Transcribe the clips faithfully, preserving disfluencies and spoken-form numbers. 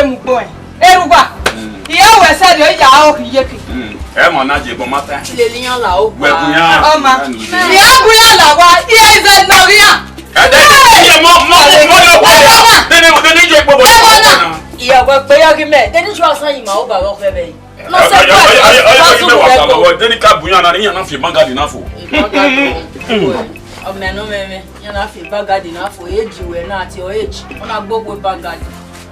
ye mu gbo ẹn. Erhugua. Iye wẹ sẹ rhie ya o khiye ke. Ẹ ma na je bọ ma ta. Lele iran la o. Wẹ bu iran. Ọma. Iran bu iran la wa, iran izẹ nọ ghi iran. Ẹ de, iye mọ, mọ, mọ, mọ, mọ, de ni, de ni je gbogbo. Ẹ mọ na. Iye wẹ pe ya ghi mẹ, de ni ju asan yi ma o ba wẹ ọkhẹ vbe yi. No se kwa. Deni ka bu iran na, iran na fi bagadi na fo. Bagadi. Ọ mẹ nọ mẹ mẹ, iran na fi bagadi na fo, eji wẹ na ti ọ eji. Ọ na gbogbo bagadi.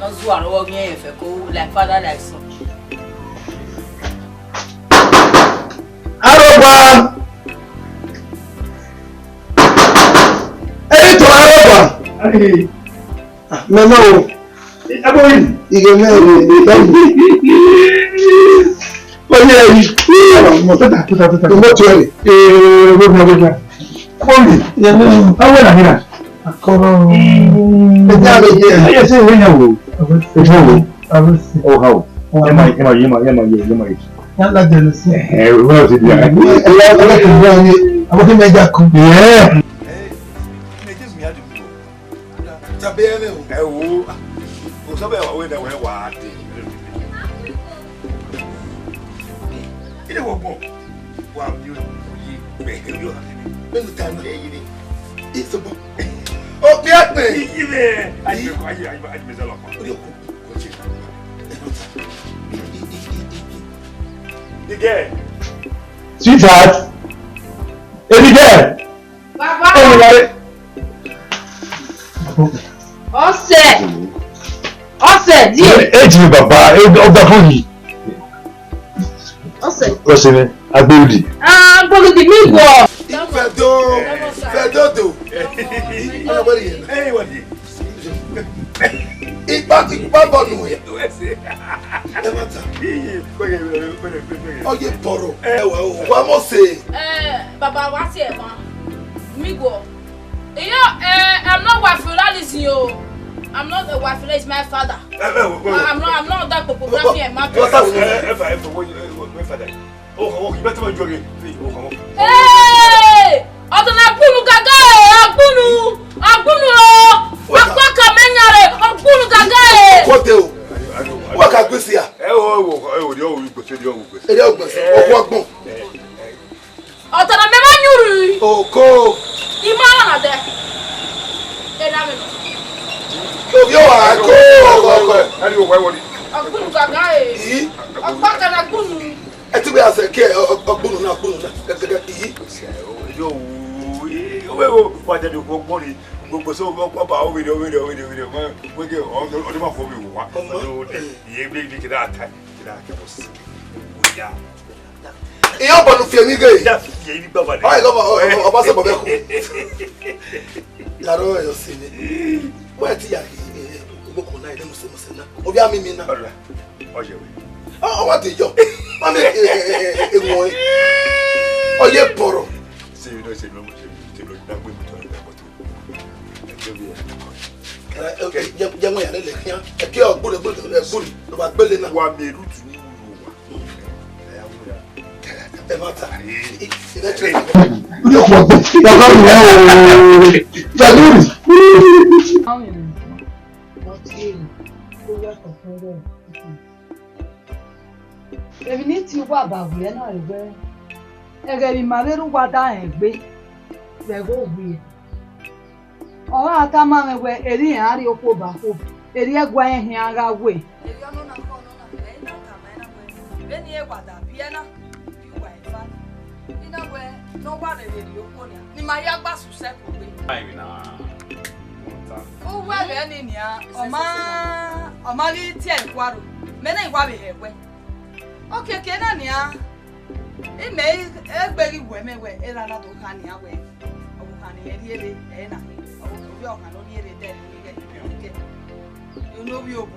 Ọ zua rọ ghi ẹfẹ ko like father like son. Arogba. Eri to Arogba. Ah, mẹ nọ o. Ẹ bọ yìí. Ighe mẹ rẹ. Oye yìí. Mo tẹta, tẹta, tẹta. Mo tẹ rẹ. Ee, wẹ mi, wẹ mi. Ẹ bọ yìí. Ẹ bọ yìí. Awe na hira. Akọrọ. Ẹ jẹ alo jẹ. Ẹ yẹ sẹ ìwé yẹn wò. Ẹ jẹ wò. Ẹ ha o. Ẹ ma, ẹ ma, ẹ ma, ẹ ma, ẹ ma. Yálà jẹ lọ sí. Ẹ, ẹ, wọ́n ti di àgbẹ̀. Ẹ, ẹ, ẹ, ẹ, ẹ, ẹ, ẹ, ẹ, ẹ, ẹ, ẹ, ẹ, ẹ, ẹ, ẹ, Tàbí ẹ mẹ o. Ẹ wo, o sọ bẹ́ẹ̀ wà wẹ́dà wẹ́ wà á dé. Ilé wọ gbọ́, wà á bí òye gbẹ̀gẹ̀ yóò hàn mí. Mẹ́nu ta ní ẹ̀yìn ni. Ìsọ̀bọ̀. Ó bí ẹ pè. Iyì rẹ̀. Ayé, ayé, ayé, ayé, mẹ́sàn-án lọ́kàn. Ó yẹ kó. Igẹ. Sweetheart. Edigẹ. Baba. Ọmọ ìyá rẹ. Ọsẹ. Ọsẹ díẹ̀. Ẹ jì bàbá, ẹ ọgbà fún yìí. Ọsẹ. Ọsẹ ni, agbóhùndì. Agbóhùndì mi wọ. Fẹ̀dọ̀, fẹ̀dọ̀ dò. Ọmọ ìyá rẹ. Ẹ wà ní. Ipa ti pa bọ nu ẹ. Ẹ ma ta. Ọye bọrọ. Ẹ wà o, wa mọ se. Eh, baba wa si ẹ ma. Mi go. You know, eh, I'm not wife Larisi o. I'm not a wife, it's my father. Ẹ, ẹ, wait, wait, wait. I'm not, I'm not that popular here, my father. Ẹ, ẹ, ẹ, ẹ, father. Hey! Ọdọ na gbunu gaga e, agbunu, agbunu o, akpaka mẹ yan re, agbunu gaga e. Wọ́n tẹ o, wọ́n ka gbèsè à. Ẹ o, ẹ o, ẹ o, ẹ o, gbèsè, ẹ o, gbèsè. Ẹ o, gbèsè, ọkọ ọgbọ́n. Ọdọ na mẹ ma nyuru. Oko. Ima na dẹ. Ẹ na mẹ nọ. Obi o wa ko. Ẹ o, ẹ o, ẹ o. Agbunu gaga e. Akpaka na gbunu. Ẹ ti gbe asẹ ke ọgbunu na, ọgbunu na. Kẹkẹkẹ iyi. Yo, wẹ wo, wa jẹ de ko gbọn ni. Gbogbo so, ọba, ọba, ovide, ovide, ovide, ovide. Wẹ ke, ọdún ma fọ mi wá. Iye bi, bi kida ta, kida kẹ bọ si. Oya. Iye ọbọ nu fi emi ghe. Ya fi emi baba de. Ọyẹ lọmọ, ọba sẹ bọbẹ ko. Yàrá ọyọ sí mi. Wọ́n ti yà kí gbogbo kò náà ilé mùsùlùmí náà. Obi àmì mi náà. Ọ̀rẹ́, ọ̀yẹ̀ wẹ̀. Ọ wá ti yọ. Wọ́n mi ẹ̀wọ̀n ẹ̀. Ọyẹ bọ̀rọ̀. Ṣé ibi náà ṣe ló ṣe ti lọ dágbé mi tọ́ ẹgbẹ́ bọ́tò? Ẹgbẹ́ mi ẹ̀. Jẹ́ wọ́n yà lẹ́lẹ̀ kíá. Ẹ kí ọgbọ́n ẹgbọ́n ẹgbọ́n ló bá gbélé náà. Wà mí rúùtù ní ìlú wa. Ẹ má ta. Ilé kò gbé. Bàbá mi ẹ o. Jàdúrì. Emwi ne I tie uwa ba wẹ na wẹ, ẹghẹ vbe ima vbe rre uwa da rẹn egbe vbe ẹghẹ ovbi ẹre. Ọ gha tama mwẹ wẹ, erriọ iran rrie okhuo ba okhuo, erriọ ẹguae iran khian gha we. Erriọ nọ na khọ nọ na, ẹ i na tama ẹn na wẹ, vbene irẹn wa da biẹ na, I wa eva. I na wẹ ne ọ wa rherhe rrie okhuo nian, ne ima ya gba susẹ kugbe. Uwẹ ghẹ ni nian, ọ ma, ọ ma ghi tie ẹre khuaro, mẹ na I wa vbe hẹ wẹ. Okiekie na nian, imẹ egbe ghi wẹ mẹ wẹ, erha na do kha nian wẹ, ọvbokhan ne irẹn rhie rre, ẹ i na khin, ọ vbe ọkhan ne ọ rhie rre dẹ ne ighẹ, ighẹ, ne ovbi obo.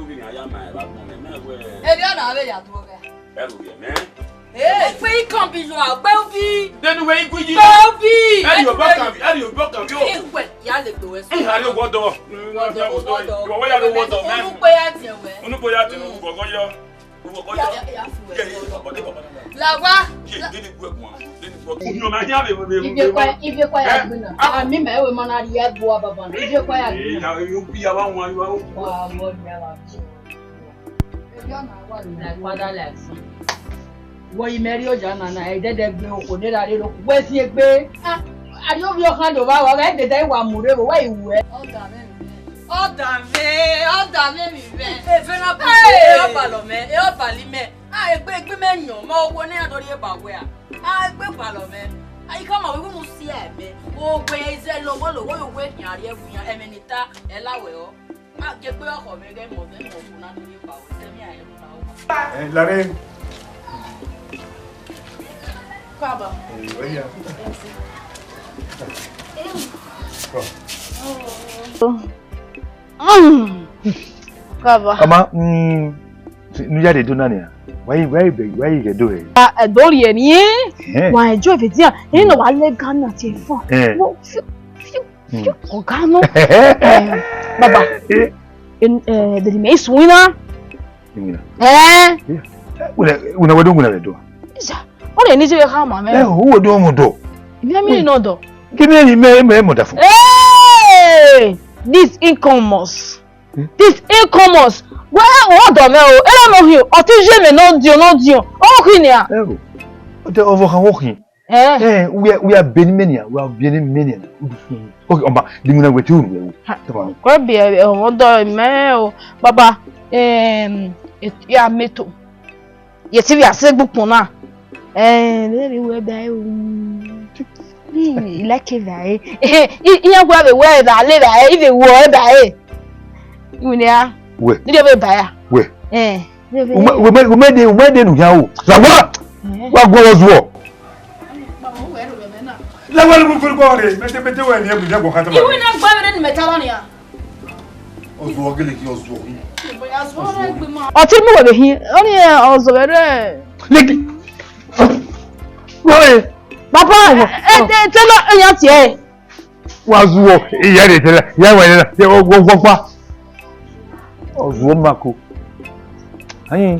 vbe iran ya ma ẹre vbe agbọn mwẹ, mẹ wẹ. Erriọ na vbe ya tuẹ ọghẹ. Ẹrhu vbe mẹ. Ee, gbe ikọn bi yọ, gbe ubi. Denu wẹ iguyi. Gbe ubi. Ẹrriọ bọ kan, ẹrriọ bọ kan yo. Iwẹ ya le gbe wẹ so. Iha re wọdọ. Wọdọ, wọdọ. Wọdọ. Wọdọ ya le wọdọ, mẹ. Unu kpe ya tiẹn wẹ. Unu kpe ya tiẹn, unu kọkọ yọ. Unu kọkọ yọ. Ya, ya, ya fu wẹ. Ye, ye, baba, baba, baba. Lagua. Ye, deni gu ẹguan. Deni gu ẹguan. Unu ma hia vbe, vbe, vbe, vbe. Ivie kwa, ivie kwa ya gbina. Eh? Ah. Ami ma ẹwe ma na rhie ẹguan baba. Ivie kwa ya gbina. Eh, ya, yo bi ya wa wan, wa. Wa, wa, ya wa. Like father, like son. Wẹ imẹ rri oya na na, ẹdẹdẹ gbe okhuo ne erha rre okhuo, wẹ ziengbe. Ah, a rhie ovbi ọkhan do vba, ọ gha dede wa mu rre vbe, wẹ i wuẹ. Ọda mwẹ, ọda mwẹ, ọda mwẹ, emwi mwẹ. Eve na bu, hey! E ọbalọ mẹ, e ọbalọ mẹ. Ah, egbe, egbe mẹ yọn, ma okhuo ne iran do rhie ba wẹ a. Ah, egbe balọ mẹ. Ah, I khama wẹ, wẹ mu si ẹmẹ. Owẹ izẹ lọghọlọghọ, owẹ khian rhie ẹwu iran, ẹmwẹ ne I ta, ẹ la wẹ ọ. A gie egbe ọkhọ mwẹ ghẹ mọ, ghẹ mọ okhuo na do rhie ba wẹ, tẹ mẹ a ẹ ru na owa. Eh, Lare. Kaba. Eh, wẹ ya. Come. Mm. Kaba. Ọma, mm, ne u ya rre do na nia? Wa i, wa i bẹ, wa i ghẹ do hẹ? Ah, ẹdọ rhie ni. Ẹhẹn. Wa enjoy vbe dia. Ẹhẹn, nọ wa le Ghana tie fun. Ẹhẹn. Wo, fiu, fiu, Hmm. fiu, ọga nọ. Eh, baba. Eh. En, eh, bẹdẹ mẹ i suẹn na. Imina. Eh. Eh. Wẹ, wẹ, wẹ do, wẹ do. Isa. Ọ rẹ ni je khama mẹ. Eh, wẹ do mọ do. Mẹ mi nọ do. Gini ni mẹ, mẹ mọ da fun? Hey! This incomers. Hmm? This incomers. Wẹ ọdọ mẹ o, erha nọ hin, ọ te ye mẹ nọ diọn, nọ diọn. Ọ khin nia. Ẹrọ. Ọ te ọvọ khan wọ khin. Eh. Eh, we are, we are beni mania, we are beni mania. Okay, ọma, di muna wẹ te unu wẹ o. Ha. Tama. Kọ bi, eh, ọmọ ọdọ mẹ o, baba, em, ya meto. Ye ti vbe a sẹ gbe ukpọn na. Eh, vbe vbe wẹ ba e o. Hmm, I like vbe a e. Eh, I, iran gua vbe wẹ ba le ba e, I vbe wẹ ba e. Iwinna. Wẹ. Ni de vbe ba ya. Wẹ. Eh, vbe vbe. Ume, ume, ume de, ume de nu ya o. La wa. Eh. Wa gua zuọ. La wa lu gbe gbe re, mete, mete wẹ ni e bu je gua kha ta. Iwinna gba vbe ne mẹ ta lọ nia. Ọzuọ gele ghi ọzuọ hin. Ọ te mu wẹ vbe hin, ọ ni ọzuọ vbe rẹ. Legi. Wẹ. Papa, ẹ, ẹ, ẹ, te lọ, ẹ yan tie. Wa zuọ, iya de tẹlẹ, iya wa tẹlẹ, ya wọ, wọ, wọ pa. Ọzuọ ma ko. Ayin.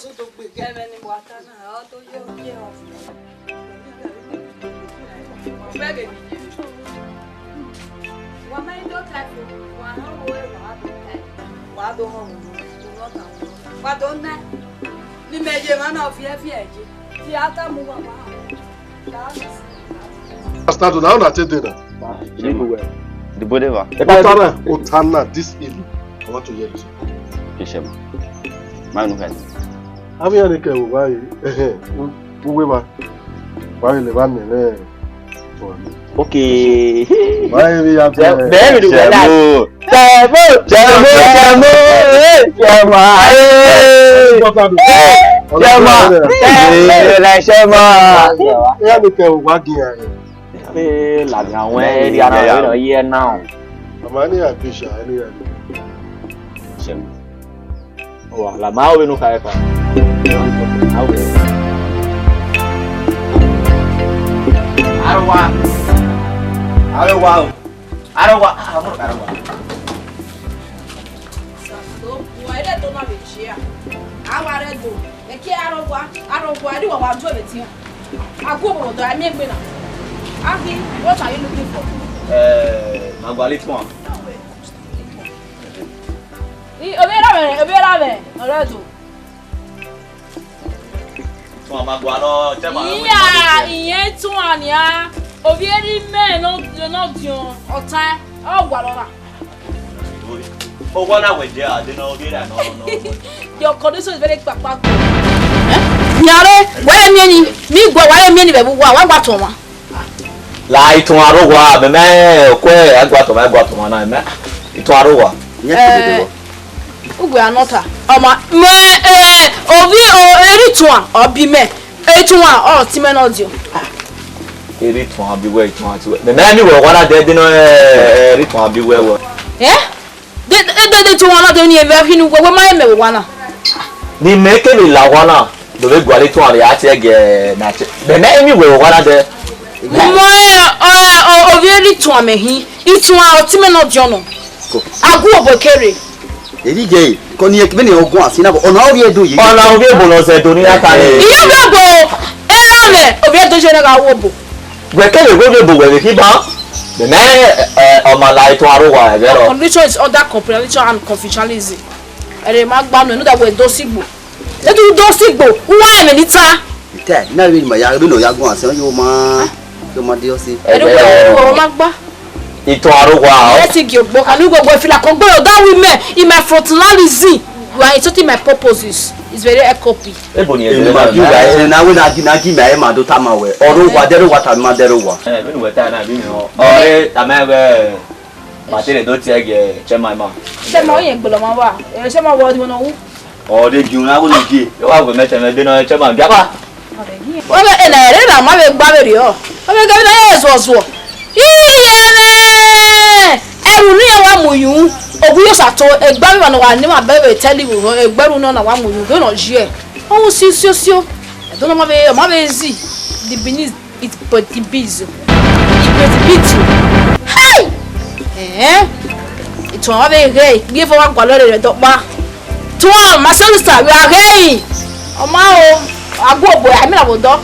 Ẹmwẹ ne wa ta na, ọ do yo ye ọ. Wa ma do ta fo, wa họn wo, wa do ta, wa do họn wo, wa do na. Ni mẹ ye emwa na viẹ viẹ ye. Ti a ta mu wa wa. Pastor, do now na te dey na. Dibodeva. Otana, Otana, this evening, I want to hear this. Keshema. Ma nu kan. Ami ya ne ke wo wa yi. Uwe ma. Wa yi le ba mi ne. Okay. Wa yi ya. Bẹ́ẹ̀ mi dùgbẹ́ náà. Sẹ̀mú, sẹ̀mú, sẹ̀mú, eh, sẹ̀mú, eh, sẹ̀mú, eh, sẹ̀mú, eh, sẹ̀mú. Ẹ yà mi kẹ wa gin ya. Ẹ làgàn wẹ ẹ di ara rẹ lọ yẹ náà. Ọmọ ní àgbèsà ẹ ní àgbè. Sẹ̀mú. Wa la ma o binu kha ẹkha. Arowa. Arowa o. Arowa. Ah, mo arowa. Sato, wa ire to na vbe chia. A wa re do. Eke arowa, arowa, ri wa wa do vbe tian. A gu obodo a miẹn egbe na. Ahi, what are you looking for? Eh, ma gualọ ituan. I, ovbi erha mwẹ, ovbi erha mwẹ, ọ rre do. Ituan ma gualọ, chairman. Iya, iyẹn ituan nia. Ovbi erha mwẹ nọ, nọ diọn, ọta, ọ gualọ na. Owa na wẹ je a, de nọ ovbi erha nọ, nọ. Your condition is very kpakpa. Eh? Nia re, wa ye miẹn ni, mi guẹ, wa ye miẹn ni vbe uwa, wa gba tọn mwa. La ituan arowa, mẹ mẹ, okue, a gba tọn mwa, a gba tọn mwa na, mẹ, ituan arowa. Iyẹn ti dede wọ. Ugbẹ anọta. Ọma, mẹ, eh, ovbi, o, erha ituan, ọ bi mẹ. Erha ituan, ọ ti mẹ nọ diọn. Erha ituan bi wẹ, ituan ti wẹ. Mẹ, mẹ, mi wẹ owa na dẹ, de nọ, eh, erha ituan bi wẹ wẹ. Eh? De, de, de, de ituan na de ni evẹ hinu wẹ, wẹ ma mẹ owa na. Ni mẹ kevbe la owa na, do vbe gualọ ituan vbe a tie ẹgẹ na che. Mẹ, mẹ, mi wẹ owa na dẹ. Mọ, eh, eh, o, ovbi erha ituan mẹ hin. Ituan, ọ ti mẹ nọ diọn nọ. Ko. A gu obọ kere. Eri ghe, ko ni ekebe ni ogun asi na, ọna ovbi Ẹdo ye. Ọna ovbi Ẹdo nọ zẹ do ni ya ta ni. Iye ovbi Ẹdo, erha mwẹ, ovbi Ẹdo je na gha ru obo. Wẹ kere wẹ ovbi Ẹdo wẹ vbe khiba. Mẹ, eh, eh, ọ ma la ituan arowa ẹghẹ rọ. Condition is under comprehension and confidentialism. Ẹre ma gba nu, enu da wẹ do sigbo. Edu do sigbo, uwa ẹmwẹ ni ta. Ita, na vbe ma ya, vbe nọ ya gun asan, yo ma, yo ma de ọse. Ẹnu wẹ, ọ ma gba. Ituan arowa. Ẹ ti gi ogbo, kanu gbogbo fila kan gbọdọ da wi mẹ, in my frontalism, you are insulting my purposes. It's very echoey. Ebo ni Enu ebe ma na gi na. Uwa, enu na wẹ na gi, na gi mẹ, ẹ ma do ta ma wẹ. Ọrọ wa, dẹrẹ wa, ta ma dẹrẹ wa. Eh, vbene uwẹ ta na, vbene ọ, ọ re, ta ma wẹ, ma te re do tie gẹ, chairman ma. Chairman, ọ yẹn gbọlọ ma wa. Eh, chairman, wọ ọdún náà wú. Ọ de gi una, wọ de gi. Ẹ wa wẹ mẹ tẹmẹ de nọ, chairman, bia pa. Ọ vbe ena ẹre na ma vbe gba vberriọ. Ọ vbe gẹ vbe na ya zuọ zuọ. Iye mwẹ! Ẹru ne iran wa mu yu, ogu yo sa to, egbe avbe emwa ne ọ wa ne ima bẹghe vbe tẹlẹ ivbi egbe ẹru nọ na wa mu yu, vbene ọ ye. Ọ ru si osio osio. Ẹdẹ ne ọ ma vbe, ọ ma vbe zi, the Benin is but the biz. Ibetibitu. Hey! Eh? Ituan wa vbe ghe, ghi fo wa gualọ rere dọkpa. Tuan, my sister, we are going. Ọ ma o, a gu obọ, a mina vbe odọ.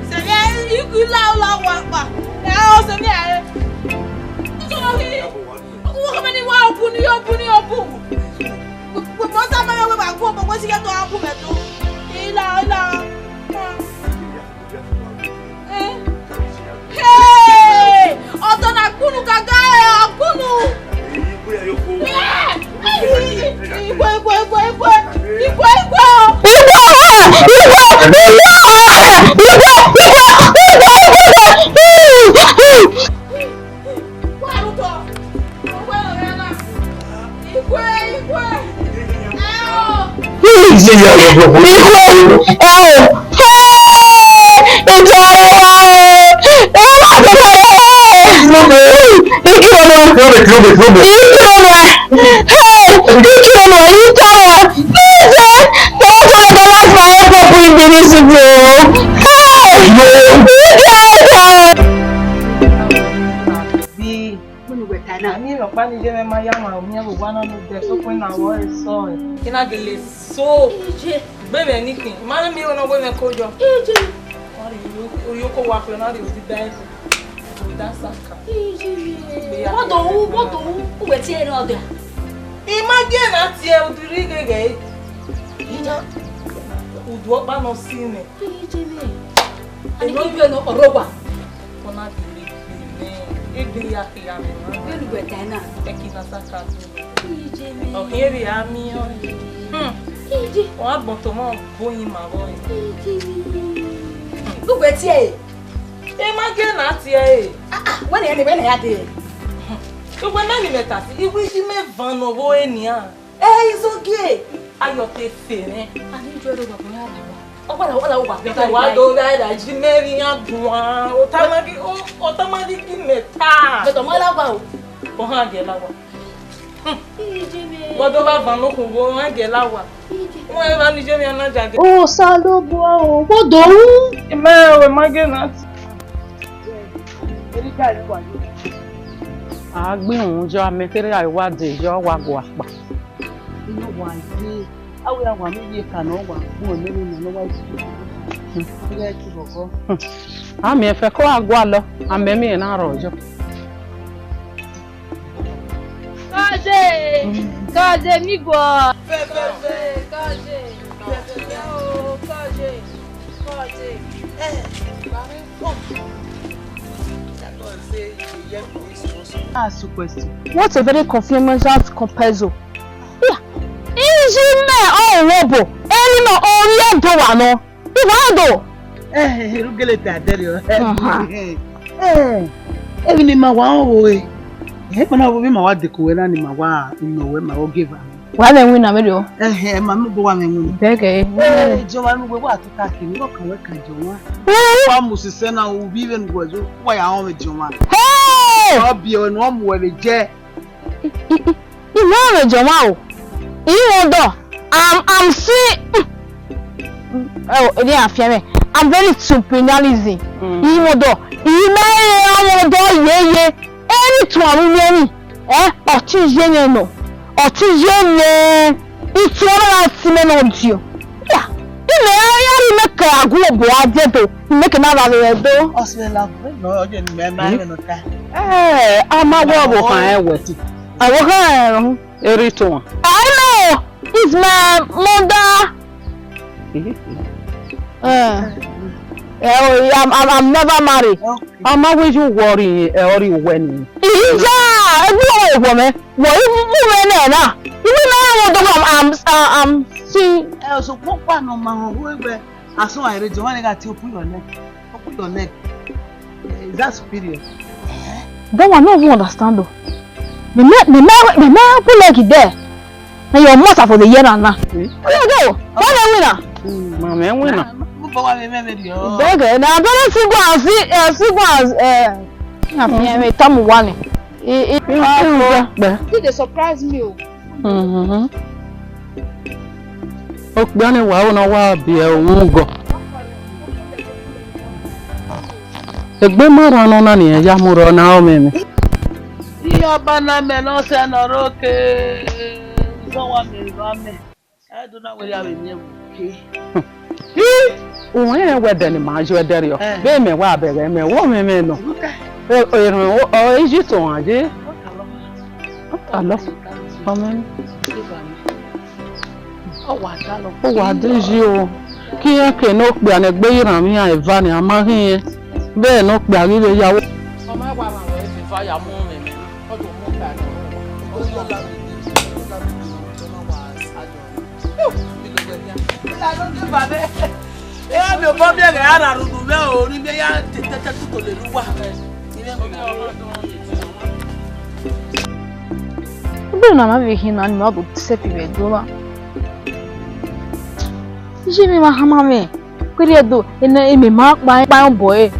Sẹmẹ, iku ila ola wa kpa. Ẹ, ọ sẹmẹ, ẹ. Ọkọ wọn kẹmẹ ni wa obu ni obu ni obu. Gbogbo ọta ma yọ wẹ wa gu ọmọ wẹ si yẹ tọ a gu mẹ to. Ila, ila. Ẹ. Hey! Ọtọ na gbunu gaga ẹ, ọ gbunu. Igwe, igwe, igwe, igwe. Igwe, igwe. Igwe, igwe, igwe. Igwe, igwe, igwe. Igwe, igwe. Igwe, igwe. Hey! Ìjọ rẹ wá o. Ẹ wá bẹ̀rẹ̀. Hey, you don't know. Hey, you don't know. You don't know. Hey, don't try to laugh my head up with this, bro. Hey, you don't know. Bi, wẹẹ ne uwẹ ta na. Ani rhọkpa ne iye mwẹ ma ya ma miẹn vbe owa na ne odẹ, sokpan na wẹ ọre sẹ ọe. I na gele so. Ije. Gbe mwẹ ni khin. Ma miẹn vbene ọ wẹ mwẹ ko yọ. Ije. Ọ rhie uyo, uyo ko wa khuẹ na rhie odi ba ẹre. Oda saka. Ije. Gbe ya. Wọ́n dò wú, wọ́n dò wú, uwẹ tie ẹre ọdọ. I ma gie na tie udu rhie gheghe. Ije. Udu ọkpa nọ si nẹ. Ije mwẹ. Ani khin vbene ọ rre owa. Kọna gele gbe nẹ, egbe ya khian mwẹ na. Vbene uwẹ ta na. Ẹki na saka do. Ije mwẹ. Ọ khian rhie a miẹn ọnrẹn. Hmm. Ije. Ọ gha gbọn tọn mwẹ, ọ gbe oyin ma vbọ ẹre. Ije mwẹ. Uwẹ tie ẹre. I ma gie na tie ẹre. Ah, ah, wẹ ne, wẹ ne ya dee. Uwẹ na ni mẹ ta si, iwẹ iji mẹ van ne ọ vbe ore nian. Ẹ, izogie. Ayọ te fe mwẹ. Ani ju ẹre vbe ọgbọn ya la wa. Ọ gba la, ọ gba la, ọ gba la. Wa do gha ra ji mẹ rhie iran guan. Ọ tama ghi, ọ, ọ tama ghi gi mẹ ta. But ọ ma la wa o. Ọ han gie la wa. Ije mwẹ. Wa do gha van ne okhuo, ọ han gie la wa. Ije. Wẹ evba ne iye mwẹ na dia ge. Osanobua o, wẹ do ru. Imẹ wẹ ma gie na. Eri ka ri wa yo. A gbe uhunmwu yọ, amẹ kherhe a wa dee yọ, wa gua kpa. Inu wa ye, a wẹ a wa ne uyi eka ne ọ wa kpọnmwẹ ne nọ ne ọ wa ye. Ighẹ ẹki vbe ọgọ. A miẹn fẹ ko a gualọ, amẹ miẹn na rrọọ yọ. Kaze, kaze mi guọ. Kaze, kaze, kaze, kaze. Ask you question. What a very convenient comparison. Yeah. Iji mẹ ọ wọ obo, eni mẹ ọ rhie do wa nọ. Iwẹ do. Eh, rugele ta dẹrriọ. Aha. Eh, emwi ne ima wa rẹn ọvbo re. Eh, kpana ọvbo vbe ima wa deko wẹ na ne ima wa nọ wẹ ma vbe ogieva. Wa vbe winna vberriọ. Eh, eh, ma mu obo wa vbe winna. Bẹgẹ. Eh, jọmwa ne uwẹ wa tota kiri, ọ kan wẹ ka jọmwa. Eh. Wa mu sisẹ na, u vbe vbene uwẹ zo, wa ya rọnmwẹ jọmwa. Hey! Ọ biẹ wẹ ne ọ mu wẹ vbe jẹ. I, I, I, I ma rẹn jọmwa o. I rẹn ọdọ. I'm, I'm see. Oh, ẹ dia fian mwẹ. I'm very superialism. Mm. I rẹn ọdọ. I ma rẹn ọdọ yeye. Eni tuan ru yeni. Eh, ọ ti ye mwẹ nọ. Ọ ti ye mwẹ. Ituan na gha si mẹ nọ dio. Ya. I mẹ ya, ya ri mẹ ke a gu obo a die do. I mẹ ke na vbe vbe do. Ọ sẹ la, no, ọ je ni mẹ ma mẹ nọ ta. Eh, a ma wẹ ọvbokhan rẹn wẹ ti. Ọvbokhan rẹn. Eri tuan. I know, it's my mother. Eh. Eh, oh, I'm, I'm, I'm never married. Okay. A ma wẹ ye uwẹ ọrọre, ẹ ọrọre uwẹ ni. Iya, egbe uwẹ wọ mẹ. Wọ i mu mwẹ nẹ na. Iwẹ na wọ do, I'm, I'm, I'm see. Eh, so kpokpa nọ ma họn wẹ. As soon as I reach, one nigga to open your leg. Open your leg. Eh, is that superior? That one no even understand though. The man, the man, the man put leg there. Na your mouth for the year and now. Hmm? Oh, yeah, go. Why they winner? Hmm, ma me winner. Nah, move forward, me, me, me, yo. Beg, eh, na don't see go and see, eh, see go and, eh, na me, me, tell me one. Eh, eh, you, you, you, you dey surprise me o. Mm-hmm. Okpia ni wa na wa biẹ uhunmwu gọ. Egbe ma rran nọ na ni ya mu rọ na ọ mwẹ mwẹ. Iye ọba na mẹ ne ọ sẹ ne ọ rre oke. Uzọ wa mẹ, eva mẹ. A do na wẹrẹ avbe miẹn vbe oke. Uwẹ rẹn wẹ ẹdẹ ne ima yọ ẹdẹrriọ. Eh. Vbe mẹ wa bẹghe mẹ, wẹ ọ mwẹ mwẹ nọ. Erhẹn, ọ, ọ, Egypt ọmwa ye. Ọ talọ. Amen. Ọ wa da lọ. Ọ wa da yi o. Ke iran ke ne okpia ne egbe ye iran mwẹ iran eva ni, a ma ghi rẹn. Vbe ne okpia ghi vbe ya. Ọ ma wa ma wẹ eva ya mu mwẹ. Ọ do mu ka nọ. Ọ yọ la mi. Ọ yọ la mi. Ọ ma wa sa yọ. Ila no de ba be. E mi obọ miẹn ghẹ a rha rhunmwuda mwẹ o, ne imẹ ya te, te, te, tutu lele uwa. Ebe na ma vbe hin na, ni ma do sẹfi vbe do na. Iye mwẹ ma hama mwẹ, kwerriẹ do, ene imẹ ma kpa, kpa obọ ẹre.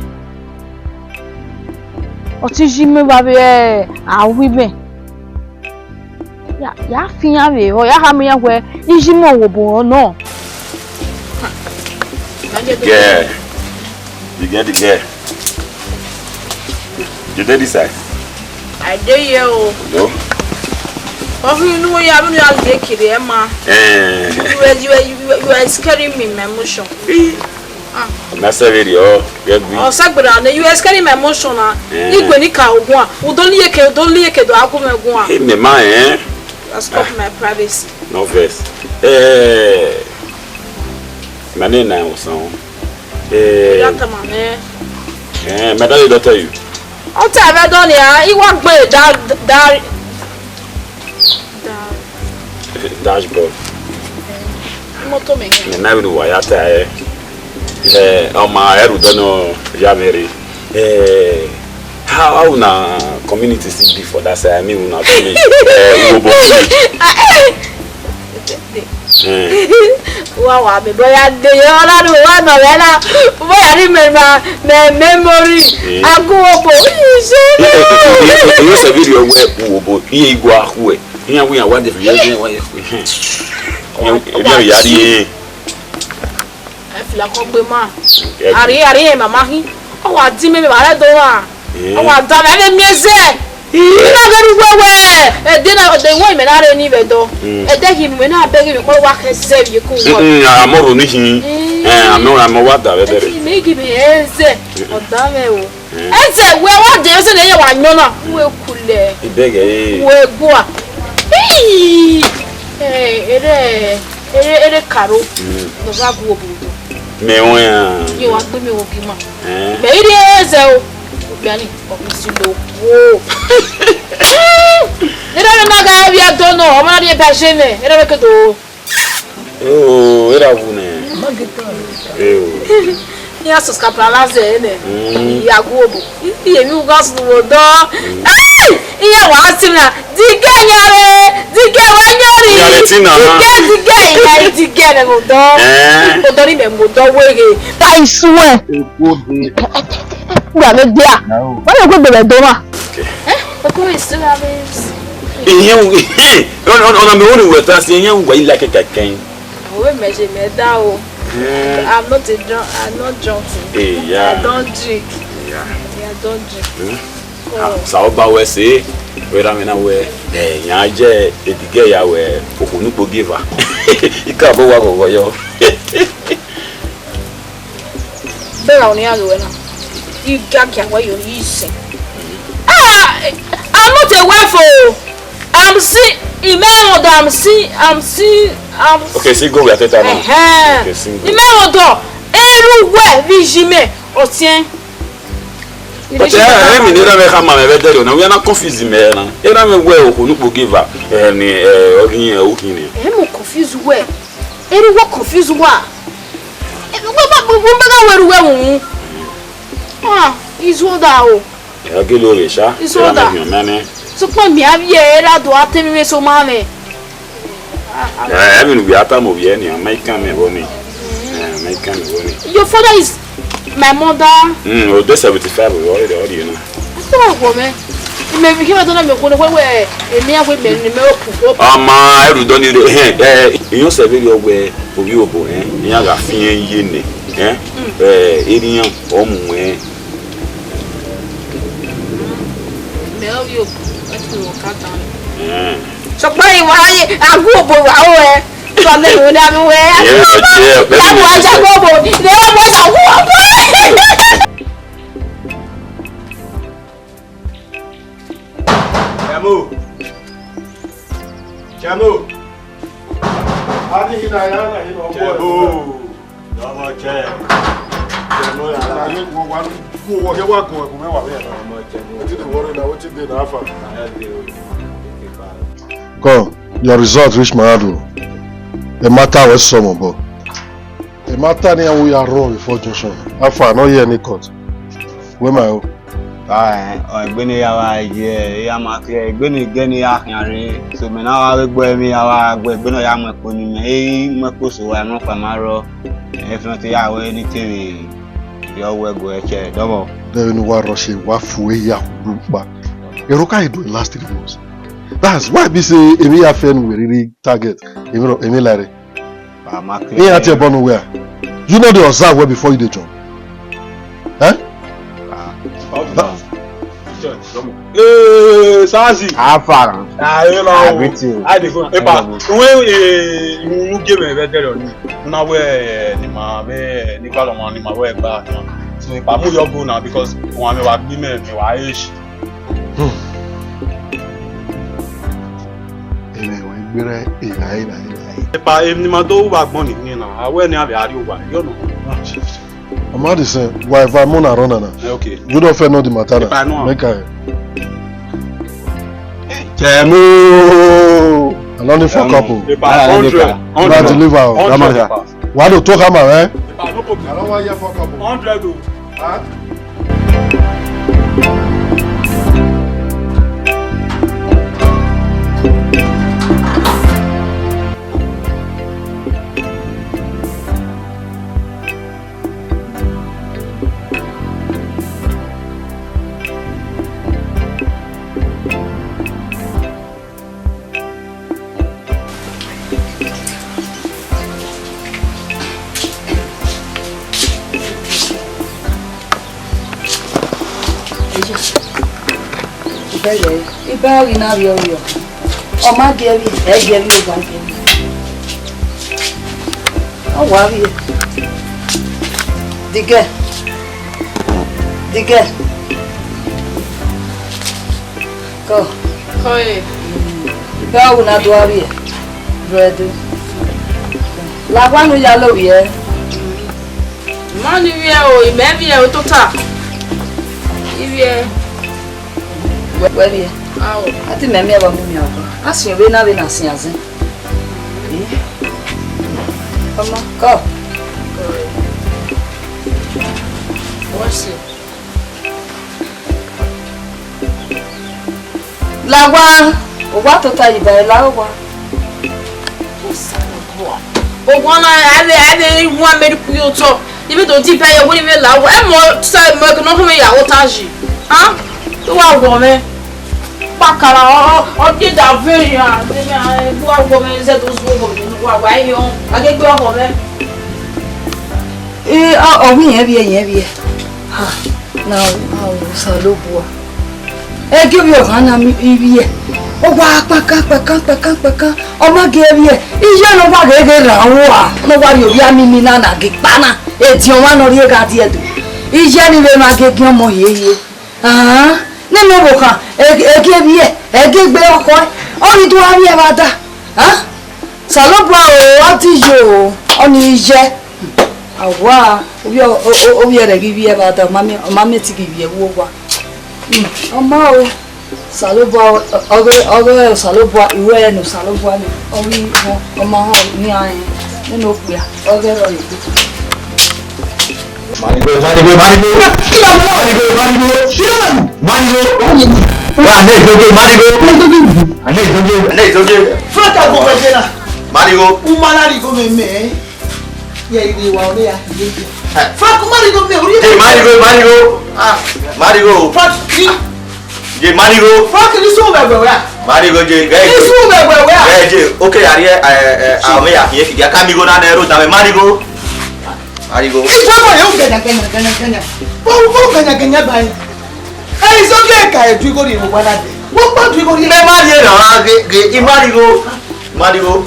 Ọ te iye mwẹ vbe avbe, a wi mwẹ. Ya, ya fi iran vbe ehọ, ya khama iran wẹẹ, iye imẹ ọ ru obọ nọ. The girl. The girl, the girl. You dey this side? I dey here o. No. Ọ khin unu ya, unu ya ye kiri ẹ ma. Eh. You are, you are, you are, you are scaring me, my emotion. Ah. Na se video, get me. Ọ sẹ gbera ne, you are scaring my emotion na. Eh. Igwe ni ka ogun a. U do ni yeke, u do ni yeke do a gu mwẹ gun a. Hey, me ma, eh? Just stop my privacy. No vex. Eh, my name na Osan. Eh, ya tama me. Eh, my daddy don tell you. Ọ tẹ vbe dọ nia, I wa gbe da, da, da. Dashboard. Imoto me. Mẹ na vbe wa ya ta ẹ. Eh, ọ ma ẹrù dọnọ ya mẹ rre. Eh, how, how una community still be for that side? I mean, una village. Eh, Urobo village. Eh. Wa wa me boy ya de yo la do wa no we na. Boy ya ni me ma, me memory. Eh. Agu obo. Eh, eh, eh, eh, eh, eh, you say video we Urobo. Iye igua khu ẹ. Iran wẹ iran wa de fẹ, iran wa ye fẹ. Iran, iran ya rrie. Ẹ fila kọ gbe ma. Ẹ gbe. Arrie, arrie, mama hin. Ọ wa di mẹ, mẹ wa rẹ do ra. Eh. Ọ wa da mẹ, ẹ vbe miẹn zẹ. Eh. Ina ghe ru wẹwẹ. Ẹ de na, de wẹ mẹ na rre ni vbe dọ. Mm. Ẹ de ghi mẹ na bẹghe mẹ kọ wa khẹ zẹ vbe ko wọ. Mm, mm, amọ ro ni hin. Mm. Eh, amọ, amọ wa da vbe bẹrẹ. Ẹ de mẹ ghi mẹ ẹ zẹ. Mm. Ọ da mẹ o. Eh. Ẹzẹ wẹ wa de ẹzẹ ne wa yọn na, wẹ kulẹ. Ibẹgẹ, eh. Wẹ gua. Ii! Eh, ere, ere, ere karo. Mm. Lọ gha gu obodo. Mẹ wẹ a. Ye wa gbe mi wo gi ma. Eh. Mẹ ire ẹzẹ o. Obiani, ọkùnrin si lo wo. Ere na ga via dọ nọ, ọmọ na di eba je mẹ. Ere ke do. Eo, era vu nẹ. Eo. Iran subscribe na zẹ nẹ. Mm. Iya gu obo. Iye mi uga sunu wo dọ. Mm. Ai! Iran wa si na. Dige nyare, dige wa nyori. Nyare ti na na. Dige, dige, iya dige ne wo dọ. Eh. Odo ni me mo dọ weghe. I swear. Eko de. Gba me dia. No. Wọ́n lè gbé bẹ̀rẹ̀ dọ́rà. Okay. Eh? Eko is still having. Ìyẹn wù, ọ̀nà, ọ̀nà, ọ̀nà mi ò ní wẹ̀ tá a sí, ìyẹn wù wá yìí lákẹ́ kẹ̀kẹ́. Àwọn èèyàn ṣe mẹ́ta o. Eh. I'm not a drunk, I'm not drunk. Eh, yeah. I don't drink. Yeah. Yeah, I don't drink. Hmm? So, ah, sa ọba wẹ se, wẹ ra mi na wẹ, eh, yan jẹ edigẹ ya wẹ, okhuo nukpo give her. Ika bọ wa ghọghọ yọ. Bẹ́ẹ̀ ni a lò ẹ́ náà. Igagia wa yo ni sẹ. Ah, I'm not a wife o. I'm see, imẹ ọdọ, I'm see, I'm see, I'm Okay, see, go with Ateta now. Ẹhẹn. Okay, see, go. Imẹ ọdọ, eru wẹ vbe yi mẹ, ọtiẹn. But, eh, eh, mi ni ra mẹ khama mẹ vbe dẹrẹ na, we are not confused mẹ na. Era mẹ wẹ okhuo nukpo give her, eh, ni, eh, ọ ghi, eh, okhin ni. Eh, mo confuse wẹ. Eru wọ confuse wa. Wẹ ba bu bu ba ga wẹru wẹ wu. Ah, izu ọda o. Ẹ gele ore sha. Izu ọda. Mẹ nẹ. Sokpan mi avie era do ate mi so ma mẹ. Ẹ mi nu gbe ata mo vbiẹ ni, ama ikan mẹ vọ ni. Ẹ, ama ikan mẹ vọ ni. Your father is my mother. Mm, o de seventy five o, o de, o de na. Ata wa wọ mẹ. Ime mi kí wọ́n tó náà mi kún ní wẹ́wẹ́ èmi á wé mẹ́rin ní mẹ́rin òkú. Ọmọ ẹrù dọ́ni rẹ̀, ẹ, ẹ, ìyẹn sẹ̀bẹ̀rẹ̀ ọgbẹ́ orí òbò, ẹ, ìyẹn àgà fi ẹ yé nẹ, ẹ, ẹ, ènìyàn ọmọ ẹ. Mẹ orí òbò, ẹ ti wọ ká tán. Ẹ. Sọpọ́ ìwà ayé, àgọ́ òbò wà ó ẹ. Sọ lẹ́nu ní àmì wẹ́. Ìyẹn ló jẹ́ ọ̀pẹ. Láwọn ajá gbogbo, ní wọ́n mọ̀ sọ fún ọgbọ́n. Jamo. Jamo. A ni hina ya na hina ọgbọ. Jamo. Ọmọ jẹ. Jamo ya. Na ye wo wa wo wo ye wa go ẹkùn mẹwa bẹẹ. Ọmọ jẹ. Wetin dey worry na, wetin dey na, how far? Come, your result reach my hand o. The matter was some, but the matter ni àwọn ya rọ before junction. How far? No hear any cut. Where my own? Ae, ọ egbe ne ya wa ye, ya ma ke egbe ne gẹ ne ya khian re. So mẹ na wa vbe gbe emwi ya wa gbe egbe ne ọ ya mu ẹkpo ne imẹ, e mu ẹkpo so wa nọ kpa ma rrọọ. Everything ya wẹ ni te vbe ye ọ wẹ gu ẹchẹ, dọmọ. Dẹvbe ne uwa rhọshie, wa fu eya kugbe ukpa. Ero ka ye do last three months. That's why be say emwi ya fẹ ne uwẹ rhirhi target, emwi rọ, emwi la rre. Ba ma clear. Iran tie ẹbọ ne uwẹ a? You no dey observe well before you dey jump? Eh? Ah. Ba- Ee, Sazi. How far? Ah, hello. Everything. I dey go. Epa, uwe, eh, unu game vbe dẹrẹ ọni. Una wẹ, eh, ne ima vbe, ne Igbalọmọ ne ima wẹ gba. So, epa, mu yọ go now because wan mẹ wa gbe mẹ, mẹ wa age. Hmm. Ẹmwẹ wẹ gberẹ, ena, ena, ena. Epa, emwi ne ima do ru vbe agbọn ni na, a wẹ ne a vbe a rrie owa, you know. Ọ ma the same. Wa eva mu na run na na. Eh, okay. You don't fair know the matter na. Epa, no. Make I. Tẹmu. I no need fuck up o. Epa, hundred, na hundred. Deliver o. Hundred, epa. Wa do to kama, eh? Epa, no problem. I don't want you fuck up o. Hundred o. Huh? Ibẹghe, ibẹghe na vbiẹ ru yọ. Ọ ma gie vbiẹ, ẹ gie vbiẹ, ọ wa gie vbiẹ. Ọ wa vbiẹ. Digẹ. Digẹ. Kọ. Kọ ye. Ibe ọghu na do vbiẹ. Brother. La wa nu ya lo vbiẹ. Ma ni vbiẹ o, imẹ vbiẹ o tota. Ivbiẹ. Wẹ, wẹ vbiẹ. Ao. A ti mẹ miẹn vbe mu miẹn ọkpa. A siẹn vbe na vbe na siẹn azẹn. Eh? Ọmọ, kọ. What's it? La owa, owa tota yi ba la owa. Owa na, a vbe, a vbe wan mẹ rhie ku ye otọ. I vbe do di ba ye, wẹ ne I vbe la owa. Ẹ mọ sa mọ ke nọ khin ya ota yi. Ha? Te wa wọ mwẹ. Kpakara, ọ, ọ, ọ die da vẹ ya. Te mẹ, ẹ, wa wọ mwẹ, zẹ do zuọ wọ mwẹ, wa wa ye, a ghe gbe ọghọ mwẹ. Ẹ, ọ, ọ wẹ irẹn vbiẹ, irẹn vbiẹ. Ha. Na, na, Osanobua. Ẹgiọvbe ọkhan na miẹn ivbiẹ. Ọ wa kpankan, kpankan, kpankan, kpankan. Ọ ma gie vbiẹ. Iye ne ọ wa gheghe ra ua. Ne ọ wa rhie ovbi amimi na na gie kpa na. Ediọn ọmwa ne ọ rhie gha die do. Iye ni vbe ma gie gie ọmọ hiehie. Ahan. Ne mẹ vbe ọkhan, ẹ, ẹ gie vbiẹ, ẹ gie gbe ọkhọe. Ọ ni do gha vbiẹ vbe ada. Ha? Osanobua o, ọ di yo, ọ ni ye. Awa, ovbi ọ-, o-, o-, ovbi ẹre ghi vbiẹ vbe ada, ọ ma miẹn, ọ ma miẹn te I ghi vbiẹ vbe owa. Hmm, ọ ma o, Osanobua, ọ-, ọghe, ọghe Osanobua, iwẹ ne Osanobua ni, ọ ghi họn, ọ ma họn ni a rẹn, nene okpia, ọghe rọ ye. Marigo, Marigo, Marigo. Marigo, Marigo. Marigo. Wa ne joge, Marigo. A ne joge, a ne joge. Frank, a go vbe na. Marigo. U ma na righo mwẹ mẹ. Ye, ye, wa ole ya. Frank, u ma righo mwẹ, uri. Ye, Marigo, Marigo. Ah, Marigo. Frank, i- Ye, Marigo. Frank, ni su vbe wẹ wẹ a? Marigo, ye, gẹ. Ni su vbe wẹ wẹ a? Gẹ, ye, okay, a rhie, eh, eh, a, me ya, ye, ya ka mi go na ne ro da me, Marigo. Marigo. Ijo ko ye u gẹnyẹ, gẹnyẹ, gẹnyẹ, gẹnyẹ. Wo, wo gẹnyẹ, gẹnyẹ ba yi. Ẹ, izo ye ka e du igho rhie vbe owa na dẹ. Wo kpa du igho rhie. Mẹ ma rhie na ghe, ghe, i Marigo. Marigo.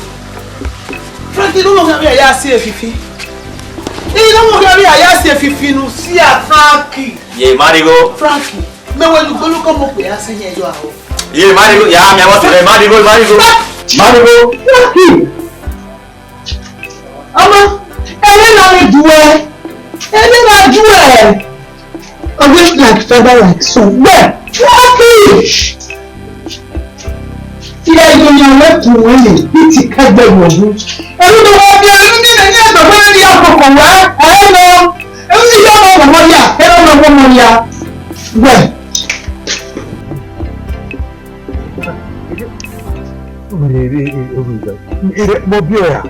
Frankie, no mo gha ya si efifi. I no mo gha ya si efifi nu si a Frankie. Ye Marigo. Frankie, mẹ wẹ lu gbelu ko mo pe a se yẹn yọ aro. Ye Marigo, ya mi awọ sọrọ Marigo, Marigo. Marigo. Frankie. Ọmọ, ẹrẹ na vbe ju ẹ, ẹrẹ na ju ẹ. Always like father, like son. Well, Frankie. Iye iye yan wẹ kun wẹ ye, bi ti kẹgbẹ wọ hu. Ẹrú do wọ bi ẹrú ni mẹ ni ẹgbẹ wẹ ni ya koko wẹ, ẹ lọ. Ẹrú ni ya wọ wọ ya, ẹ lọ wọ wọ ya. Well. Ere, ere, ere, ere, ere, mo bi ọ ya.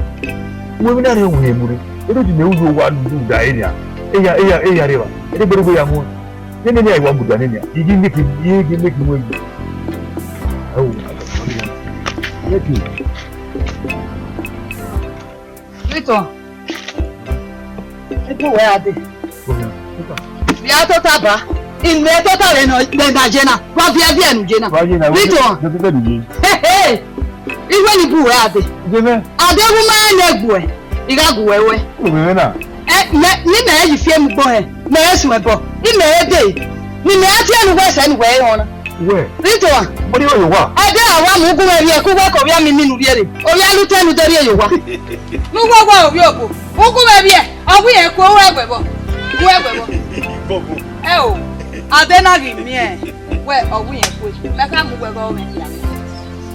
Mo bi na rẹ wẹ mu re. Ere di ne u yo wa lu da ere a. Eya, eya, eya re ba. Ere gbere gbe ya mu. Nene ni a i wa mudia nene a, I ghi make, I ghi make mu egbe. Ẹo, Thank you. Victor, ebu wẹ a dee. Via tota ba, imẹ tota vbe nọ, vbe na je na, wa viẹ viẹ nu je na. Wa je na, Victor. Wa je na. Hey, hey. Iwe ni bu wẹ a dee. Je mẹ. A dee wu ma ne gbuẹ, I gha gu wẹ wẹ. U mẹ na. Ẹ, mẹ, ni mẹ yi fiemu gbọn hẹ, mẹ suẹn bọ, imẹ dee. Ni mẹ tie nu wẹ sẹ nu wẹ họn na. Wẹ. Victor. Mo ni yo wa. Ẹ dee a wa mu gu wẹ viẹ, ku wẹ ke ovbi ami minu rhiere. Ovbi alutẹn nu de rhie yo wa. Ne uwẹ wa ovbi obo, ugu vbe vbiẹ, ọ wẹ irẹn ku, u ru ẹguẹ vbọ, u ru ẹguẹ vbọ. Ẹ o, a dee na ghi miẹn wẹ ọ wẹ irẹn ku, mẹ ka mu wẹ ghe ọmwẹ hia.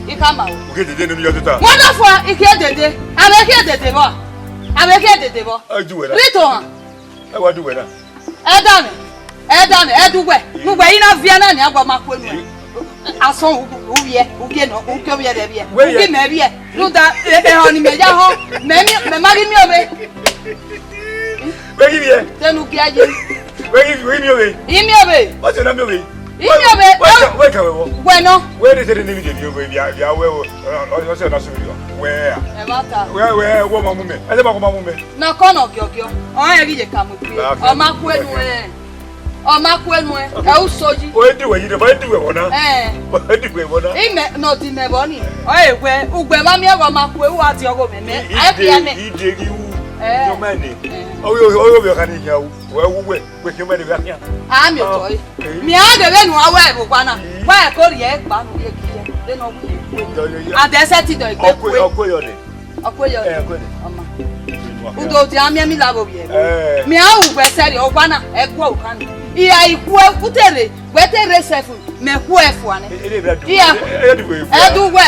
I ka ma o. U ke dede ne u ya tota. Wonderful, I ke dede, a vbe ke dede vbọ, a vbe ke dede vbọ. Ẹ ju wẹ na. Rito hàn. Ẹ wa du wẹ na. Ẹ da mwẹ, ẹ da mwẹ, ẹ du wẹ, ne uwẹ i na viẹ na nia, wẹ ma kue nuẹn. Asọn u, u viẹ, u viẹ nọ, u ke ovbi ẹre viẹ, u ghi mẹ viẹ. Rhunmwuda, ehọ ni mẹ ya họn, mẹ miẹn, mẹ ma ghi miẹn ovbe. Wẹ ghi viẹ. Te ne u gie yi. Wẹ ghi, wẹ ghi miẹn ovbe. I miẹn ovbe. What's your name, ovbe? I miẹn ovbe. Wẹ ka, wẹ ka wẹ wọ. Wẹ nọ. Wẹ de te ne mi de ni ovbe, bia, bia wẹ o. Ọ, ọ, ọ, ọ, ọ, wẹ a. Ẹ ma ta. Wẹ, wẹ, wọ ma mu mẹ. Ẹ de ma kọ ma mu mẹ. Na kọ nọ giọgiọ, ọ rẹn ghi ye ka mu ikpia. Ọ ma kue nuẹn. Ọ ma kue nuẹn. Ẹ u so yi. O e du wẹ yi de, o e du wẹ vbọ na. Ẹ. O e du wẹ vbọ na. Imẹ nọ di mẹ vbọ ni. Ọ e wẹ, ugbẹ ma miẹn vbe ọ ma kue, u wa di ọgho mẹ mẹ. I, I a khian de, mẹ. I de ghi wu. Ẹ. Yo mẹ ni. Ẹ. Ọ yo, ọ yo vbe ọkhan ni yan u. Wẹ wu wẹ, wẹ khian mẹ ni vbe khian. A miẹn otọ e. Ẹ. Miẹn a ghe vbene uwa wẹ vbe owa na. Ẹ. Wa ẹko rhie ẹkpa nu ye giẹ. Vbene ọ wu ye kue. Yo, yo, yo. And ẹsẹ ti dọ igbe kue. Ọ kue, ọ kue yọ ni. Ọ kue yọ. Ẹ, ọ kue ni. Ọ ma. Udo dia miẹn mi la vbe ovbi ẹre. Ẹ. Mẹ a ru wẹ sẹrriọ, owa na, ẹ guọ okan ni. I ra i khuẹ, u te rre, wẹ te rre sẹf, mẹ khuẹ fua nẹ. Ẹ, ẹ, ẹ, ẹ, ẹ, ẹ, ẹ, ẹ, ẹ, ẹ du wẹ,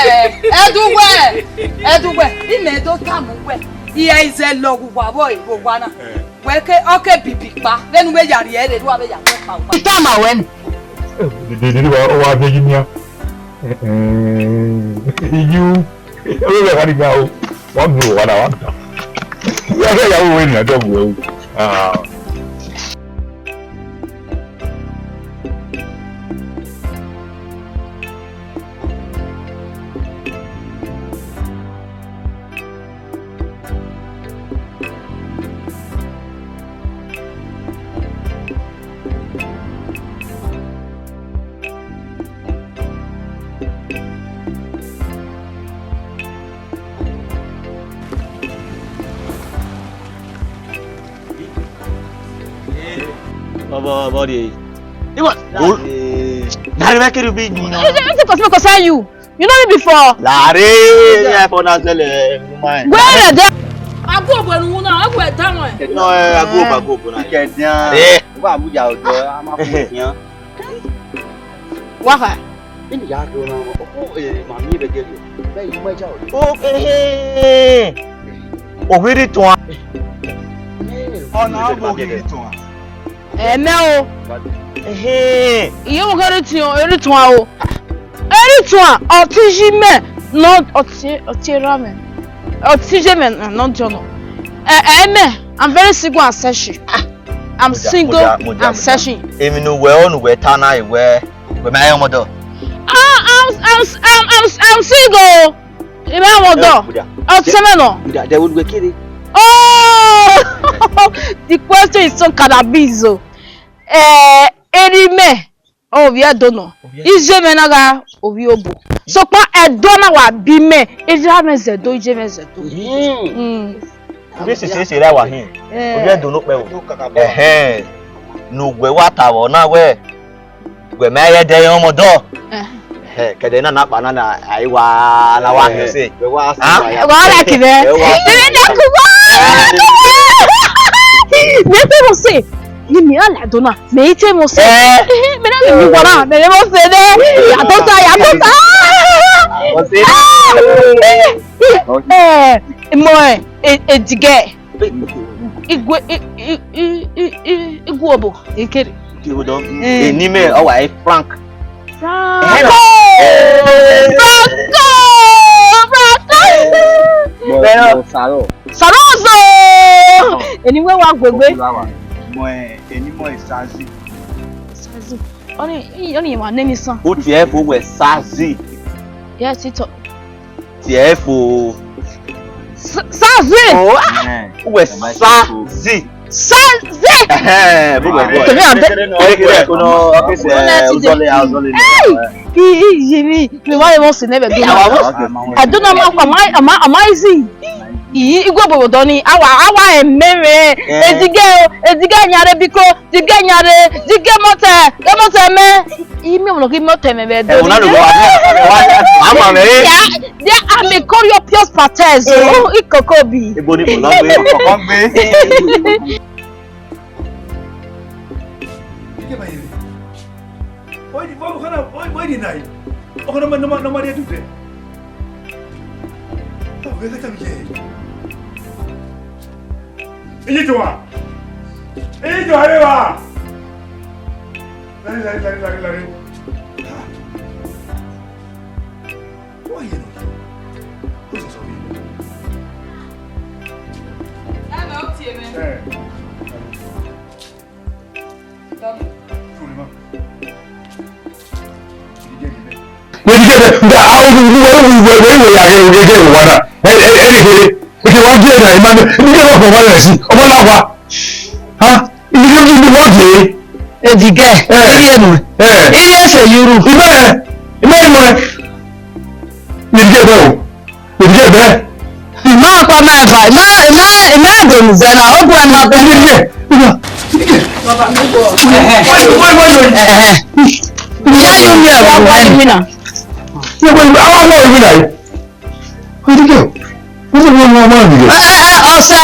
ẹ du wẹ, ẹ du wẹ. Imẹ do tama wẹ, I ra i zẹ lọghe uwa vbe owa na. Ẹ. Wẹ ke, ọ ke bibi kpa, vbene u vbe ya rhie ẹre, ru a vbe ya kpa kpa. I tama wẹ ni. Ẹ, de, de, de, wa, wa vẹ yi nia. Ẹ, ẹ, you. Ẹ, ẹ, ẹ, wa ni ga o. Wa mi o, wa na, wa na. Ya, ya, ya, we, ni, a dog we o. Ah. Baba, body. Iwa. Dari me kiri bi ni. It, it, it, it, it, it, you. You know me before? Lare, yeah, for now, tell, eh, woman. Where are they? Agu obo enu na, agu ẹda wọn. No, eh, agu obo, agu obo na. Kẹdian. Eh. Wa mu ya ọdọ, a ma fún ẹdian. Wa ha. Ini ya do na, o, eh, ma mi be gẹ yo. Be yi ma ja o. O, eh, eh. Oviri tuan. Ọna oviri tuan. Ẹmẹ o. Ehẹn. Iye wo kẹ rituan, rituan o. Rituan, ọ te yi mẹ, nọ, ọ te, ọ te ra mẹ. Ọ te yi mẹ, nọ, nọ, jọ nọ. Ẹ, ẹ, mẹ, I'm very single and searching. I'm single and searching. Emwi ne uwẹ ọ ne uwẹ ta na, wẹ, wẹ ma rẹn ọmọdọ. Ah, I'm, I'm, I'm, I'm, I'm single. Ẹ ma rẹn ọmọdọ. Ọ te mẹ nọ. Dẹ wo ne uwẹ kere? Oh, the question is so cannabis o. Eh, eri mẹ, ovbi Ẹdo nọ. Ovbi Ẹdo. Iye mẹ na gha ovbi obo. Sokpan Ẹdo na wa bi mẹ, eri mẹ zẹ Ẹdo, iye mẹ zẹ Ẹdo. Mm. Mm. Ovbi sisi esi ra wa hin. Eh. Ovbi Ẹdo no kpẹ o. Ẹhẹn. Ne uwẹ wa ta vbọ na wẹ, wẹ ma rẹn ẹdẹ rẹn ọmọdọ. Eh. Ẹhẹn, kẹdẹ na na kpa na na, a i wa na wa hin se. Wẹ wa, ah? Wẹ wa like mẹ. Wẹ wa. Mẹ na ku wẹ. Mẹ te mo se. Ni mi a la do na. Mẹ i te mo se. Eh. Mẹ na mi wa na. Mẹ mo se de. Ya tota, ya tota. Mo se. Eh, mo, eh, eh, eh, dige. Igwe, i, i, i, i, i, igwe obo, ikere. Igwe obo. Eh. Eni mẹ, ọ wa e Frank. Franco! Eh. Franco! Franco! Mo, mo Saro. Sarozo! Oh. Eni wẹ wa gbegbe. Mo, eh, eni mo Sazi. Sazi. Oni, oni wa neni san. O ti ẹ fo wẹ Sazi. Yes, it's a Tiẹ fo. Sa-, Sazi. Oh, ah. Ẹhẹn. Uwẹ Sazi. Sazi. Ẹhẹn, bro, bro. Tẹ̀lé àdé. Kere, kere, kere, kono, okay, sir. Ọmọ náà ti dé. Uzọle, uzọle. Hey! Iyi, iyi, mi, mi wa ye wọn si nẹvẹ do. Awa wọn. I don't know, ama, ama, ama, ama, easy. Iyi, igwe obodo ni, awa, awa emẹmẹ. Eh. Edige o, edige nyare biko, dige nyare, dige mọtẹ, ge mọtẹ mẹ. Imi ọmọ ghi mọtẹ mẹ vbe do. Eh, ọna lo wa, wa, wa, ama mẹ. Ya, ya, I'm a Coriopius patez. Eh. Oh, ikoko bi. Ebo ni mo lọ gbe, ọkọ gbe. Ike ma yere. Oi, oi, oi, oi, oi, nai. Ọkọ nọ ma, nọ ma, nọ ma rẹ dudẹ. Ọkọ rẹ kẹta mi ye. Eyi to wa. Eyi to wa, re wa. Lare, lare, lare, lare, lare. Ha. Why you know? Who's this over here? Ẹ mẹ, ó tiẹ mẹ. Eh. Sorry, ma. Wẹ di gẹdẹ, nga a wu wu wu wu wu wu ya ghe wu ghe wu wa na. Ẹ ẹ ẹ ghe, ẹ ghe wa ghe na, ima ne, ima ne ọkọ wa na si, ọmọ na wa. Ha? Ima ne ima wa ghe. Edigẹ, eh, iye nu. Eh. Iye se yuru. Ima, ima ima. Edigẹ bẹ o. Edigẹ bẹ. Ima kpa mẹ ba, ima, ima, ima do mu zẹ na, o gu ẹ ma bẹ. Edigẹ, ima. Baba mi gbọ. Ẹhẹ. Why, why, why you? Ẹhẹ. Ima do mu ẹ ba. Why you mean? Why, why, why you mean? Edigẹ. Wọ́n ti wọ́n wọ́n wọ́n nìyẹn. Ẹ, ẹ, ẹ, ọsẹ,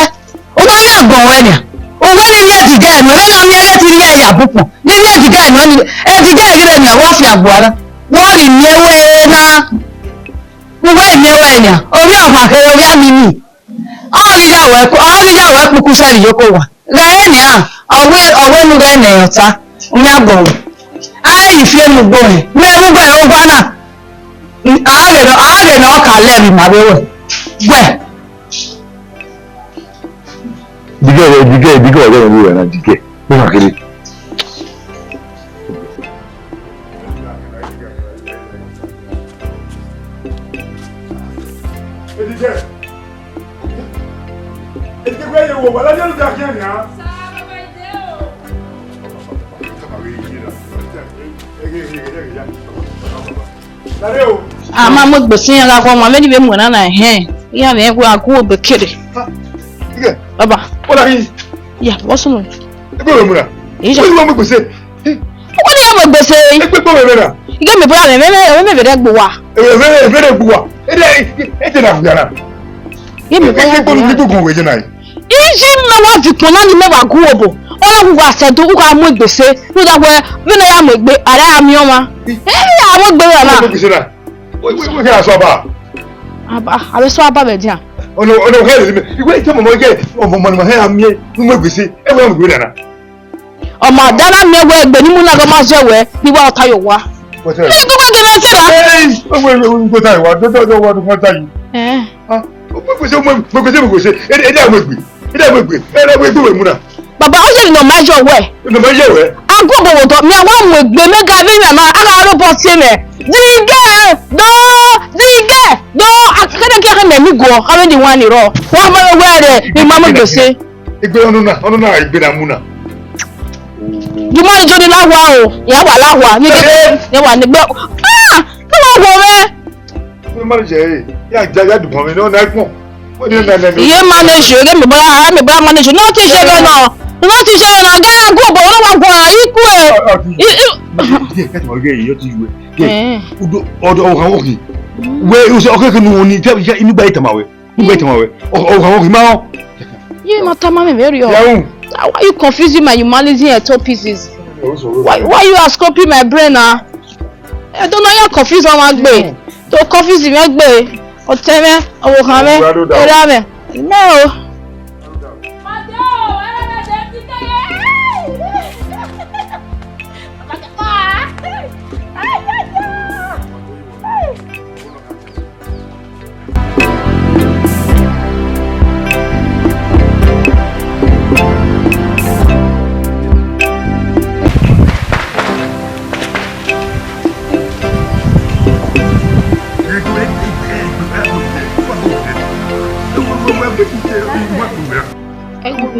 uwa ya gbọn wẹ nia. Uwa ne miẹn Edigẹ nọ, ẹmwẹ na miẹn ẹghẹ te I miẹn ya bukpọn. Ne miẹn Edigẹ nọ ni, Edigẹ ghi rre nia, wọ fi agbuara. Wọ ghi miẹn wẹ na. Uwa miẹn wẹ nia. Ovbi ọmwa kherhe ovbi amimi. Ọ ghi ya wẹ, ọ ghi ya wẹ kpuku sẹrri yoko wa. Gha re nia, ọ wẹ, ọ wẹ ne u ghẹ nẹ ọta, u yan bọ. A i fi emu gbe ọnrẹn, mẹ vbe ugbẹn owa na. A ghe nọ, a ghe nọ ka lẹ emwi ma vbe ruẹ. Wẹ. Digẹ, digẹ, digẹ, ọghe ne u ru ẹre na, digẹ. Wẹ na kere. Edigẹ. Edigẹ, wẹ ye wo, wa la ye lu da khian nia. Sa, baba, ide o. A ma mu egbe sẹ iran gha khuọnmwa, vbene I vbe mu ẹn na na, ẹhẹn, iran vbe rẹn wẹẹ a gu obọ kere. Ha, igẹ. Baba. Ọ na ghi. Ya, vbọ sunu? Ebe wẹ mu na? Iya. Wẹ mu egbe sẹ? Ọ wẹ ne iran mu egbe sẹ. Egbe kpo vbe na? Ighe mẹ bra mẹ, mẹ, mẹ, mẹ vbe rẹ gbe uwa. Ebe, ebe, ebe rẹ gbe uwa. Ede, ede na gbe na. Ighe mẹ bra. Egbe kpo ni gbe gun wẹ je na. Iye mẹ wa viọ ukpọn na ni mẹ wa gu obọ. Ọ ghi wa sẹ do, u gha mu egbe sẹ. Rhunmwuda wẹẹ, vbene ọ ya mu egbe, a ra ya miẹn ọmwa. Ẹ ya mu egbe vbe na. Wẹ, wẹ, wẹ, kẹ a sẹ ọba? Aba, a vbe sẹ ọba vbe dia. Ọnọ, ọnọ, kẹ lele mẹ. Iwẹ, ite ọmọ mọ ye, ọmọ mọ ni ma hẹ a miẹn, u mu egbe sẹ. Ẹ wẹ mu egbe nana. Ọmọ ada na miẹn wẹẹ egbe ne I mu na ghe ọ ma zẹ wẹ, ne I wa ta ye owa. What's that? Ẹ, gbogbo egbe na te ra. Hey, wait, wait, wait, wait, wait, wait, wait, wait, wait, wait, wait, wait. Eh. Ah, wait, wait, wait, wait, wait, wait, wait. Ẹ, ẹ, ẹ, wait, wait. Ẹ, ẹ, wait, wait. Ẹ, ẹ, wait, wait, wait, wait. Baba, ọ ye ne ọ ma yọ wẹ. Ne ọ ma yọ wẹ. A gu obọ vbe otọ, mẹ wa mu egbe, mẹ ga vbe yan na, a gha ro bọ tie mẹ. Digẹ, do, digẹ, do, a kẹdẹ kẹ mẹ ni guọ, a vbe ni wan ni rọ. Wa ma wẹ rẹ, I ma mu egbe sẹ. Egbe ọnọna, ọnọna egbe na mu na. Gi manager ni lahua o, ya wa lahua, ni gẹgẹ, ya wa ni gbe. Ah, ka wa wo mwẹ. Egbe manager e, ya ja ya du pọn mi, no na ikpọn. Wọ́n ní na na. Iye manager, ge mi bra, mi bra manager. No ti ṣe gẹ nọ. No ti ṣe gẹ nọ. Ga gu obọ, no wa gu a, iku e. Ye, kẹtọ ge yo ti we. Ye. Eh. Udo, ọdọ, ọkàn wọkì. We, o se ọkẹ kẹnu ni, tẹ, inú gba ìtàmà we. Igbe tama wẹ. Ọ, ọ, ọ, ọ, ma ọ. Ye ma tama mẹ very well. Yahoo. Why you confusing my humanity into pieces? Why, why you are scraping my brain, ah? I don't know, you confuse my gbe. To confuse my gbe. O tẹ mẹ, o wo khan mẹ, era mẹ. Ime o.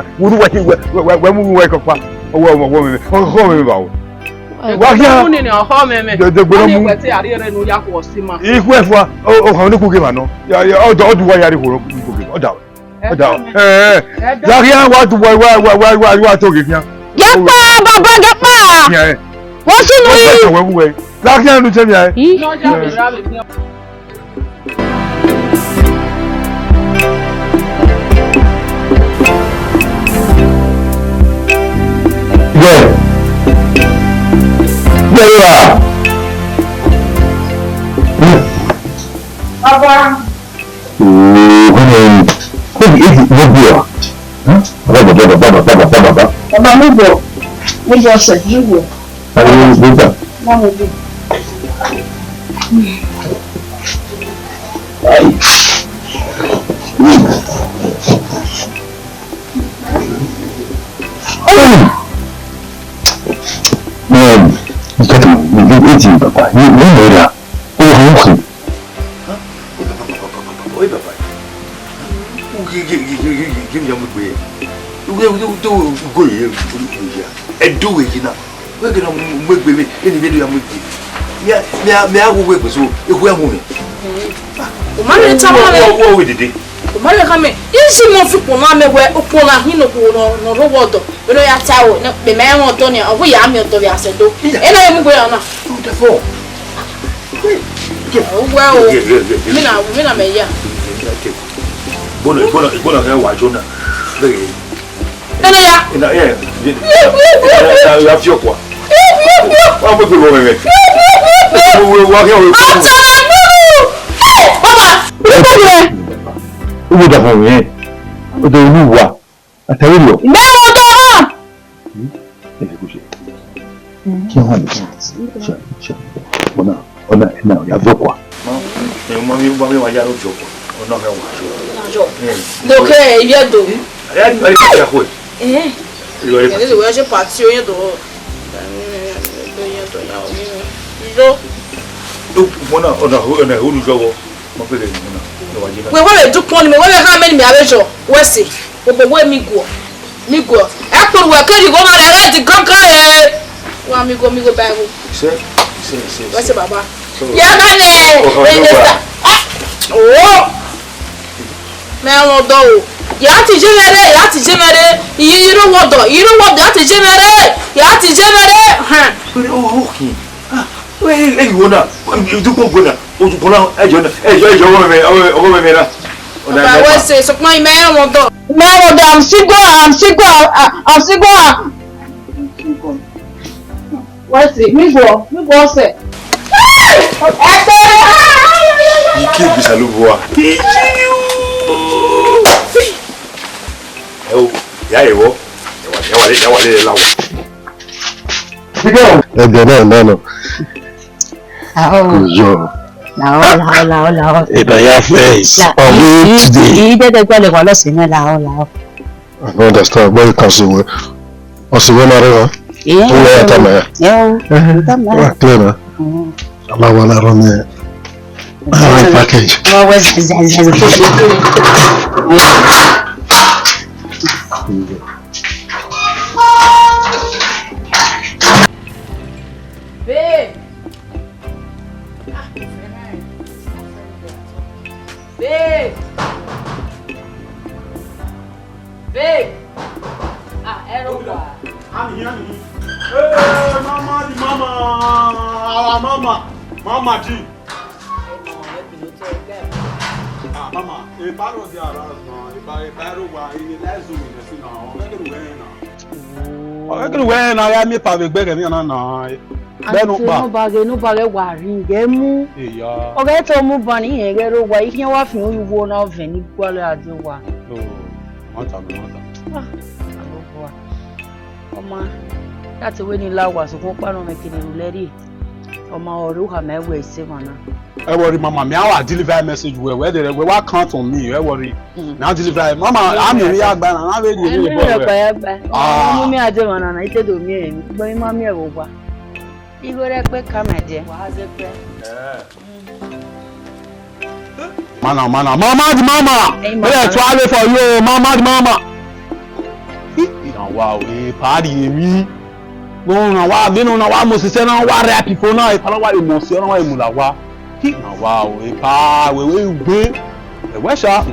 khian. Unu wẹ, wẹ, wẹ, wẹ mu wẹ kọkpa. Ọwọ, ọwọ, ọwọ mẹ, ọwọ mẹ ba o. Wa khian. Unu ni ọhọ mẹ mẹ. De, de, gbẹrẹ mu. Wẹ te a rhie rre ne u ya khuọ si ma. Ikhu ẹfua, o, o, ha ne ku ge ma nọ. Ya, ya, ọdọ, ọdọ wa ya rhie khuọ ku ge. Ọdọ. Ọdọ. Eh, eh. Ya khian wa tu wa, wa, wa, wa, wa, wa to ge khian. Gẹkpa, baba, gẹkpa. Khian, eh. Wọ́n sún nù yìí. Wọ́n fẹ́ sọ̀wọ́ wúwẹ́. Lákìá ló jẹ́ mi àyè. Yìí. Bẹ́ẹ̀. Bẹ́ẹ̀ ló rà. Bàbá. Ooo, ọmọ ẹ̀yìn. Ó di, ó di, ó di ọ. Bàbá, bàbá, bàbá, bàbá, bàbá, bàbá. Bàbá, mo bọ̀. Mo bọ̀ ọ̀sẹ̀, mo bọ̀. Ayé ló gbé gbà. Má mo bọ̀. Ayi. Nǹkan tó ń gbé èjì bàbá, ní ìlú ìlera, ó wà ń kú. Oi, baba. Ugi, gi, gi, gi, gi, gi, gi, ya mu egbe. Ugi, ugi, ugi, ugi, ugi, ya. Ẹdẹ uwẹ yi na. Wẹ gẹ na mu egbe vbe, eni vbe do ya mu egbe. Mia, mia, mia wo egbe so, ehu ya mu mẹ. O ma le tama mẹ. Wo, wo, wo dede. O ma le khama mẹ. Isi mo fi ukpọn na mẹ wẹ, ukpọn na hin no ku no, no ro wọ ọdọ. Vbene ọ ya ta ro, ne mẹ ma rẹn ọdọ nia, ọ wẹ ya miẹn ọdọ vbe a sẹ do. Ena vbe mu egbe ra na. Who the fuck? Uwẹ o. Mina, mina mẹ ya. Gbọna, gbọna, gbọna kẹ wa jọ na. Ena ya. Ena, yeah. Ya fi ọkua. Wa gbẹgbẹ wọ mẹmẹ. Wa kẹ wọ. Ọtọ mẹ gbọdọ. Baba, gbẹgbẹ. Uwe da fọ mẹ. O de ru wa. Atẹrẹ lọ. Mẹ ro dọ mọ. Ẹ kú ṣe. Kí wọ́n lè fún un. Ṣe, ṣe. Ọ̀nà, ọ̀nà, ẹ̀nà, ọ̀yà bọ̀ kwa. Ma, ẹ, ma mi, ma mi wa ya lọ jọ kwa. Ọ̀nà ẹ wà jọ. Jọ. Ẹ. Dọkẹ, ẹ yẹ do. Ẹ, ẹ, ẹ, ẹ, ẹ, ẹ. Ẹ, ẹ, ẹ, ṣe pati, o yẹ do. Jọ. Ọ̀nà, ọ̀nà, ọ̀nà, olùjọ wọ. Wẹ wẹ vbe dukpọn ni, mẹ wẹ vbe kha mẹ ni mẹ a vbe yọ, wẹ sẹ, obo wẹ mi guọ, mi guọ. Ẹ kpọnmwẹ wẹ ke righo na rẹ, ẹ di gangan re. Wa mi guọ, mi guọ ba ẹvbo. Sẹ, sẹ, sẹ, wẹ sẹ. Sẹ baba. So, ya gha nẹ, o kha ẹ nẹ sa. Oh. Mẹ wọn dọ o. Ya ti je mẹ re, ya ti je mẹ re. Iye, iye ro wọ dọ, iye ro wọ dọ, ya ti je mẹ re, ya ti je mẹ re. Hẹn. Oh, okay. Ah, ẹ, ẹ, ẹ, ìwọ náà, ìdúgbò gbọdọ, ojúgbọ̀n náà, ẹ jọ náà, ẹ jọ, ẹ jọ, ọwọ́ mi, ọwọ́ mi, ọwọ́ mi náà. Ọ̀dà bàbá, ẹ wọ́n ṣe sọpọ́n ìmọ̀ ẹ̀rọ wọn dọ̀. Mẹ wọn dọ, I'm still go, I'm still go, I'm still go. Wọ́n sì, mi gbọ́, mi gbọ́ ọ̀sẹ̀. Ike gbèsè ló bu wa. Ẹ o, ìyá ìwọ, ẹ wà, ẹ wà lé, ẹ wà lé, ẹ láwọ. Ẹgbẹ́ náà náà nọ. Làó. Kò yọ. Làó, làó, làó, làó. Ìdọ̀yà face. La-, of it today. Ìdẹ́dẹ́gbẹ́ lè wà lọ́sìn náà, làó, làó. I don't understand where you can see where. Ọsẹ wẹ na rẹ wa. Yeah. Who ya tama ya? Yeah. Uh-huh. Tama. Wa clear na. Mm. Ala wa na run me. All right, package. Well, well, z-, z-, z-, z-, Babe. Ah, babe. Babe. Ah, Erogua. I'm here, I'm here. Hey, mama, the mama, our mama, mama G. Hey, mama, help me, no tell them. Eba rhọdia ra na, eba, eba ẹre owa, ine la zuru nẹ si na, ọ ghẹ gele uwẹ rẹn na. Ọ ghẹ gele uwẹ rẹn na, ya miẹn epa vbe egbe ẹghẹ ne iran na na. Bẹghe ne u kpa. Nọba ghẹ, nọba ghẹ wa rhie ghẹ mu. Eya. Ọ ghẹ te ọ mu ban ne irẹn ghẹ rre owa, ikhian wa fian uyi uwu na ọvẹn ni gualọ a de owa. Oh, mata, mata. Ah, aro owa. Ọ ma, ya te wẹ ne I la owa, sokpan ọkpa nọ mwẹ kene ru lẹrriẹ. Ọ ma ọre u khama ẹe wẹ I sẹ emwa na. Ẹ worry, mama, me I wa deliver message well. Wẹ dẹ, wẹ wa count on me. Ẹ worry. Mm. Me I deliver. Mama, a miẹn emwi ya gba na, na vbe rhie emwi ye bọ rẹ. Gba ya gba. Ah. Mu mi a de emwa na na, I te do miẹn emwi. Gbẹn ma miẹn vbe owa. Igho rẹ kpe ka mẹ diẹ. Wa ze kpe. Eh. Mana, mana, mama the mama. Hey, mama. Hey, tuale for you, mama the mama. Ina wa o, e pa di emi. No, na wa, vbene na wa mo sisẹ na wa rẹ people na, e pa na wa mo si na wa mu la wa. Ina wa o, e pa we we gbe. Ẹwẹ sha,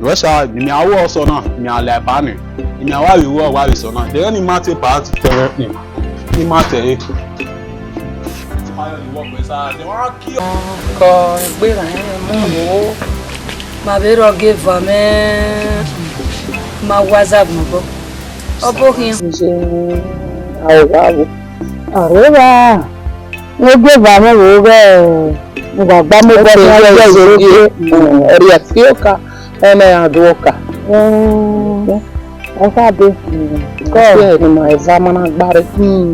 ẹwẹ sha, ni mi a wọ ọsọ na, mi a la eba nẹ, ni mi a wa vbe wọ wa vbe sọ na. De ni ma te pa ti tẹrẹ ni, ni ma te re. Kọ egbe ra rẹn mu wo, ma vbe rọ ge va mẹ, ma wa za gbọngbọn. Ọ bo khian. Aro wa wo. Aro wa. Ogie va mwẹ vbe ghẹ ne uwa gba mu obọ khian ye ẹzọ rhie, ẹrriẹ fi oka, ẹmwẹ ra do ọka. Ọ kha dee. Kọ ẹre ne ima eva ma na gba rre.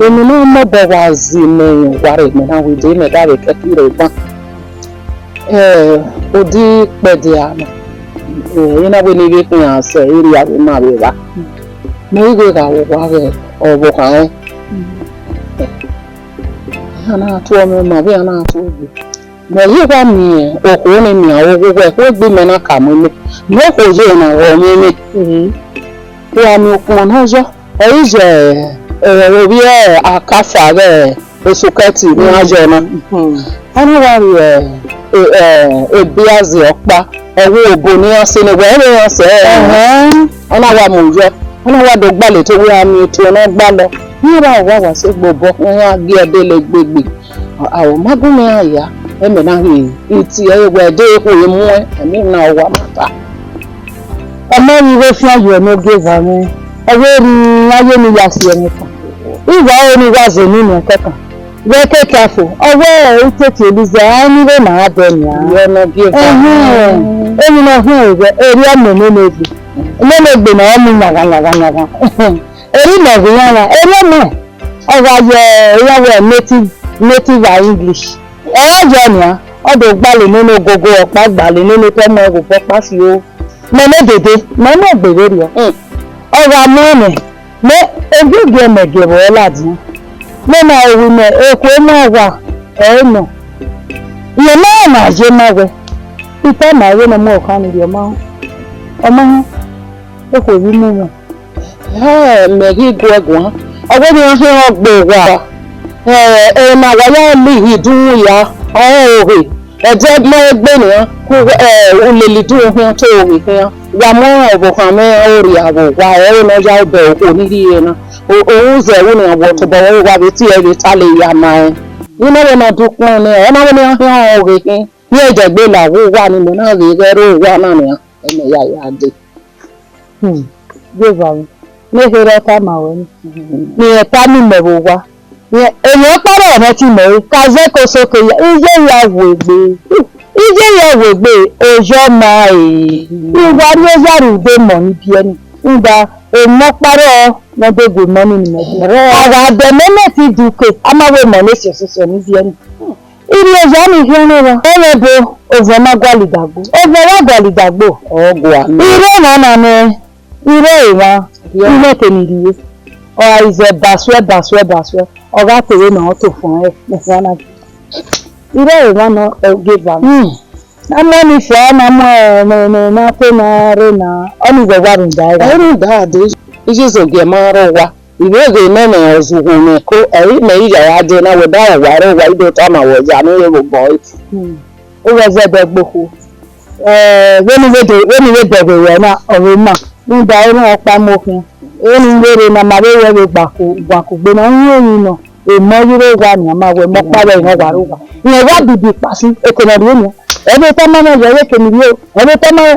Emwi ne ọ mobọ wa zi mẹ rẹn owa rre, mẹ na hu dee, mẹ da vbe kẹki rre ban. Eh, odi kpẹdẹ a na, eh, I na wẹ ne I vbe khian sẹ erriọ avbe ima vbe evba. Mẹ i ghe gha vbe owa ghẹ ọvbokhan rẹn. Iran na tuẹ ọmọ ma vbe iran na tuẹ egbe. Mẹ ghi gha miẹn okhuo ne miẹn ọghughẹ, egbe mẹ na ka mu imẹ. Mẹ okhuo ye na ghọ mwẹ imẹ. Wa miẹn ukpọn ne ọ yọ, ọ i ye, eh, ovbi akafa ghẹ osokẹti ne iran yọ na. Ọ na wa rhie, eh, eh, ebiaze ọkpa, ọ wẹ obo ne iran sẹ ne wẹ vbe iran sẹ, eh, ọ na wa mu yọ, ọ na wa do gbalẹ to wẹ a miẹn eto ne ọ gbalọ. Iran wa wa sẹ egbe obọ, iran gie ẹdẹ le gbegbe. Aro ma gun mwẹ iran hia, ẹmwẹ na ghi tie ẹre wẹ ẹdẹ ekhue muẹn, ẹmwẹ na wa ma ta. Ọ ma ghi vbe fian ye ne ogie eva mwẹ, ọ vbe rri iran ye ne I ya si ẹmwẹ kan. I wa ro ne I wa zẹ eni nẹ kẹkan. Wẹ ke ta fo, ọ wẹ I tete Eliza, a ni vbe ma a dẹ nian. Yọ ne ogie eva. Ẹhẹn, emwi ne ọ khian vbe erriọ mẹ nene egbe. Nene egbe na ọ mu yaghan yaghan yaghan. Eri mẹ vbe iran ra, erriọ mẹ. Ọ gha ye iran wẹ native, native a English. Ọ ra yọ nian, ọ do gbalẹ nene ogogo ọkpa, gbalẹ nene otọ mu ẹvbo obọ ọkpa fi o. Mẹ ne dede, mẹ ne egbe vberriọ. Ọ gha mu ẹmwẹ, mẹ, ogiọgiẹ mẹ gie vbe ọ ladian. Mẹ na ru imẹ, ekhue mu awa, ẹ i nọ. Rẹn ma na ye ma wẹ, I tama ẹre ne ọ mu ọkhan ni rhie ọma, ọma họn, ekhue vbe mu wọn. Hẹ, mẹ ghi guẹ guan. Ọ wẹ ne iran khian gbe owa. Ẹ, ena wa ya lihidun ya, ọ rẹn ohoghe. Ẹdẹ ma egbe nian, ku, ẹ, ulele idun khian te ohoghe khian. Wa mu ọvbokhan mwẹ, ọ rhia vbe owa, ẹre ne ọ ya obọ okhuo ni rhie na. O, o, uzẹ ru nian wọ tobọ wẹ wa vbe tie ẹre vbe ta le ya ma rẹn. Ina wẹ na dukpọn nẹ, ọ na wẹ ne iran khian ohoghe khin. Rẹn dẹgbe la vbe owa ni mẹ na ghe ghẹ rre owa na nian, ẹmwẹ ya ya dee. Hmm, Jihova mwẹ, ne kherhe ọ tama ruẹ ni. Ne irẹn tama imẹ vbe owa. Rẹn, emwi ọkpa rẹ ọmọ ẹtin mẹ re, ka zẹ ko so ke ya, iye ya wu egbe. Iye ya wu egbe, oya ọma e. Uwa rri oya rre ude emọ ni biẹ ni. Rhunmwuda, emwi ọkpa rrọọ, ne ọ de gu emọ ni ni mẹ biẹ. A gha dẹ mẹ mẹ ti du ke, a ma wẹ emọ ne siọsiọsiọ ni biẹ ni. Irri oya ni khian nẹ ra. Ẹmwẹ ebo, ovẹn ma gualọ idagbo. Ovẹn wa gualọ idagbo. Ọ gua nẹ. Irre emwa na nẹ, irre emwa, irre ke ni rrie. Ọ gha zẹ basuẹ, basuẹ, basuẹ. Ọ gha te vbe nọ, ọ to fuẹn ẹre, ne fuẹn na. Irre emwa nọ, ọ ghe eva. Hmm. A mu ni fia, na mu, eh, ne, ne, na te na rre na. Ọ ni wẹ wa rhunmwuda ẹre. Ẹ rhunmwuda dee, Jesu gie ma rre owa. I vbe ghe nene ọzughu mwẹ ko, ẹre mẹ i ya ra dee na wẹ da owa rre owa, I do tama wẹ ya ne u ye vbe obọ ẹre. Hmm. U ghẹ zẹdẹ gbe okhuo. Eh, vbene u vbe de, vbene u vbe dẹghe ruẹ na, ọ vbe ma. Rhunmwuda erhunmwu ọkpa mu okhian. Vbene u vbe rre na, ma vbe ruẹ vbe gba ku, gba kugbe na, u ru emwi nọ, emọ ghi rre owa nian, ma wẹ emọ ọkpa vbe ẹrinmwi wa rre owa. Rẹn wa bibi kpasi, eke ne ọ rrie nian. Ẹ vbe tama mwẹ yẹ, eke ne I rrie o. Ẹ vbe tama mwẹ,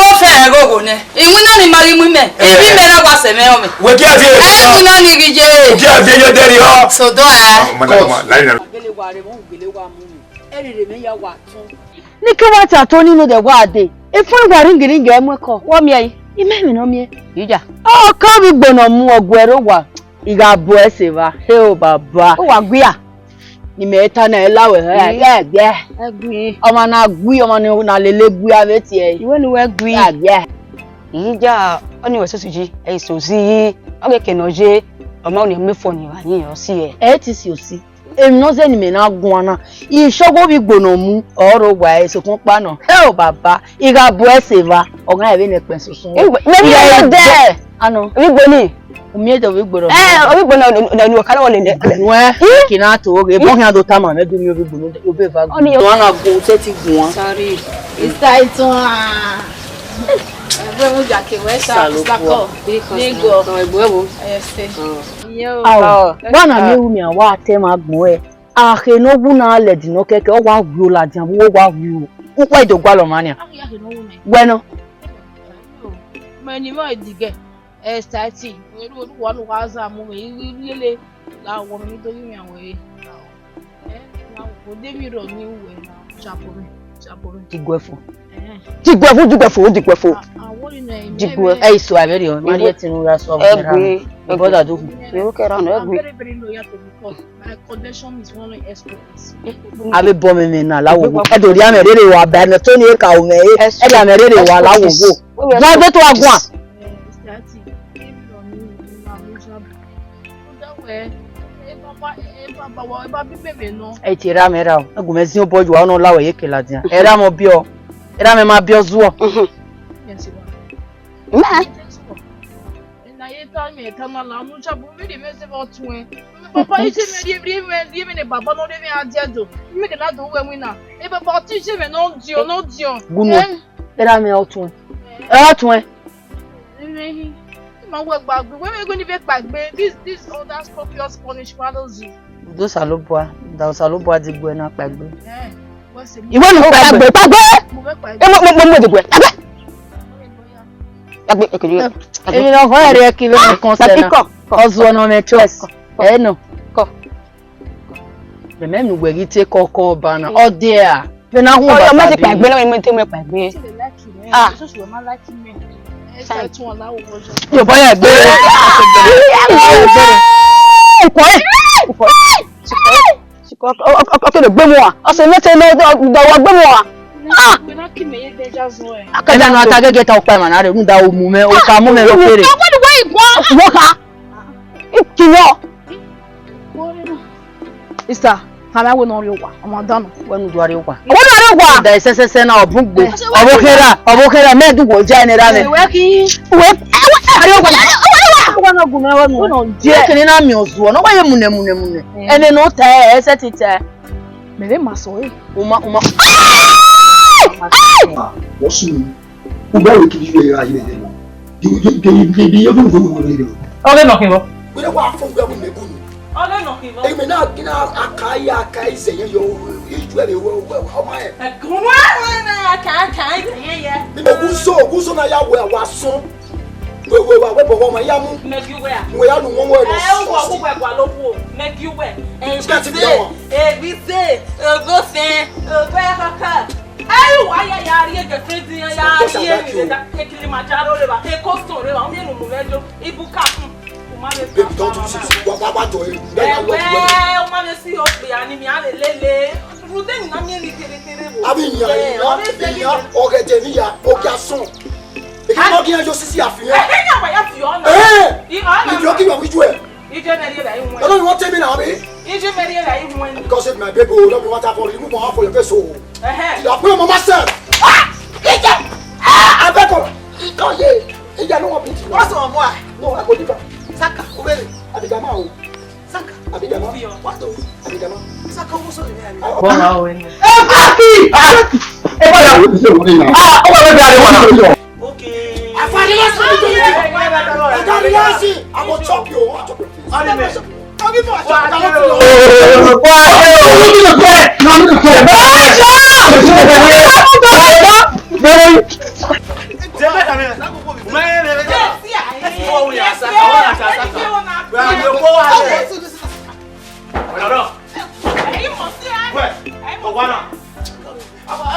Ọmọ Ẹ ghogho nẹ. Iwinna ni ma ghi mu imẹ. Eh. Ibi mẹ na wa sẹ mwẹ ọmẹ. Wẹ gie a viẹ. Ẹ iwinna ni ghi ye. Gie a viẹ ye dẹrriọ. Sodọ ẹ. Ọmọ náà, ọmọ, láyé náà. Gele wa rre, wọn gele wa mu mi. Ẹ rere mẹ ya wa tọn. Nike wa ta to ni no de wa de. Efun wa ringi ringi ẹ mu ẹkọ. Wọ miẹn yi. Imẹ mi nọ miẹn. Ija. Ọ ka vbe igbo nọ mu ọguẹ rre owa. I gha bu ẹse evba. He o baba. Uwa gui a? Ne imẹ ta na, ẹ la wẹ hẹ. Ẹgbẹ. Ẹgbẹ. Ọmwa na gui, ọmwa ni na lele gui avbe tie. Iwe ne uwẹ gui. Ẹgbẹ. Ija, ọni wẹ sosi ji, ẹ i sosi yi. Ọ ghe ke ne ọ ye, ọ ma ni mẹ fọ ni ra yin ọ si ẹ. Ẹ ti si osi. Emwi ne ọ zẹ ne imẹ na guan na, isọghe ovbi igbo nọ mu, ọ rre owa ẹre, sokpan ọkpa nọ. Hẹ o baba, I gha bu ẹse evba, ọ gha rẹn vbene ẹkpẹn soso. Mẹ vbe Ira dẹ. Ano. Ovbi igbo ni. U miẹn dẹ ovbi igbo nọ. Eh, ovbi igbo nọ, nọ, nọ, nọ, kalo wọle lẹ. Nuẹ, kina to ghe, bọ khian do tama mẹ du mi ovbi igbo nọ, ovbi eva. Ọni yo. Wan na gu, te ti guan. Sorry. It's tight one. Ẹgbẹ́ mu jake wẹ sa, Salukua. Slakọ. Nigo. Ẹgbẹ́ wo? Ẹsẹ. Yo. Awa, wana mi ru mi awa te ma gbọn ẹ. Akhe ne ọ wu na lẹ di nọ kẹkẹ, ọ wa wu ladian, vbe uwa wu. Ukpa i do gualọ ma nian. Wẹ nọ. Mẹ ni mọ edigẹ, exciting. Eru eru wa nu wa za mu mẹ, i ri lele la wọ mi do yi mi awẹ. Eh, na wo de mi rọ ni wẹ na, jabo mi, jabo mi. Ti guẹ fo. Eh. Ti guẹ fo, ti guẹ fo, ti guẹ fo. Ah, ah, what you know, Ti guẹ. Ẹ iso avbe rẹ, ma ri ẹtin ra so. Ẹgbe. Brother do. Yo kẹra nọ, ẹgbe. I'm very, very loyal to the cause. My connection is one expert. Avbe bọ mẹ mẹ na la wo. Ẹ do ria mẹ rere wa ba mẹ to ni ka o mẹ. Ẹ ria mẹ rere wa la wo wo. Wa do to aguan. Ẹ tie ra mẹ ra o. Ẹ gu mẹ zin obọ ju a nọ la wẹ ye ke ladian. Ẹ ra mẹ ọbiọ. Ẹ ra mẹ ma biọ zuọ. Mẹ. Ena ye ta mẹ ta na la mu cha bu mi de mẹ se vbe ọtuẹn. Papa, ije mẹ rhie, rhie mẹ, rhie mẹ ne baba nọ rhie mẹ a dia do. Mẹ ke na do wẹ winna. E baba, ọtẹn ije mẹ nọ diọn, nọ diọn. Gunu. Eh. Era mẹ ọtuẹn. Ẹ ọtuẹn. Emẹ hi. Ma wẹ gba gbe, wẹ mẹ gbe ni vbe kpa gbe. This, this other Scorpius punish follows you. Do Osanobua, da Osanobua di gbe na kpa gbe. Eh. Iwe nu kpa gbe, kpa gbe. Mo fẹ́ kpa gbe. E mo, mo, mo, mo di gbe, kpa gbe. Kpa gbe, okay, you. Èmi lọ fọ ẹrẹ kí ló ń kàn sẹ́nà. Ọzọ ọ̀nà mẹ choice. Ẹ nọ. Kọ. Mẹmẹ nu wẹ ghi te kọkọ ọba na. Ọ de a. Vbe na hu ọba. Ọyọ mẹ ti kpa gbe na, mẹ te mẹ kpa gbe. Ah. Yorùbá yà gbé. Nkọ ẹ. Nkọ ẹ. Ọkẹ lè gbé mu wa. Ọsẹ mẹtẹ ní ọdọ ọdọ wa gbé mu wa. Ah. Ẹnẹ nu ata gẹgẹ ta ọkpa ẹmwa na rre, rhunmwuda omu mwẹ, oka mu mwẹ vbe okere. Wọ́n ka. Ìkìlọ̀. Ista, kàmá wo nọ rẹ wa, ọmọ dànù. Wẹ nu dua rẹ wa. Wọ́n nọ rẹ wa. Da ẹsẹsẹsẹ na ọbun gbe. Ọbọ kẹra, ọbọ kẹra, mẹ dùn wọ ja ẹni ra mẹ. Wẹ kí. Wẹ, wẹ, wẹ, wẹ, wẹ, wẹ, wẹ, wẹ, wẹ, wẹ, wẹ, wẹ, wẹ, wẹ. Kìnìún náà mi ò zùọ, náà wáyé mùnẹ̀mùnẹ̀mùnẹ̀. Ẹni nù tẹ ẹ, ẹsẹ̀ ti tẹ. Mẹ̀rẹ̀ màá sọ ẹ̀. Uma, uma. Ah, wọ́n sùn mí. Ugbe wẹ kiri yọ era yẹ yẹ. Di di di di di yọ fún fún wẹrẹ yọ. Ọghe nọ khin vbọ? Wẹrẹ wa fún ugbe wẹ mẹ kunu. Ọghe nọ khin vbọ? Èmi náà kí náà aka yẹ aka ẹsẹ yẹn yọ iju ẹ lè wẹ wẹ ọmọ ẹ. Ẹkùn wẹ wẹ aka aka ẹsẹ yẹn yẹ. Ogunso, Ogunso na ya wẹ wa sọn. Wẹ wẹ wa wẹ bọ wọ ma ya mu. Mẹ fi wẹ a. Wẹ ya nu wọn wẹ nọ. Ẹ wọ wọ wẹ gua lo wo. Mẹ fi wẹ. Ẹ bi se, ẹ bi se, ẹ bi se, ẹ bi kaka. Ẹi wa ya ya rhie girlfriend iran ya rhie emwi vbe da ke Kilimanjaro rre evba, ke Coast Stone rre evba, u miẹn ne u mu mwẹ yo, ibuka kun. U ma vbe Baby, don't do this. Wa wa wa jọ e. Ẹwẹ, u ma vbe si okpia ni mia vbe lele. Rhunmwuda emwi na miẹn ni kherhe kherhe vbo. Abi yan, yan, yan, ọghẹdẹ ni ya, ogia sọn. Eke ma ọgian yo sisi afian. Ẹ ẹ yan wa ya fi ọna. Eh! Ibi ọgian wi ju ẹ. Ije mẹ rhie vbe iwẹn. Ọlọ́run wọ́n tẹ́ mi náà mi. Ije mẹ rhie vbe iwẹn. Because if my baby o, don't be what I for you, mo for your face o. Ẹhẹn. You are putting on myself. Ah! Ije! Ah! I beg you. Don't ye. Ije no wan beat you. What's on boy? No, I go different. Saka, obere. Abidama o. Saka. Abidama. What o? Abidama. Saka, what's on the name? Bọ́lá o ẹni. Ẹ bá kí! Ah! Ẹ bá yà. Ah! Ó wà lóde àríwá náà. Okay. Àfàdé lọ sí ibi tó yẹ. Àfàdé lọ sí. I go chop you. I chop your face. Ọdún mi. Ọdún mi. Wà á dé o. Wà á dé o. Wà á dé o. Wà á dé o. Wà á dé o.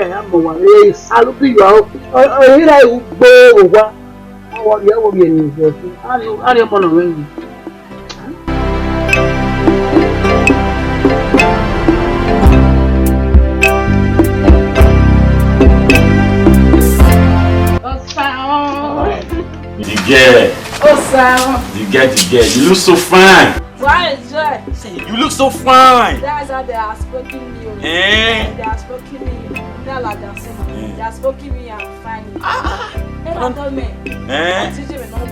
ya ya mọ wa re, Alubi ya o, o, o, ira ugbo owa. Ọ wọ rhie, ọ wọ rhie ni vẹ. Ani, ani ọmọ na mwẹ ni. Osaọ. The girl. Osaọ. The girl, the girl. You look so fine. Why is that? Say, you look so fine. That's how they are spoken me. Eh? They are spoken me. Not like that. Eh. They are spoken me and fine. Ah, ah. Hey, don't tell me. Eh? Teach me not.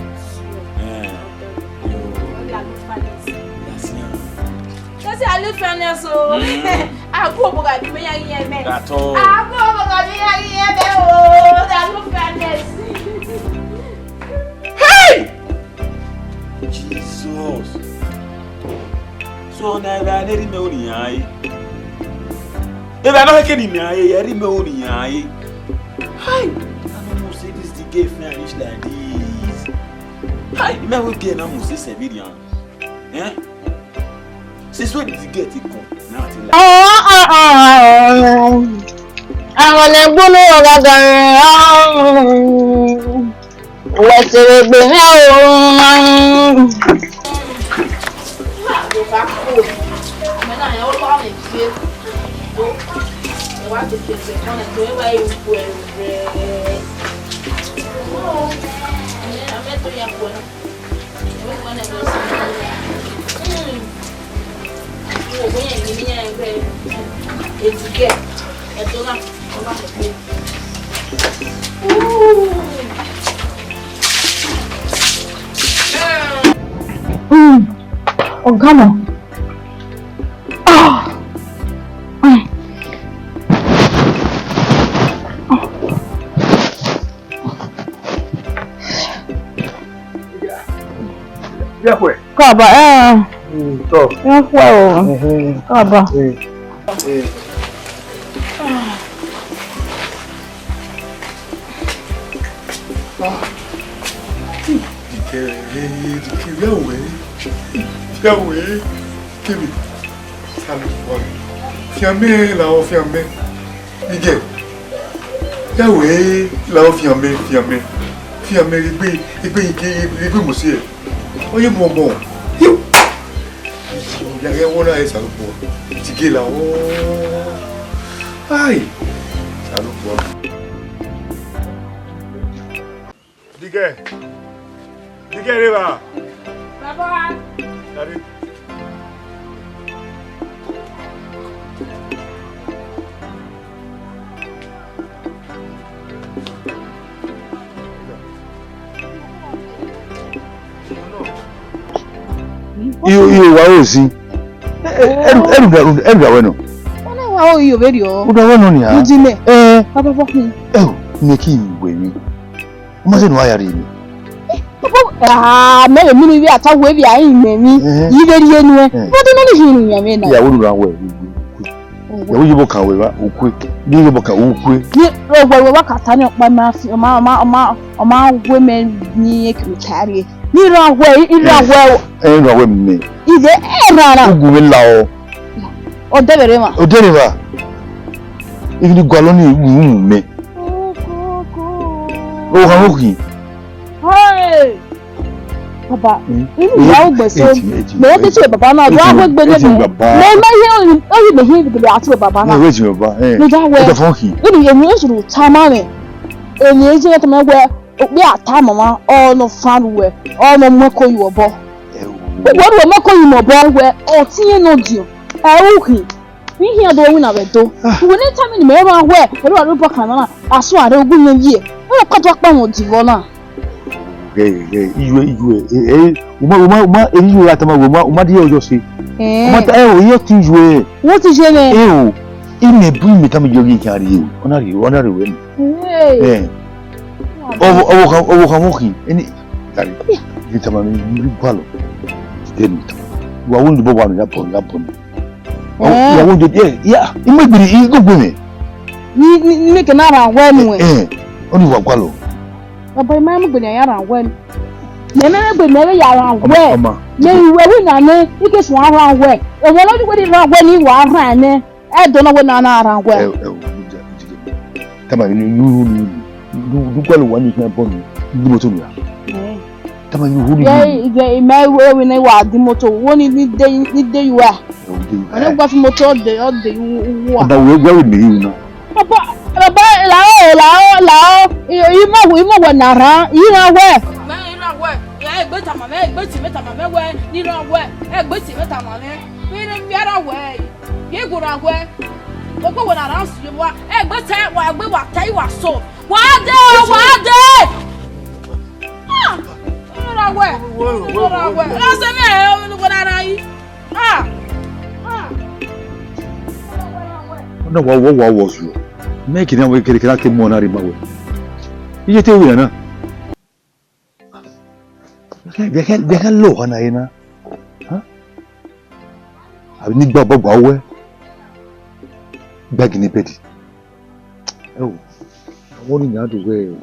Eh. Only I look fine. That's yeah. That's how I look fine so. Mm. I go over that me ya me. That's all. I go over that me ya me. Oh, that look fine. Hey! Jesus. So na evba ne erha mwẹ onian re. Evba nọ khẹke ne I miẹn re, erha mwẹ onian re. Hi! I no know say this the girl fit reach like this. Hi! Imẹ wẹ girl na must say severian. Eh? Since when did the girl take come? Now I take like. Àwọn ẹgbẹ́ ní ọ̀gá gan-an. Wọ́n ti rẹ̀ gbé ní òun. Mm. Ọ̀gá mọ̀. Ah. Mm. Káàbọ̀, ẹ. Mm, tọ. Ẹ kú ẹ o. Mhm. Káàbọ̀. Mm. Mm. Dike, Dike, ya wẹ, ya wẹ, kebe, Osanobua, fian mẹ la ọ, fian mẹ, Dike, ya wẹ la ọ, fian mẹ, fian mẹ, fian mẹ, egbe, egbe, egbe, egbe mo si ẹ, ọ ye mu ọmọ, yo, ya ghẹ wọ na, Osanobua, Dike la ọ, ai, Osanobua. Dike. Dike rre evba. Baba. Dade. Iyo, iyo, wa ro si. Ẹru, ẹru, ẹru, ẹru da wẹ nọ. Ọ na wa ro iyo vberriọ. U da wẹ nọ nia. U di mẹ. Eh. Baba, baba, hmm. Ẹo, mẹ ki wẹ emwi. U ma sẹ ne u ya rhie emwi. Ah, mẹ vbe munu ivbi ata wẹ vbe a rinmwian emwi, eh, yi vbe rhie nuẹn. Eh. But nọ ni hin rinmwian emwi na. Iyawẹ unu ra wẹ, u kue. Iyawẹ yobọ kan wẹ vba, u kue. Ni yobọ kan, u kue. Ni owẹ wẹ wa ka ta ni ọkpa ma fi, ọ ma, ọ ma, ọ ma, ọ ma wẹ mẹ ni ekiri ta rhie. Ni ra wẹ, i ra wẹ o. Eh, ra wẹ mẹ. Ide erha ra. U gu mwẹ la ọ. Ọ dẹvbe rre emwa. Ọ dẹvbe rre emwa. Even gualọ ni u ru mẹ. O gha ro khin. Hey! Baba, hmm? Inu ya ugbe so. Eti, eti, mẹ eti, te baba na, eti, wa gbe gbe eti, ne baba. Mẹ ma ye o, o yi me hin gbe ati baba na. Eti baba, eh. Me da wẹ. Eti fọn khin. Inu ye mu suru tama mẹ. Eni eje tama wẹ, okpia ta mama, ọ nọ fan ruẹ, ọ nọ mu ẹko yu obọ. Ẹ wo. Uwẹ ruẹ mu ẹko yu mẹ obọ wẹ, ọ ti yẹn nọ diọn. Ẹ u khin. Vbe ihian do winna vbe Ẹdo. Ah. Uwẹ ne tama ne mẹ rhan wẹ, ẹre wa rre obọ kan na, a suẹn a rre ugu yẹn ye. Ẹre ọ ka do akpa mwẹ odivọ na. Ghẹ, ghẹ, iyuẹ, iyuẹ, ẹ, ẹ, u ma, u ma, u ma, ẹ, iyuẹ gha tama wẹ, u ma, u ma die ọyọ se. Eh. U ma ta, ẹ, o, iyọ te iyuẹ. Wọ́n ti ṣe mẹ́. Ẹ o, imẹ bu imẹ tama iyọ ghi khian rrie o, ọ na rrie, ọ na rrie wẹ ni. Hey. Ẹ. Ọvbokhan, ọvbokhan vbokhin, ẹni, gari, ni tama mi, mi gualọ. Then, wa wo ni bọ wa mi ya bọ, ya bọ mi. Eh. Wa wo de, yeah, yeah, imẹ gbiri, i go gbe mẹ. Ni, ni, ni ke na ra wẹ nu ẹ. Eh, ọ ni wa gualọ. Baba, ima mu gbere ya ra wẹ nu. Mẹ mẹ gbe mẹ ya ra wẹ. Ọma, ọma. Mẹ iwẹ wi na nẹ, i ke suẹn ra wẹ. Ọmọ na ju wẹ ni ra wẹ ni wa ra nẹ. Ẹ do na wẹ na na ra wẹ. Ẹ, ẹ, o, u ja, u jighe. Tama ni, ni, ni, ni, ni, du, du gualọ wa ni kan bọ ni, ni moto ni ra. Eh. Tama ni, hu ni, ye, ni. Ye, ima wẹ, wẹ na wa di moto, wo ni, ni de, ni de yu a. Ẹ, u de yu a. Ọ na gba fi moto, ọ de, ọ de yu, yu a. Ọba wẹ, wẹ, wẹ mi yu na. Baba, baba, la o, la o, la o. I, i mọ, i mọ wẹ na ra, i ra wẹ. Mẹ i ra wẹ, ya egbe tama mẹ, egbe ti mẹ tama mẹ wẹ, ni ra wẹ, egbe ti mẹ tama mẹ. Vbe ne mi ra wẹ. Ye gu ra wẹ, ogbe wẹ na ra si ye wa, egbe te wa, egbe wa ta i wa so. Wa de, wa de. Ah, ra wẹ, ra wẹ. Ra se me, eh, wẹ na ra yi. Ah, ah. Ọ na wa wọ, wa wọ su. Mẹ kiri na wẹ kere kere ke mu na rre ma wẹ. Iye te wẹ na. Vbe kha, vbe kha lo oha na re na? Huh? Avbe ni gba obọ gba wẹ, gba gini bed. Ẹ wo, ọmọ ni yan do wẹ,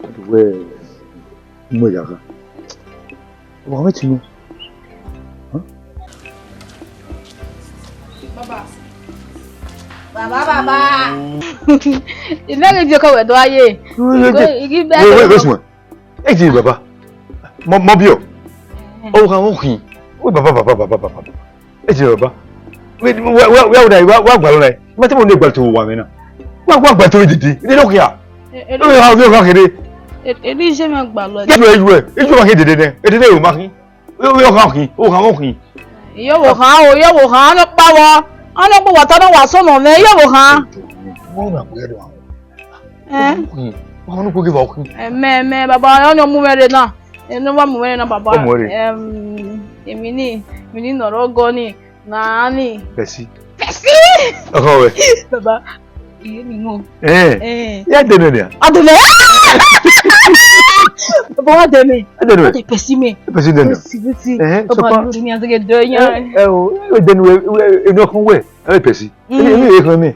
do wẹ, mu ẹre gha. Wa mwẹ tinu. Huh? Baba. Baba, baba. Imẹ ghi viọ kọ wẹ do aye. Wait, wait, wait, wait, wait, wait, wait. Eji baba. Mo, mo bio. Eh. O kha mo khin. Wẹ baba, baba, baba, baba. Eji baba. Wẹ, wẹ, wẹ, wẹ, wẹ, wẹ, wẹ gbalọ na. Ma te mo ne gbalọ to wa mẹ na. Wa, wa gbalọ to dede. Dede no khin a. E, e, o ya, o ya khere. E, e, ni je mẹ gbalọ. Iye, iye, iye ma khin dede nẹ. Edede yo ma khin. Iye, iye, o khan khin, o khan, o khin. Iye wo khan o, iye wo khan, ọnọ kpa wọ. Ọnọ kpa wọ ta na wa sọ mọ mẹ, iye wo khan. Wọ́n rà pé ẹ̀rọ àwọn. Eh? Ọkùnrin, wọn ní kó give up. Ẹmẹ, ẹmẹ, baba, ọnọ mu mwẹ rre na. Ẹnu wa mu mwẹ rre na, baba. Ọmọ rẹ. Em, èmi ni, èmi ni nọrọ ọgọ ni. Nani? Pẹsi. Pẹsi! Ọkọ wẹ. Baba, iye mi wọn. Eh. Eh. Ya dene nia. Adene. Baba wa dene. Adene. Ade pẹsi me. Pẹsi dene. Pẹsi, pẹsi. Eh, baba, so pa- lórí mi azege do yan. Eh, eh, o, eh, dene we, we, eno kun we. Eh, pẹsi. Mm. Emi, emi, eh, me.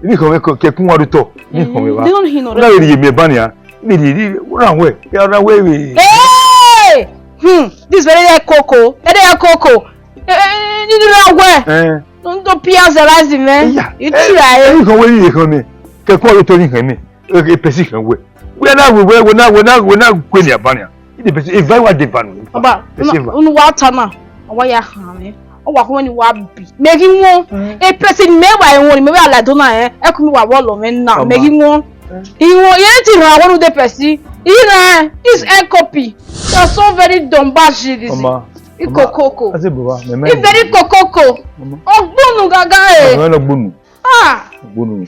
Emi khọn mwẹ kẹ, kẹ kun wa do tọ. Emi khọn mwẹ wa. They don't hear no. Na vbe rhie miẹn ba nia. Vbe rhie, rhie, ra wẹ. Ya ra wẹ vbe. Hey! Hmm, this very like coco. Very like coco. Eh, eh, ni ra wẹ. Eh. Don't do pias arise, man. Iya. You try. Emi khọn mwẹ rhie khọn mwẹ. Kẹ kun wa do tọ ni khọn mwẹ. E, e pesi khọn wẹ. Wẹ na wẹ, wẹ, wẹ na, wẹ na, wẹ na kue ni aba nia. Ide pesi, eva wa de vanu. Baba, pesi unu, eva. Unu wa ta na, ọ wa ya khan mwẹ. Ọ wa khuẹn ni wa bi. Mẹ ghi wọn. Mm. E pesi ni mẹ wa wọn, ni mẹ wa la do na ẹ. Ẹ ku mi wa wọ lọ mwẹ na, mẹ ghi wọn. Mm. Iwọn, ye ti rhan wọnú de pesi. Iran, this N copy. You are so very dumb, bashi this. Ọma, I ọma, kokoko. Ase baba, mẹ mẹ. I very kokoko. Ọma. Ọgbunu gaga e. Ọma, ọgbunu. Ah. Ọgbunu.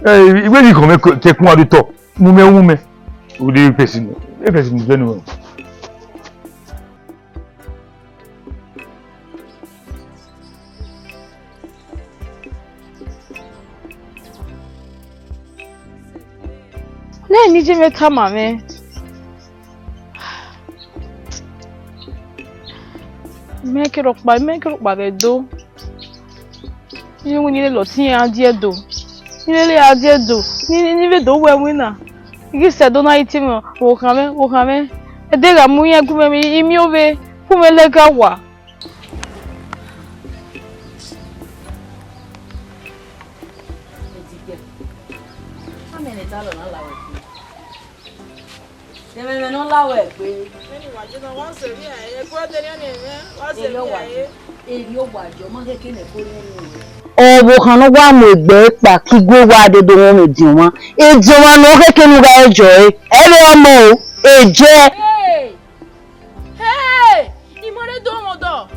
Eh, iwe ni kọn mẹ kẹ kun adu tọ. Mu mẹ, mu mẹ. Ode pesi ni. E pesi ni jẹ nu. Nẹ ni je mẹ tama mwẹ. Mẹ ke rhọkpa, mẹ ke rhọkpa vbe do. Iye wẹ ni lele ọtẹn iran die do. Ni lele iran die do. Ni, ni, ni vbe do wẹ winna. I ghi sẹ do na i tie mwẹ, wo khan mwẹ, wo khan mwẹ. Ẹdẹ gha mu iran gu mwẹ, I miẹn ovbe, gu mwẹ lẹga wa. Ẹmwẹ ne ọ la wẹ gbe. Ẹmwẹ ne ọ la wẹ gbe. Vbene wa je na wa zẹ emwi ẹre, ẹguẹdẹ ne ẹmwẹ wa zẹ emwi ẹre. Erriọ wa jọ, ọ ma khẹke ne ẹko ne ẹmwẹ. Ọvbokhan ne ọ wa mu egbe kpa ke igue wa dede wọn vbe ediọn mwa. Ediọn mwa ne ọ khẹke ne u gha re jọ ẹre. Ẹ vbe ọmọ o, e jẹ. Hey! Hey! I ma rre do mwẹ odọ.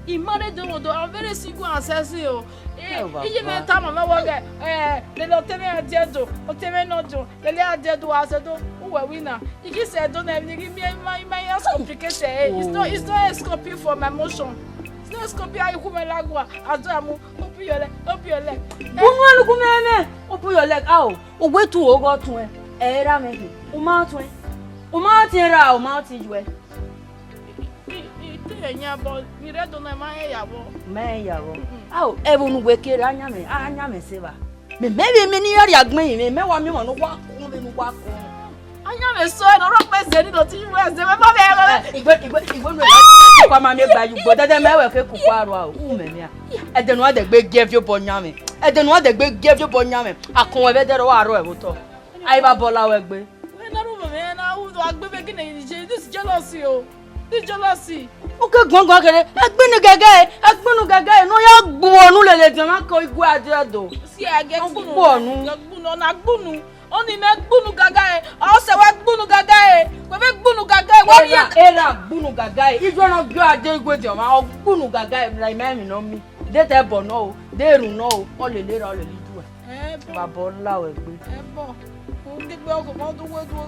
I ma rre do mwẹ odọ. I'm very single and sexy o. Eh, iye mwẹ tama mwẹ wẹẹ, eh, lele ọtẹn mwẹ a die do, ọtẹn mwẹ nọ do, lele a die do, a sẹ do, uwẹ winna. I ghi sẹ do na, emwi ne I ghi miẹn, I ma, I ma ya complicate, eh. It's not, it's not escaping from my emotion. It's not escaping, a i khu mwẹ lagua, a do a mu, open your leg, open your leg. Gu mwẹ lughu mwẹ mwẹ, open your leg, ao. Uwẹ tu oghọ tuẹn, ẹ ra mwẹ hin. U ma tuẹn. U ma tiẹn ra, u ma tiẹn yuẹ. I, I, I te yan, but ni rre do na, ma rẹn ya vbọ. Ma rẹn ya vbọ. Mm-mm. Ao, ẹvbo ne uwẹ kere, a yan mwẹ, a yan mwẹ sẹ evba. Mẹ, mẹ vbe mẹ ne I ya rhie agbọn yin mwẹ, mẹ wa miẹn ọmwa ne ọ wa kọn vbene u wa kọn. A yan mwẹ sẹ, ne ọ rhọkpa ẹzẹ ni do ti ru ẹzẹ, mẹ ma vbe ẹghẹ. Eh, igbe, igbe, igbe nu ẹre, kukua ma miẹn gba ye ugbo, dẹdẹ mẹ wẹ ke kukua rua o, u mẹ mia. Ẹdẹ ne u wa dẹgbe gie ẹviọ obọ yan mwẹ. Ẹdẹ ne u wa dẹgbe gie ẹviọ obọ yan mwẹ. Akọn wẹ vbe ẹdẹ rẹ wa rrọọ ẹvbo otọ. A i vbe bọla wẹ gbe. Wẹ na ru vbe mwẹ na, u do a gbe vbe gine, this jealousy o. This jealousy. U ke guan guan kere, ẹgbinu gẹgẹ, ẹgbinu gẹgẹ, ne ọ ya gbu ọnu lele ediọn mwa ke igue a die do. Si a gẹ gbunu. Gbu ọnu. Gẹ gbunu, ọ na gbunu. Ọni mẹ gbunu gaga e, ọ sẹ wẹ gbunu gaga e, wẹ vbe gbunu gaga e, wẹ ri. Era, era gbunu gaga e, ijo na gbe a die igue ediọn mwa, ọ gbunu gaga e, la ima emwi nọ mi. De te ẹbọ nọ o, de erhunmwu nọ o, ọ lele erha, ọ lele ijuẹ. Ẹbọ. Baba ọ la wẹ gbe. Ẹbọ. Ugegbe ọgọmọ du we du,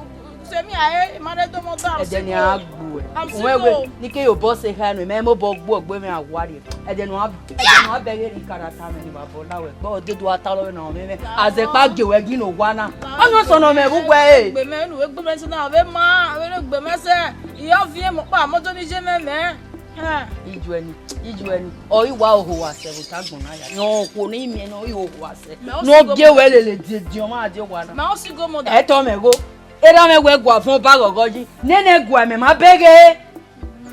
sẹ emwi a re, I ma rre do mọ da, I'm single. Ẹdẹ ne a gbu ẹ. I'm single. Uwẹ wẹ, ne I ke ye obọ sẹ kha nọ, mẹ mobọ gbu ọgbe mwẹ a wa rrie. Ẹdẹ ne a, ẹdẹ ne a bẹghe rhie karata mwẹ ni, baba ọ la wẹ gbe, ọ dedo a ta lọ vbe na mwẹ mwẹ. Azẹ kpa gie wẹ gin ne owa na. Ọni ọ sọnọ mwẹ vbe uwẹ e. Egbe mẹ, enu egbe mẹ sẹ na, vbe ma, vbe egbe mẹ sẹ, I ya viẹn mọ kpa, mọ do ni ye mẹ mẹ. Ijuẹ ni, ijuẹ ni, ọ i wa oho wa sẹ vbe ota agbọn na ya. Rẹn okhuo ne I miẹn ne ọ i oho wa sẹ. Ne ọ gie wẹ lele die, die ọmwa die owa na. Mẹ ọ single mother. Ẹ tọ mẹ gho. Erha mwẹ wẹ gua vọn ba ghọghọ yi. Nene gua mẹ ma beghe.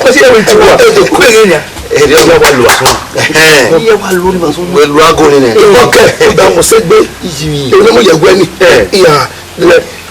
Wọ́n sì yẹ wẹ̀ tiwa. Ẹ tó kú ẹ̀yẹ yẹn. Ẹ rí ọmọ wa lu àtún. Ẹhẹn. Iye wa lórí màá tún. Wẹ̀ lu aago ni nẹ. Ìbọn kẹ, ó dá mọ̀ sẹ́gbẹ́. Èmi ló mú yẹ wẹ́ ni. Ẹ. Ìyá lẹ.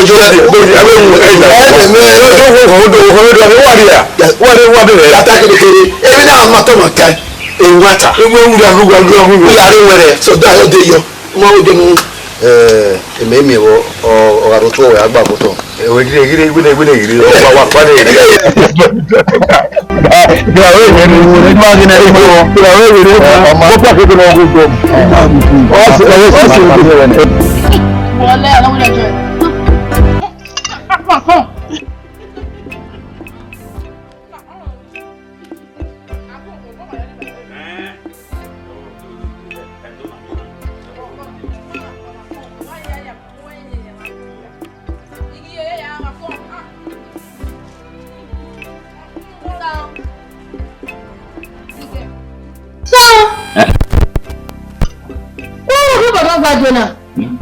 ọjọ na de, bo ya we mu, eh, ya. Eh, eh, eh. Do, do, wo, wo, do, wo, do, wo, wa ria. Wa ria, wa ria. Ya ta kele kele. Emi na ma tọ ma kai. E wa ta. E wo wu ya, wu ya, wu ya, wu ya. Ya re wẹrẹ. So, da yo de yo. Ma wo de mu. Eh, eme, eme, ọ, ọ, ọ gha rre otọ, ọ gha gba otọ. Eh, we gire, gire, gire, gire, gire. Ọ wa, wa, wa, gire. Wọlé, ọlọ́run jẹ́ jẹ́. So, eh, wọ́n rò pé bàbá gba jọ náà. Hmm?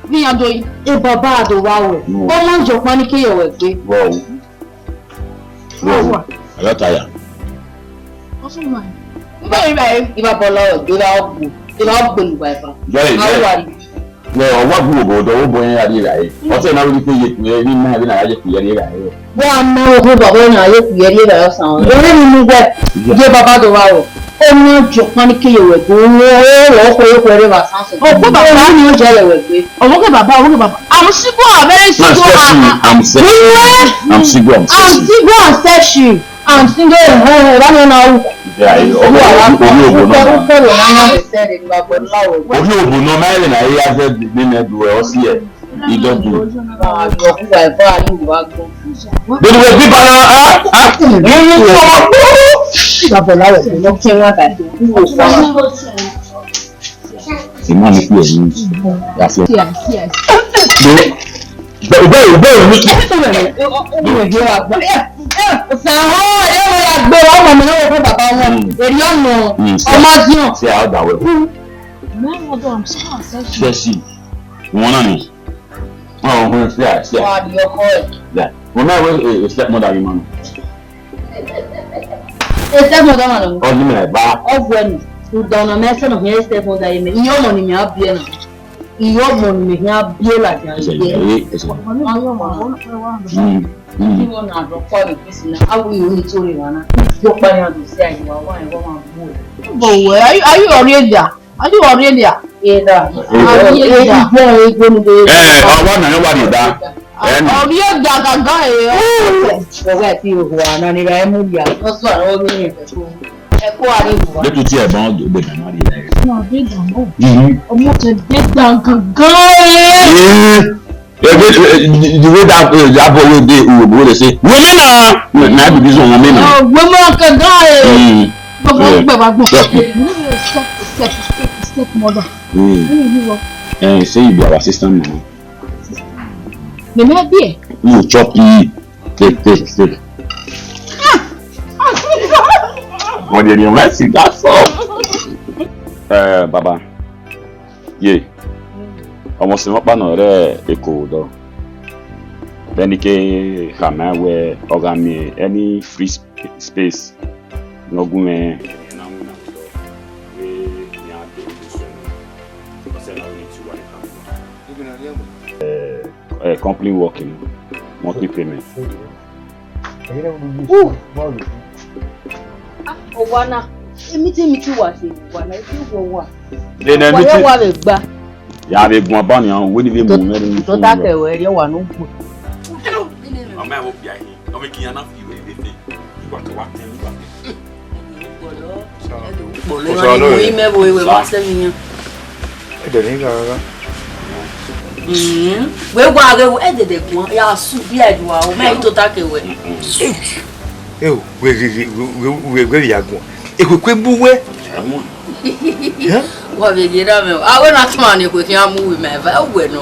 Ní ìyá Doyin. Ẹ bàbá àdó wa wẹ̀. Hmm. Ọmọ ìjọpá ní kéèyàn wẹ̀ gbé. Wọ́n o. Wọ́n o. Àlọ́ ta yà. Ọsùn náà. Nígbà yìí báyìí. Ìbá bọ̀ lọ́wọ́, ìbá ọ̀gbìn, ìbá ọ̀gbìn ìgbà ẹ̀fà. Jọ́lẹ̀, àwọn jọ́lẹ̀. Wà rí. Wẹ, ọ wa gu obo dọ, obo yẹn gha rrie evbare. Ọtẹn na wẹẹ te ye ku ẹre, ne ima ẹvbo na gha ye ku ẹre rrie evbare. Wẹ a ma ohu baba na ye ku ẹre rrie evbare ọsan. Ore ni mu wẹ, ye baba do vba ro. Ọmọ jọkpan ni ke ye wẹ gbe, ọmọ ọkhuẹ ye ku ẹre vbe asan sẹ. Ọkhuẹ baba. Ọmọ ni ọ jẹ ye wẹ gbe. Ọmọ ke baba, ọmọ ke baba. Amusigua, very single. I'm sexy. I'm single, I'm sexy. Amusigua, I'm sexy. And single, eh, eh, eh, one hour. Yeah, yeah. Orí òbò náà. Orí òbò náà, máa ń rìn àyè yá fẹ́ gbé mẹ́ du ẹ̀ ọ́ sí ẹ̀. Ìdọ́jú. Gbogbo ẹ̀ bí bá náà, ah, ah, nínú ọmọ. Ìgbà bọ̀ láwọ̀, ló kí wọ́n bá dé. Ìmọ̀ mi kú ẹ̀ ní ìyàfẹ́. Yes, yes. Bẹ́ẹ̀, bẹ́ẹ̀, bẹ́ẹ̀ ni. Sàhó, ẹ wọ́n ya gbé wa, ọmọ mi náà wọ́n fún bàbá wọn. Mm. Èrè ọ̀nà, mm, ọmọ dín. Ṣé a ó dà wẹ̀? Mẹ́rin ọdún, I'm so obsessed. Ṣé sì? Wọ́n náà ni. Wọ́n ò hun ṣe àṣẹ. Wọ́n á di ọkọ ẹ̀. Yeah. Wọ́n náà wọ́n, eh, eh, stepmother yìí, man. Stepmother man. Ọdún mẹ́rin bá. Ọgbẹ́ni, ìdáná mẹ́sàn-án ní stepmother yìí mẹ́. Ìyá ọmọ ni mi á bí ẹ̀ náà. Ìyá ọmọ ni mi á bí ẹ̀ làjà yìí. Ẹsẹ̀ ìyá, ẹsẹ̀ ìyá. Ọmọ ni mi á bí ẹ̀. Mm, mm. Kí wọ́n náà lọ kọ́ ìgbésí náà, á wí ìwé nítorí wa náà. Yóò pààyàn lọ sí àyè wa, wá ìwọ́n máa bú ẹ̀. Bọ̀wẹ̀, ayé ọ̀rẹ́ ẹ̀dá. Are you already there? Eda. Are you already there? Igbo, igbo ni de. Eh, awa na yo wa ni da. Eh, ni. Are you there, gaga, eh? Ọwọ́ ẹ̀ fi hùwà náà ni ra ẹ mú ya. Wọ́n sọ àwọn obìnrin rẹ̀ tó. Ẹ kó àrí hùwà. Lẹ́tù tí ẹ̀ bá ń gbé dàmú àrí rẹ̀. Wọ́n á gbé dàmú. Mhm. Ọmọ tẹ gbé dàn gangan, eh. Eh. Eh, eh, eh, the way that, eh, that boy wey dey Urhobo wey dey say, "Women na," na be this one, women na. Oh, women gangan, eh. Mm. Gbogbo, eh, gbogbo, gbogbo. Step, step, step, stepmother. Mm. Eh, say you be our sister now. Me, me be. You chop e. Take, take, take. Wọ́n di ẹni ọmọ ẹ̀ sì dá sọ. Eh, baba. Ye, ọmọ si mwẹ ọkpa nọ rre eko vbe odọ. Vbene I ke khama ẹn wẹẹ ọ gha miẹn any free sp-, space ne ọ gu mwẹ, eh, eh, company working, monthly payment. Ah, owa na, emiti emiti wa se owa na, esi wo wa. Then wa emiti wa le gba. Ya vbe guan ba ni, wẹ ni vbe mu mwẹ ni. To ta ke wẹ, rhie wa nu gbe. Ọmọ ẹ wo bia yi, ọmọ kiyan na fi wẹ vbe fe. Wa ke wa tẹ, wa ke. Kpọlọ, kpọlọ, ni mo yi mẹ bo ewe wa sẹ mi yan. Ẹdẹ ni gha gha. Mm. Wẹ wa ghe ẹdẹdẹ guan, ya su bi ẹdua, o mẹ i to ta ke wẹ. Eo, wẹ, wẹ, wẹ ya guan. Ekwekwe bu wẹ. Wa vbe ghe ra mẹ o. A wẹ na tuma ni ekwe khian mu wi mẹ va wẹ nọ.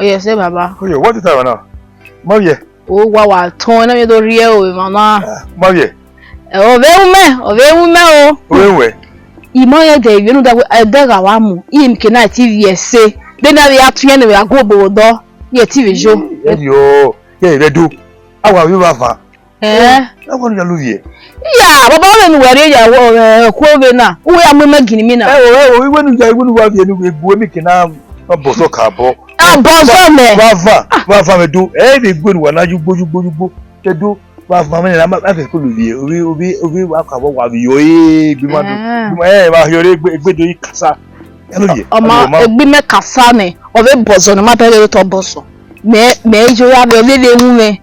Yes, eh, baba. Oye, what is that now? Ma vbiẹ. O wa wa tọn na mi do rhie o emwa na. Ma vbiẹ. Ẹ, ọ vbe wu mẹ, ọ vbe wu mẹ o. Ọ vbe wu ẹ. I ma rẹn dẹ ivbi unu da wẹ, ẹdẹ gha wa mu, I emwi ke na ti vbiẹ ẹse. De na vbe a tọn iran ne vbe a gu obo vbe odọ, I e ti vbe yo. Ẹ yo, ye vbe do. A wa vbe vba van. Ẹ. Ẹ wa nu ya lu vbiẹ. Ya, baba, ọ vbe ne uwẹ rhie ya wẹ, ẹ, ku vbe na. Uwẹ ya mu imẹ gini mi na. Ẹ o, ẹ o, iwẹ nu ya, iwẹ nu wa vbiẹ ne uwẹ gu emwi ke na, na bọsọ ka bọ. A bọsọ mẹ. Wa van, wa van vbe do. Ẹ vbe gu enu wa na yugbo, yugbo, yugbo. Vbe do. Wa van mwẹ na, ma, ma fẹ ko lu vbiẹ, ovbi, ovbi, ovbi wa ka vbọ wa vbiẹ, ee, gbe ma do. Eh. Gbe ma, eh, wa hiọ re egbe, egbe do yi kasa. Ya lo ye. Ọ ma, ya lo ma. Egbe mẹ kasa nẹ, ọ vbe bọzọ ne ma bẹghe re tọ bọzọ. Mẹ, mẹ yo ya vbe, ọ vbe vbe wu mwẹ.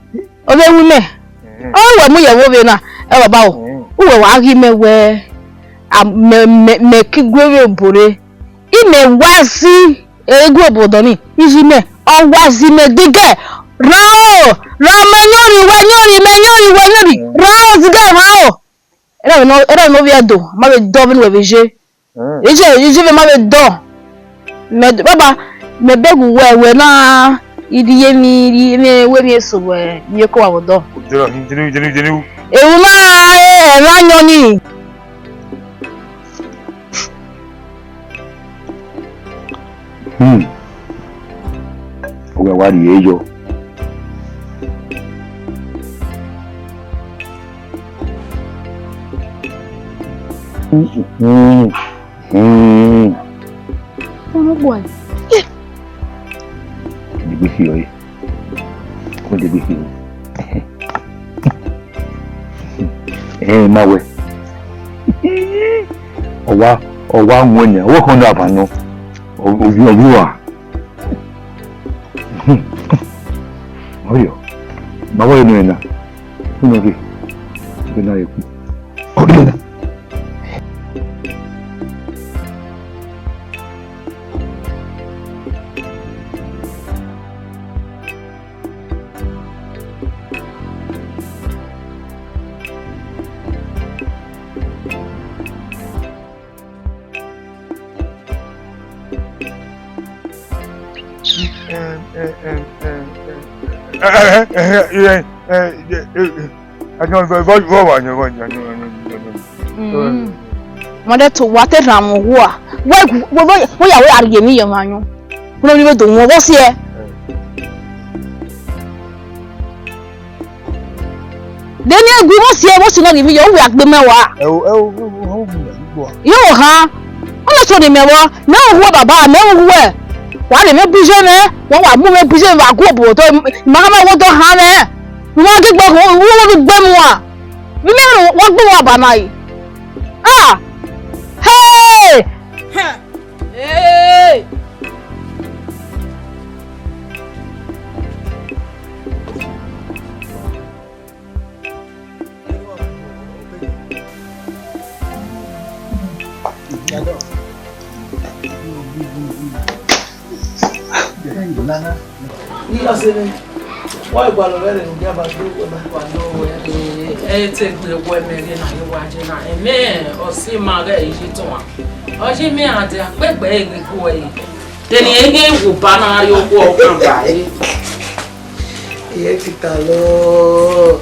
Ọ vbe wu mwẹ. Eh. Ọ wẹ mu ye vbe ovbe na, ẹ baba o. Eh. Uwẹ wa ghi mẹ wẹ, a, mẹ, mẹ, mẹ ki gue vbe obore. Imẹ wa si, egu obo odọ ni, izi mẹ, ọ wa zi mẹ digẹ, ra o, ra mẹ yọnrẹn, wẹ yọnrẹn, mẹ yọnrẹn, wẹ yọnrẹn, ra o, digẹ, ra o. Erha vbe ne, erha vbe ne ovbi Ẹdo, ma vbe dọ vbene uwẹ vbe ye. Mm. Iye, iye vbe ma vbe dọ. Mẹ, baba, mẹ beg uwẹ, wẹ na, I rhie emwi, I rhie emwi, wẹ emwi eso wẹ, I ye ko wa vbe odọ. Jẹrọ, jẹrọ, jẹrọ, jẹrọ. Eru na, ẹ, ẹmwẹ ayọn ni. Hmm. Ọ wa rhie yọ. Hmm. Hmm. Ọmọ gbọ ẹ. Degbe fi ọre. Ọ degbe fi ọre. Ẹ ma wẹ. Ọ wa, ọ wa wọn nẹ, ọ wa họn na ba nọ. Ọ, ọ, ọ, ọ wa. Ọyọ, ma wẹ nọ na. Unu ke, ke na ye ku. Ọdẹ na. Em, em, em, em, em. Eh, eh, eh, eh, eh, eh, eh, eh. Ayọn, vọ, vọ, vọ, vọ, ayọn, vọ, ayọn, ayọn, ayọn, ayọn. Mm. Wọ́n dẹ̀ tó wá tẹ̀ ràn wọ́n wá. Wọ́n, wọ́n, wọ́n, wọ́n yà wọ́n àrùn yẹn mi yẹn wọn yan. Wọ́n ní wọ́n dò wọ́n wọ́n sí ẹ. Deni egu wọ́n sí ẹ, wọ́n sì náà rì mí yọ, wọ́n wẹ̀ àgbẹ̀ mẹ́wàá. Ẹ o, ẹ o, ẹ o, ẹ o, ẹ o, ẹ o. Yóò hàn. Wọ́n lọ sọ ni mẹ́wàá, mẹ́wàá wọ bàbá, mẹ́wàá wọ ẹ. Wàá rè mí bí jẹ́ mẹ́, wọ́n wà mú mi bí jẹ́ mẹ́, wà gún òbò tó, ìmọ̀ ká mẹ́wàá tó hàn mẹ́. Ìwọ́n á gbígbọ́, ìwọ́n á gbígbọ́ mu wa. Vbe imẹ rhunmwuda ọghe ọba na re? Ah! Hey! Hey! Iye ọse mwẹ, wa gua lọ vbẹrẹ ne u ya ba do wẹ ma gua lọ wẹ. Ẹ te gbe wẹ mẹ ghe na ye wa je na, ẹmẹ ọse ima ghẹ iyi tuan. Ọ ye mẹ a dia kpẹgbẹ eghe gu ẹre. Deni eghe wo ba na rrie okhuo ọkan ba re. Iye tita lọ.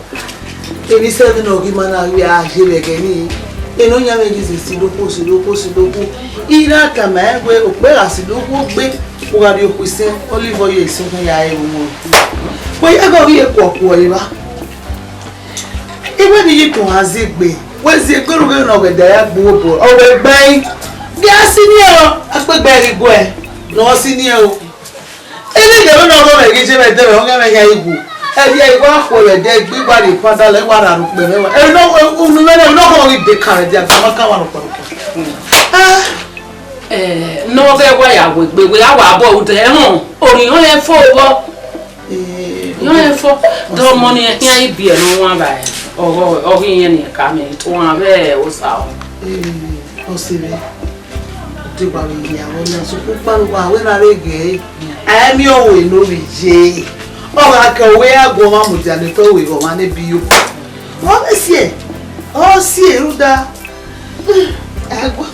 Emwi sẹ vbe ne ọ ghi ma na ghi a ye vbe ẹghẹ nii. Ene ọ yan mwẹ ghi zẹ si dokhuo, si dokhuo, si dokhuo. I na tama ẹn wẹẹ, okpẹ gha si dokhuo gbe, u gha rhie okhuo isẹn, Olive ọ ye isẹn khin ya re vbe uwẹ. Wẹ ya ghe ọ ghi ye kuọkuọ evba. Iwẹ ne I ye tọn a zẹ egbe, wẹ zẹ egbe rhunmwuda ne ọ ghẹ da ya gbe uwu obọ, ọ ghẹ gbe ẹre. Gie a si niẹn o, a kpe gbe ẹre ghi guẹ, ne ọ si niẹn o. Ene ghe vbene ọghọ mwẹ ghi je vbe ẹdẹ mwẹ, ọ ghe mwẹ hia igho. Ẹvbi ẹre wa khuẹ vbe ẹdẹ, egbe wa rhie kua dalọ, wa rha ru ukpẹ mwẹ wa. Ẹre nọ, unu mwẹ nọ, nọ kọ ghi de kan vbe ẹdẹ, a ma kan wa nọ kpa nọ kpa. Ah. Eh, ne ọ ghẹ wa ya wegbe, wẹ a wa bọ odẹ, ẹhọn, orhiọn hẹ fo vbọ. Eh, orhiọn hẹ fo, de ọmọ ni ẹkhian ibiẹ ne ọ wan vba, ọghọ, ọghe irẹn ni ka mẹ, tuan vbe osa ọ. Eh, ọse mwẹ. Te wa vbe ye avọ na, sokpan ukpa ne uwa wẹ na vbe ghe ẹre. A i miẹn owe ne ovbi ye. Ọ gha ke owe a gu ọmwa mudia ne otọ owe ghe ọmwa ne bi yo. Ọ vbe siẹ, ọ siẹ rhunmwuda. A gu,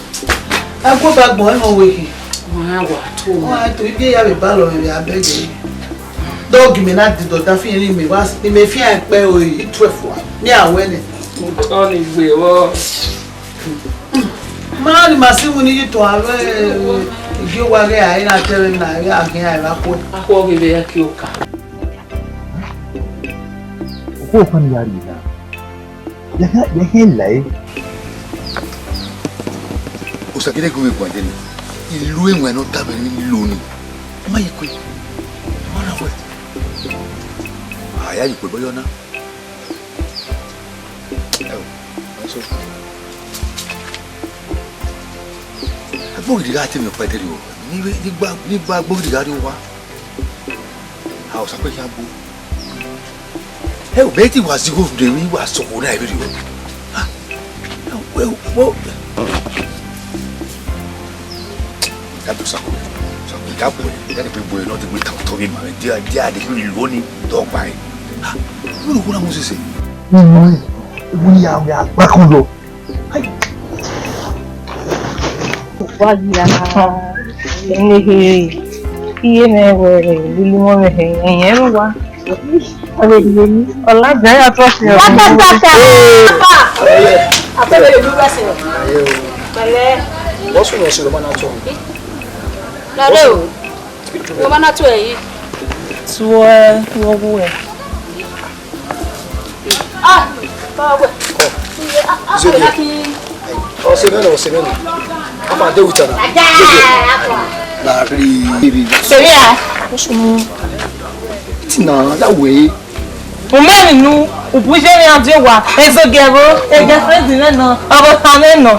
a gu ba gbọn ẹmwẹ owe khin. Wa wa to. Wa to, ibi ya vbe ba lọ vbe abẹgẹ. Dọgi mẹ na didọ da fi rin mẹ wa, ne mẹ fian ẹkpẹ ore i twelve wa. Mẹ a wẹ nẹ. Otọ ni gbe vbọ. Ma ni ma si mu ni yi tọn avbe igi owa ghe a i na tẹmwẹ na ghe a khian ẹvba khuẹ. Akhọ ghe vbe ya ki oka. Okhuo ọkpa ni ya rrie na. Ya kha, ya kha la e. Osa gele gu vbe guan deni. Ilu enwẹn ne ọ tama ẹre ni lo ni. Ma ye kue. Ma na wẹ. A ya ye kue bọyọ na. Ẹ o, ma so. Agbogidi gha te mi ọkpa deri o. Ni gba, ni gba agbogidi gha rrie owa. A, Osa kue khian gbo. Ẹ o, mẹ te wa zigho rre emwi wa sọkhuo na vberriọ. Ah, ẹ o, ẹ o, ẹ o. Ya bu Osa kue, Osa kue, ya bu ẹre, ya de gbe bu ẹre, nọ te gbe ta otọ vbe ma mwẹ, dia, dia de gbe lu ni dọgba ẹre. Ah, vbene okhuo na mu sese. Nínú ẹ̀, ewu ni àwọn àgbà kan lọ. Wa ya, ẹni he, iye mwẹ wẹ lulu wọn mwẹ he, ẹyẹn ru wa. Ọlajẹ ya tọ fi ọmọ. Pẹlẹ. What's wrong, Osiroma na tọ? Lọlẹ o. Osiroma na tọ ẹre. Tuẹ, wọ wu ẹ. Ah, baba wẹ. Iye, ah, ah, Zebia. Ọsẹ mẹnẹ, ọsẹ mẹnẹ. Afa de witana. Zebia. Na ri. Seria. Osunu. Tina, that way. Umẹ ni nu, ubu je ni adio wa, ezo gẹro, e girlfriend nẹ nọ, ọvbokhan nẹ nọ.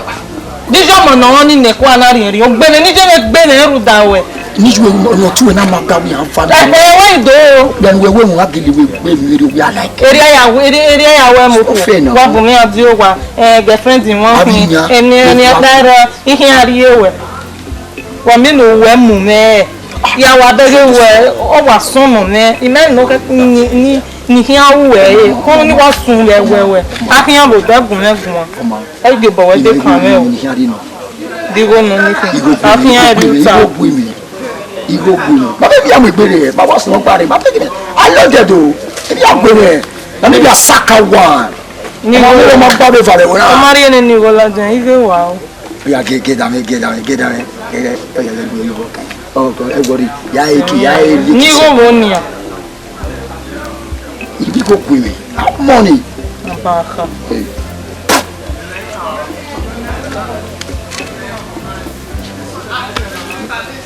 Dijọ mọ nọ ni nẹ kua na rhiẹnrhiẹn, ogbene ni je vbe gbene rhunmwuda ruẹ. Ni ju ọnọ tu na ma ga wi an fa. Ẹgbẹ wẹ do. Then we we mu agili we we we we like. Area ya we, area ya we mu. Wa bu mi adio wa, eh, girlfriend wọn. Abi nya. Eni eni da ro, ihian rie wẹ. Wa mi no wẹ mu mwẹ. Ya wa bẹghe wẹ, ọ wa sọnnọ mwẹ. Imẹ no kẹ ni ni ni khian ru wẹ, eh, kọnọ ni wa sun wẹ wẹ wẹ. A khian ro bẹ gun mwẹ gun. Ẹ gbe bọ wẹ de kan mwẹ o. Ni khian ri nọ. Digho nọ ni khin. Igho gbe mi, igho gbe mi, igho gbe mi. Ma bẹghe ya mu egbe rẹ, ma wa sunu gba rẹ, ma bẹghe rẹ. A lọ dẹ do, ebi a gbe rẹ, na mi bi a saka wa. Ni ọmọ mi ma gba be fa rẹ wẹ na. Ọmọ ri ene ni igho ladian, ighe wa o. Oya, get, get down here, get down here, get down here, get down here. Oya, let me go. Oh God, everybody, ya eke, ya eke. Ni igho wo ni a? Ibi ko ku mi. How money? Abaka. Hey.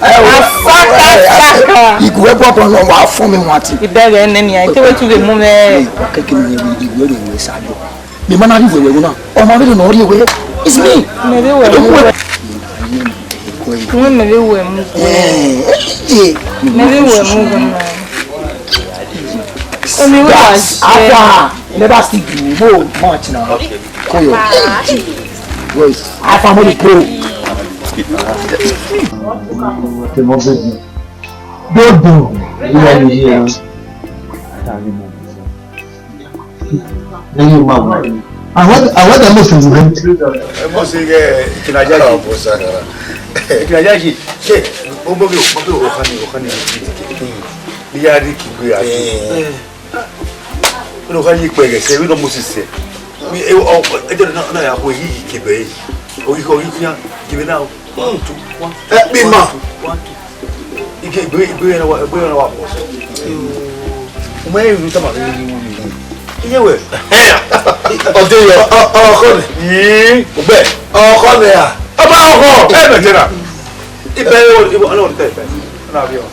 Ẹ o, asaka, ẹ, ẹ, saka. Igu ẹgbẹ ọkọ náà wàá fún mi wọn àti. Ìbẹ̀rẹ̀ ẹni ni àìtẹ́wé tún lè mú mẹ́. Ẹ, kẹ́kẹ́ mi yẹn wí ìwé rẹ̀ wẹ̀ ṣáájú. Mi ma na rhie uwẹ ẹvbo na. Ọmọ vberriọ ne ọ rhie uwẹ, it's me. Mẹ vbe wẹ mu. Wẹ mẹ vbe wẹ mu. Eh, eh, eh. Mẹ vbe wẹ mu. Omi wẹ wa. Guys, je. Apa, never sleep, you go march now. Okay. Koyo. Boys, how far money go? Dodo. Iya, iya. Ẹ̀yin ma wà. Àwọn, àwọn ẹ̀dá mọ̀ sí ìwé. Ẹ mọ̀ sí, ẹ, ìkìlàjà yìí. Ìkìlàjà yìí. Ṣé, ó gbọ́ bí, ó gbọ́ bí ọ̀rọ̀ kan ní, ọ̀rọ̀ kan ní ìdíje. Ní yára rí kí gbé àjò. Ẹ. Ó lọ ká yí pẹ̀gẹ̀ sẹ́, wí lọ mú sí sẹ́. Mi, ẹ, ọ, ẹ jẹ́ náà, náà yà kó èyí yìí kébẹ̀ yìí. Orí, orí kúnyà, kébẹ̀ náà. One, two, one, two, ẹ pín mà. One, two, one, two. Ike ìgbé, ìgbé yẹn wà, ìgbé yẹn wà pọ̀. Ọmọ yẹn ìlú tàbí ní wọ́n mi. Iye wẹ̀. Ọdẹ yẹ. Ọ, ọ, ọkọ rẹ̀. Yìí. Ọgbẹ́. Ọkọ rẹ̀ à. Ọba ọkọ. Ẹ bẹ̀ jẹ́ náà. Ibẹ̀ yóò, ibẹ̀, ọlọ́run tẹ̀ ibẹ̀. Ọlọ́run àbí ọ.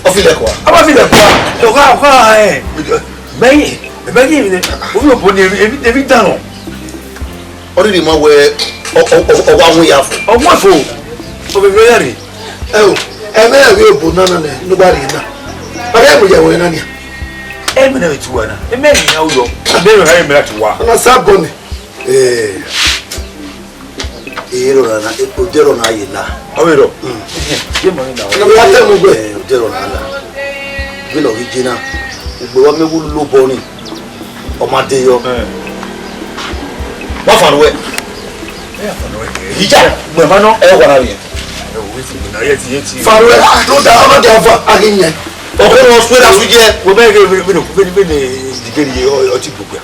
Ọ fi lẹ̀kọ̀ wa. Ọba fi lẹ̀kọ̀ wa. Ọkọ, ọkọ, ẹ. Bẹ́yìn, bẹ́yìn mi ni. Omi ò bọ̀ ni, èmi, èmi dànù. Ọ rhirhi ma wẹ ọ, ọ, ọ, ọ wa mu ya fo. Ọ mu fo. Ọ bẹ vẹ ya rre. Ẹ o, ẹ mẹ rẹ vbe obo nana nẹ, ne u gba rhie na. Ọ ghẹ mu ya wẹ na nia. Ẹ mẹ na vbe tuwa na. Ẹ mẹ rhie na uyọ. Ẹ mẹ rhie na ẹ mẹ na tuwa. Ọna sa gọ nẹ. Ee. Ẹ rọ na, odẹ rọ na ye la. Ọ vbe rọ. Mm. Ye ma ni na. Ẹ ya tẹ mu gbẹ. Ee, odẹ rọ na la. Vbene ọ ghi je na. Ugbe wa mẹ wu lobọ ni. Ọ ma de yọ. Ẹ. Wa fa ruẹ. Ẹ ya fa ruẹ. Ija, gbẹ ma nọ, ẹ wa na riẹn. Ẹ wo, we fi na, ye ti, ye ti. Fa ruẹ, a do da, ọ ma de ava, a ghi yẹn. Ọkọ wọn fue da su jẹ. Wo bẹ ke vino vino vino dikeri ọtí gbogbo.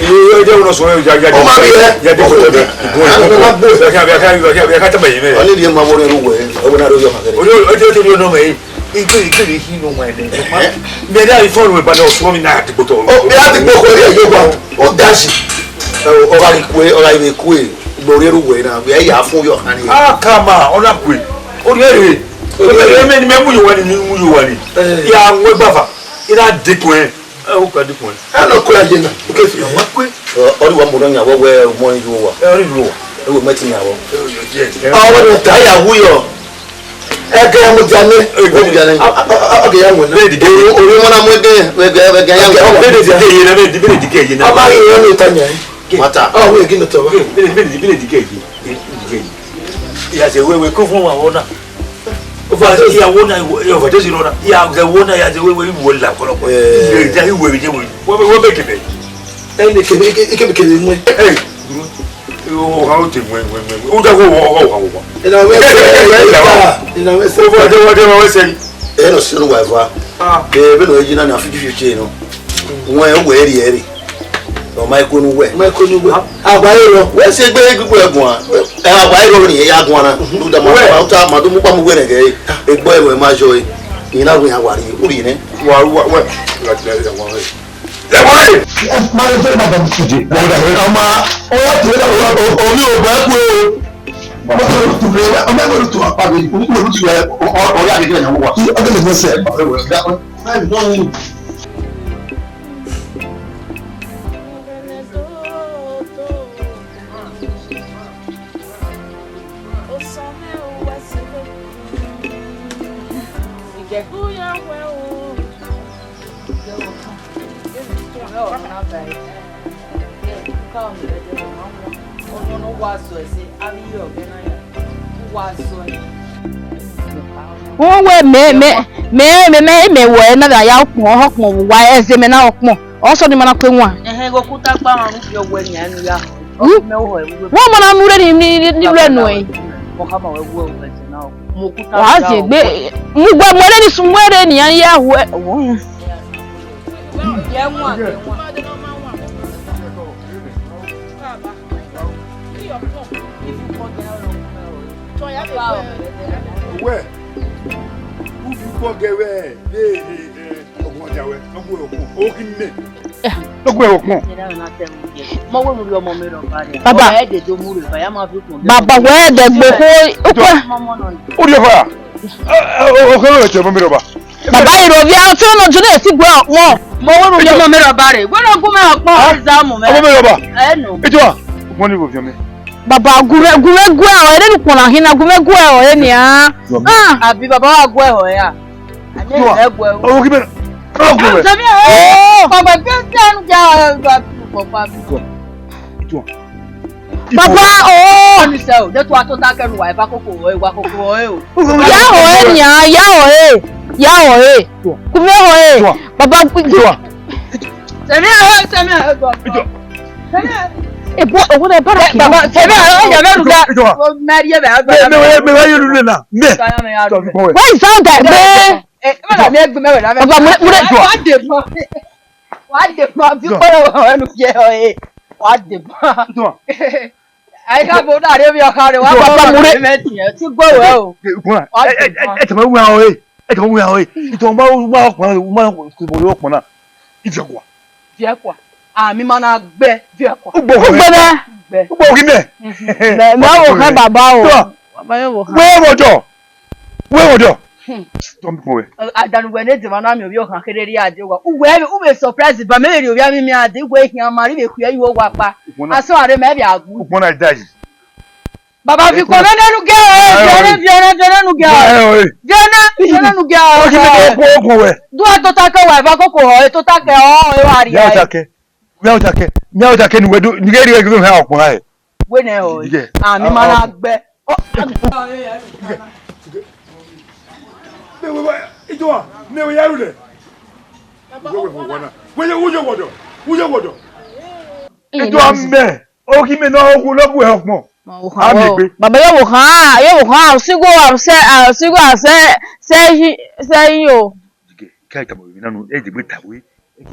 Yo yo de uno so ya ya. Ọ ma bi hẹ. Ya de ko de. Igun igun. Ya ya ya ya ya ya ka tama yi mẹ. Ọ ni di ma wọrẹ ru wẹ. Ọ na ro yo ma kẹrẹ. O yo o de o de no mẹ. Ikpe ikpe ni hi no mẹ ne. Mẹ da ifo ru ba no so mi na ti gboto. O ya ti gbo ko ri yo ba. O da si. Ọ ga ri kue, ọ ga ri kue. Gbo ri ru wẹ na. Wẹ ya fun yo kan ni. Ah, kama, ọ na kue. O ri ere. Eme ni mẹ mu yo wani ni mu yo wani. Ya wẹ gbafa. Ira de kue. Ẹ, o ka dikun. Ẹ nọ kue aye na, o ke fi ọmọ kue. Ọ ri wa mo nọ yan wẹ wẹ ọmọ yu wa. Ẹ, ọ ri ru wa. E wo mẹ ti yan wọ. Ọ wẹ nọ ta ya wu yọ. Ẹ gẹ ya mo dia nẹ. Ẹ gẹ ya mo dia nẹ. Ọ gẹ ya mo na. Bẹ́ẹ̀ ni, bẹ́ẹ̀ ni. Orí ọmọ na mo gẹ, ẹ gẹ ya mo. Bẹ́ẹ̀ ni, bẹ́ẹ̀ ni, bẹ́ẹ̀ ni, bẹ́ẹ̀ ni. Ọ ma rí ìran ní ìta yẹn. Mata. Ọ wẹ gẹ nọ tọ wa. Bẹ́ẹ̀ ni, bẹ́ẹ̀ ni, bẹ́ẹ̀ ni, bẹ́ẹ̀ ni. Ìyá ṣe wẹ́wẹ́ kó fún wa wọ́n náà. Overdose. Ìyàwó náà, overdose lọ náà. Ìyàwó náà, ìyá ṣe wẹ́wẹ́ ìwọ là ọ̀pọ̀lọpọ̀. Eh. Ìwé ìjà ìwé ìjẹ́ wẹ̀. Wọ́n bẹ, wọ́n bẹ kẹ̀lẹ́. Ẹ ní kẹ̀lẹ́, kẹ̀lẹ́ kẹ̀lẹ́ mú. Ẹ, ọ̀hán ó ti wẹ̀, wẹ̀, wẹ̀, wẹ̀. Ó dá wọ, wọ, wọ, wọ, wọ. Ìlànà wẹ́sẹ̀, ìlànà wẹ́sẹ̀. Ó bọ̀, ọjọ́, ọjọ́, wẹ́sẹ̀. Ẹ lọ sí olúwa ẹ̀fọ́. Ah. Ẹ bẹ́ẹ̀ lọ yí náà ní àfíjú ṣe ṣe nù. Wọ́n ẹ wẹ̀ ẹ́ rí ẹ rí. Ọ ma kunu wẹ. Ma kunu wẹ. Agba ero. Wẹ si egbe egungun ẹguan. Ẹ, agba ero ni ya guan na. Lu da ma. Wẹ. Wa ta ma du mu pa mu wẹ nẹgẹ. Egbe ero ma jọ e. Ina gun ya wari. Uri ne. Wa, wa, wẹ. La, la, la, wa, wẹ. Ẹ, wa, wẹ. Ẹ, ma le fẹ́ bàbá mi sùn jẹ. Bàbá mi. Ọmọ, ọwọ́ tẹ̀lé bàbá mi. O, o, mi ò bá kú o. Bàbá mi tù mí. Ọmọ ẹgbẹ́ mi tù apá mi. Mo tún lè tù ẹ. Ọ, ọ, ọ̀rẹ́ àgbẹ̀gbẹ̀ ìyàwó wa. Ọdún lè fẹ́ sẹ́. Bàbá mi. Wẹ mẹ, mẹ, mẹ, mẹ, mẹ, mẹ wẹ na da ya ọkpọn, ọkpọn wa ẹzẹ mẹ na ọkpọn. Ọ sọ ni ma na kue wan. Ẹhẹn, ghe okuta gba wan fi ọwẹ nian ya. Hmm? Mẹ o hẹ. Wẹ ma na mu re ni, ni, ni, ni re nu ẹ. Mo ka ma wẹ wẹ wẹ na. Mo okuta. Wa ya ze o. Gbe, mu gbe mo re ni sun wẹ re ni ya wẹ. Ye wan, ye wan. Wẹ, u fi ukpọn gẹ vbe, de, de, de, ọguọmwadia wẹ, ne ọ gu ẹre okpọn, o ghi mẹ. Ne ọ gu ẹre okpọn. Mọ wẹ mu rhie ọmọ mẹ rhọba rẹ. Baba. Ọ ẹdẹ do mu rhie ba, ya ma fi ukpọn gẹ. Baba, wẹ ẹdẹ gbe kho, ukpọn. Mọ mọ nọ. U rhie ọba ra? Ẹ, ẹ, o, o, o, o, ọmọ mẹ rhọba. Baba, iro via ọtẹn nọ jọ ne ti gu ẹre ọkpọn. Mọ wẹ mu rhie ọmọ mẹ rhọba rẹ. Wẹ ne ọ gu mẹ ọkpọn, ah, exam mẹ. Ọmọ mẹ rhọba. Ẹ nọ. Ejọ, ukpọn ni ro viọ mẹ. Baba, gu mwẹ, gu mwẹ gu ẹre, ẹre ne ukpọn na hin na, gu mwẹ gu ẹre ọre nian. Ah. Abi baba wa gu ẹre ọre a? Ani ẹ gu ẹre. Ọmọ kí bẹ. Ọmọ kí bẹ. Tẹ̀mí ẹ. Oh. Kọ̀gbẹ́ bí ó ti ẹnu jẹ́ ọ̀rẹ́ ìgbà tó pọ̀ pa mi. Tua. Tua. Baba, oh. Ọni sẹ o, de tua to ta kẹnu wa, eva koko ọre, wa koko ọre o. Ya ọre nian, ya ọre. Ya ọre. Tua. Gu mwẹ ọre. Tua. Baba, tua. Tẹ̀mí ẹ, tẹ̀mí ẹ, tua. Tua. Ebo, ebo na bara ki. Baba, tẹ̀mí ẹ, ya bẹ lu da. Tua. O mẹ ri ẹ bẹ, baba. Me, me, me, me, you do na. Me. Where is that guy? Me. Eh, me na mi egbe me wẹ na me. Baba, mo, mo, wa de ma. Wa de ma bi ko ẹnu ye o e. Wa de ma. Ai ka bo da re bi ọkha re, wa ba ma re me ti e. Ti gbe wẹ o. Wa de ma. Ẹ tẹ ma wẹ o e. Ẹ tẹ ma wẹ o e. Ito ma ma ko ma ko bo yo pona. Ito kwa. Viẹ kua. Ami ma na gbe, viẹ kua. Ugbo gbe. Ugbo gbe. Me, me wo khan baba o. Baba yo wo khan. Wẹ wo do. Wẹ wo do. Don't be. Adanu wẹ ne dema na mi ovbi ọkhan kherhe rrie ade wa. Uwẹ, u vbe surprise ba, mẹ vbe rhie ovbi ami mẹ ade, uwẹ khian ma rri vbe khuẹ yo wa kpa. Asọn a rre mẹ vbe a gu. Ukpọn na da yi. Baba, fi kọ nene nu gẹ o, e, viọ nẹ, viọ nẹ, viọ nẹ nu gẹ o. Viọ nẹ, viọ nẹ nu gẹ o. Ogi mi ko ko we. Du a tota ke wa, eva koko ho, e tota ke o, e wa ri. Ya ota ke. Ya ota ke. Ya ota ke nu we du, ni ghe ri e gbe ha okpọn ra e. Wẹ nẹ o. Ami ma na gbe. Mẹ wẹ wa, ijọ wa, mẹ wẹ ya ru nẹ. Wẹ wẹ wọ na. Wẹ ye, wẹ ye wọdọ. Wẹ ye wọdọ. Ijọ wa mẹ. Ogi mẹ na ogu lọgu ẹ ọkpọn. Ami gbe. Baba, ye wo khan, ye wo khan, sigo, se, sigo, se, se yi, se yi o. Ke a tama emwi na nu, e degbe ta wẹ,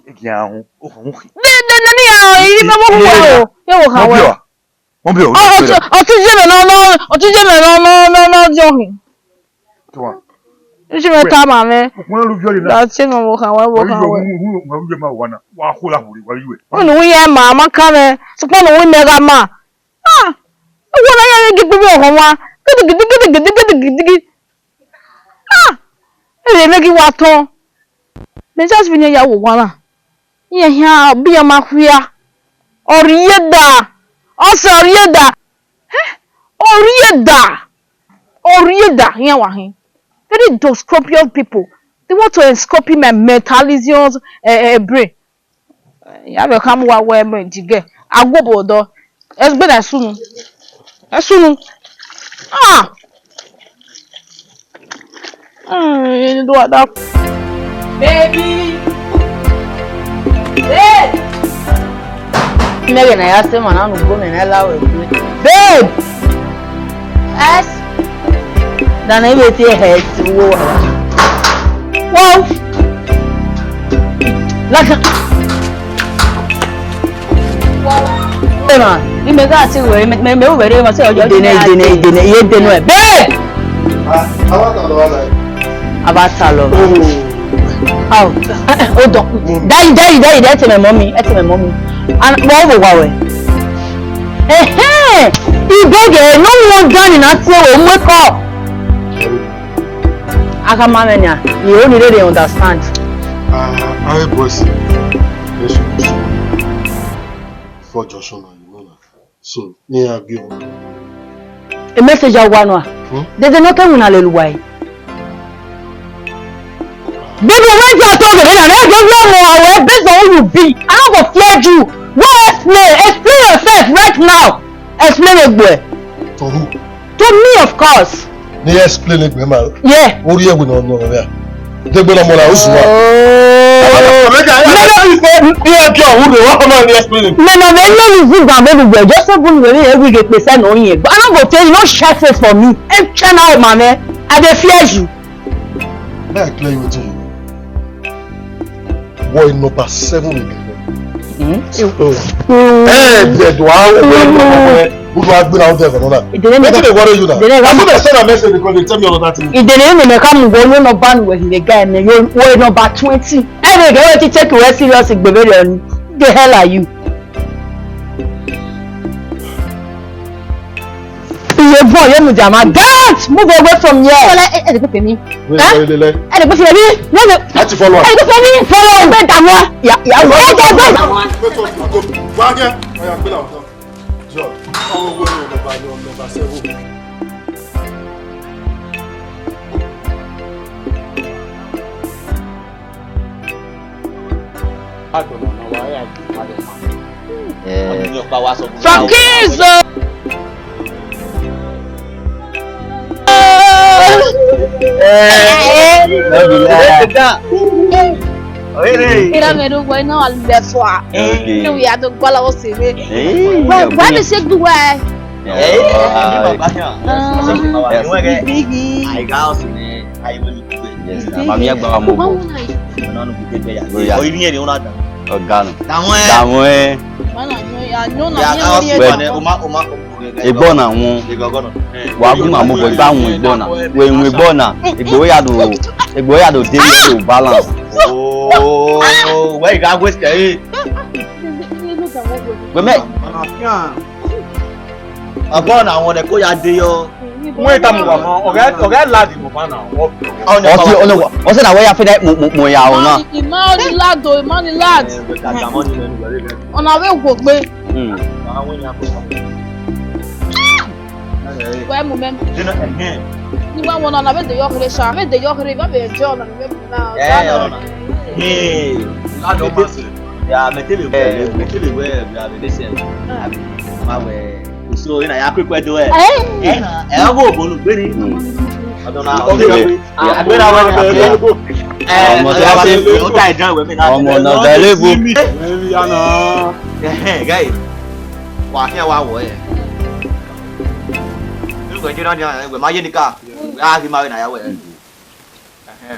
e gi a họn, o họn họn khin. De, de, de, ne iran, i ma vbe hu wẹ o, ye wo kha wẹ. Wọ́n bí ọ, wọ́n bí ọ, wọ́n bí ọ. Ọtí jẹ́ mẹ́ nọ, ọtí jẹ́ mẹ́ nọ, nọ, nọ, nọ, jọ hin. Tuma. Isi mẹ ta ma mẹ. Wọ́n lu viọ yìí na. Da tie mẹ wo kha wẹ, wo kha wẹ. Wọ́n lu viọ ma wà na, wà á kó la wòlé, wà á yú ẹ. Wọ́n lu yẹ ma, ma ka mẹ, sukpọn lu mẹ gha ma. Ah, wọ́n na ya gidi bí ọkọ wa. Gidigidi, gidigidi, gidigidi. Ah, ẹ lè mẹ ghi wa tọn. Mẹ just vbe ne ya wo wa na. Iran hian, ọ biẹ ma khia. Ọ rhie da. Ọ sẹ ọ rhie da. Hẹ? Ọ rhie da. Ọ rhie da. Iran wa hin. Very dyscropious people. They want to enscopy my mentalisms, eh, eh, brain. Ya vbe khama uwa wẹ mẹ jigẹ. A gu obo dọ. Ẹgbẹna sunu. Ẹ sunu. Ah! Mm, do that. Baby. Babe. Mẹ ghẹ ne a ya sẹ emwa na ne ugbo mwẹ ne a la wẹ gbe. Babe! Yes. Dana ibe tie hẹ ti wo wa. Wow. Laka. Emwa, imẹ gha te wẹ, mẹ, mẹ, mẹ wẹ re ma se ọjọ. Idene, idene, idene, iye dene ẹ. Babe! Ah, a wa ta lọ wa la. A ba ta lọ. Oh. Aw, eh, eh, hold on. Daddy, daddy, daddy, ẹ tẹ mẹ mọ mi, ẹ tẹ mẹ mọ mi. And wọ wo wa wẹ. Ẹhẹn, ibẹgẹ no wan dan ni na tie wẹ mu ekọ. A gha ma mwẹ nia, I only really understand. Ah, I boss. Yes, you. For Joshua, you know that. So, me I give you. A message I want. Hmm? They did not tell me na leluwa. Baby, when you are talking, I don't know how, based on who you be. I don't go fear you. Go explain. Explain yourself right now. Explain it, boy. To who? To me, of course. Ne explain it, man. Yeah. What do you know? Degbe na mọ na osu wa. Oh. Make I, I tell you say, he and your who dey want come and explain it. Me no dey know you, Zimba, baby girl. Just say, "Bunu, baby, every day, person no here." But I no go tell you, no share face for me. Em channel, my man. I dey fear you. Let me clear you wetin you know. Boy number seven again. Hmm? So, eh, the, the, how, where, where, who do I bring out there for now? Wetin dey worry you now? I fit dey send a message because they tell me all of that thing. Ìdènà yìí nìyẹn ká mú wọ yóò nọ bá nù wẹ̀ hìlẹ̀ guy mi, yóò wọ nọmba twenty. Ẹ lè gẹ́gẹ́ ti take you serious ìgbèbèrè ọ̀nì. The hell are you? Iye bọ̀ yóò mú jàmá. Get! Move away from here. Wọlé, ẹ, ẹ lè pè mí. Wait, wait, wait, wait. Ẹ lè pè mí. Wọ́n lè. Láti follow. Ẹ lè pè mí. Follow. Ẹ gbé dààmú. Yà, yà, wọ́n ẹ jẹ́ gbé. Wá jẹ́. Ọ̀yà gbé làwọn kan. Jọ, ọmọ owó ni ọ̀nà bá ní ọ̀nà bá sẹ́wọ̀. Eh. Some kids, oh. Eh. Ira mẹ do wẹ iná alẹ fua. Okay. Ní wíyá tó gbọ́ lọ́wọ́ sí mi. Eh, why, why mi ṣe gbúwẹ́? Eh, ah, yes, yes. Yes, mami, ẹ gba wa mọ bọ. Ọ̀gá nù. Dàwọn ẹ. Dàwọn ẹ. Mana nyo ya nyo na nyo ni. Ẹgbọn na wọn. Wa gun ma mọ bọ, gba wọn ẹgbọn na. Wẹ wọn ẹgbọn na. Egbe ya do, egbe ya do de ni o balance. Oh, where you go waste it? Wẹ mẹ. Ọbọ na wọn ẹko ya de yọ. Wọ́n ta mu wà mọ́, ọ̀gá, ọ̀gá lad mọ̀ bá náà, wọ́n fi ọ̀gá. Ọtí, ọ̀nà wà, wọ́n sẹ́ni àwọn ya fẹ́ dá mọ̀, mọ̀, mọ̀ ya ọ̀nà. Ìmọ̀ ni lad o, ìmọ̀ ni lad. Ọ̀nà àwẹ̀ wò pé. Hmm. Wẹ́ẹ́ mu mẹ́. Nígbà wọn náà, àbẹ̀ dè yọ kéré ṣá, àbẹ̀ dè yọ kéré, ìbá bẹ̀rẹ̀ jẹ́ ọ̀nà ìwé mu náà. Ẹ ẹ ọ̀nà. Hey, ládùn máa sè. Ya mẹtẹlẹ wẹ, mẹtẹlẹ wẹ, ya mẹtẹlẹ sẹ. Ma wẹ. So ina ya kwekwe do ẹ. Ẹ na, ẹ wo bolu gbe ni. Ọdọ na ọdọ ya. Agbera wa na. Ẹ ọmọ tó bá ṣe ó ta ìdán ìwé mi náà. Ọmọ náà bẹ̀rẹ̀ bó. Ẹ̀hẹ́n, guy. Wa kí wa wọ ẹ. Nínú kan jẹ́ náà ni àwọn ẹgbẹ́ máa yé ni ká. A kì í máa wẹ̀ náà yà wẹ̀. Ẹhẹn.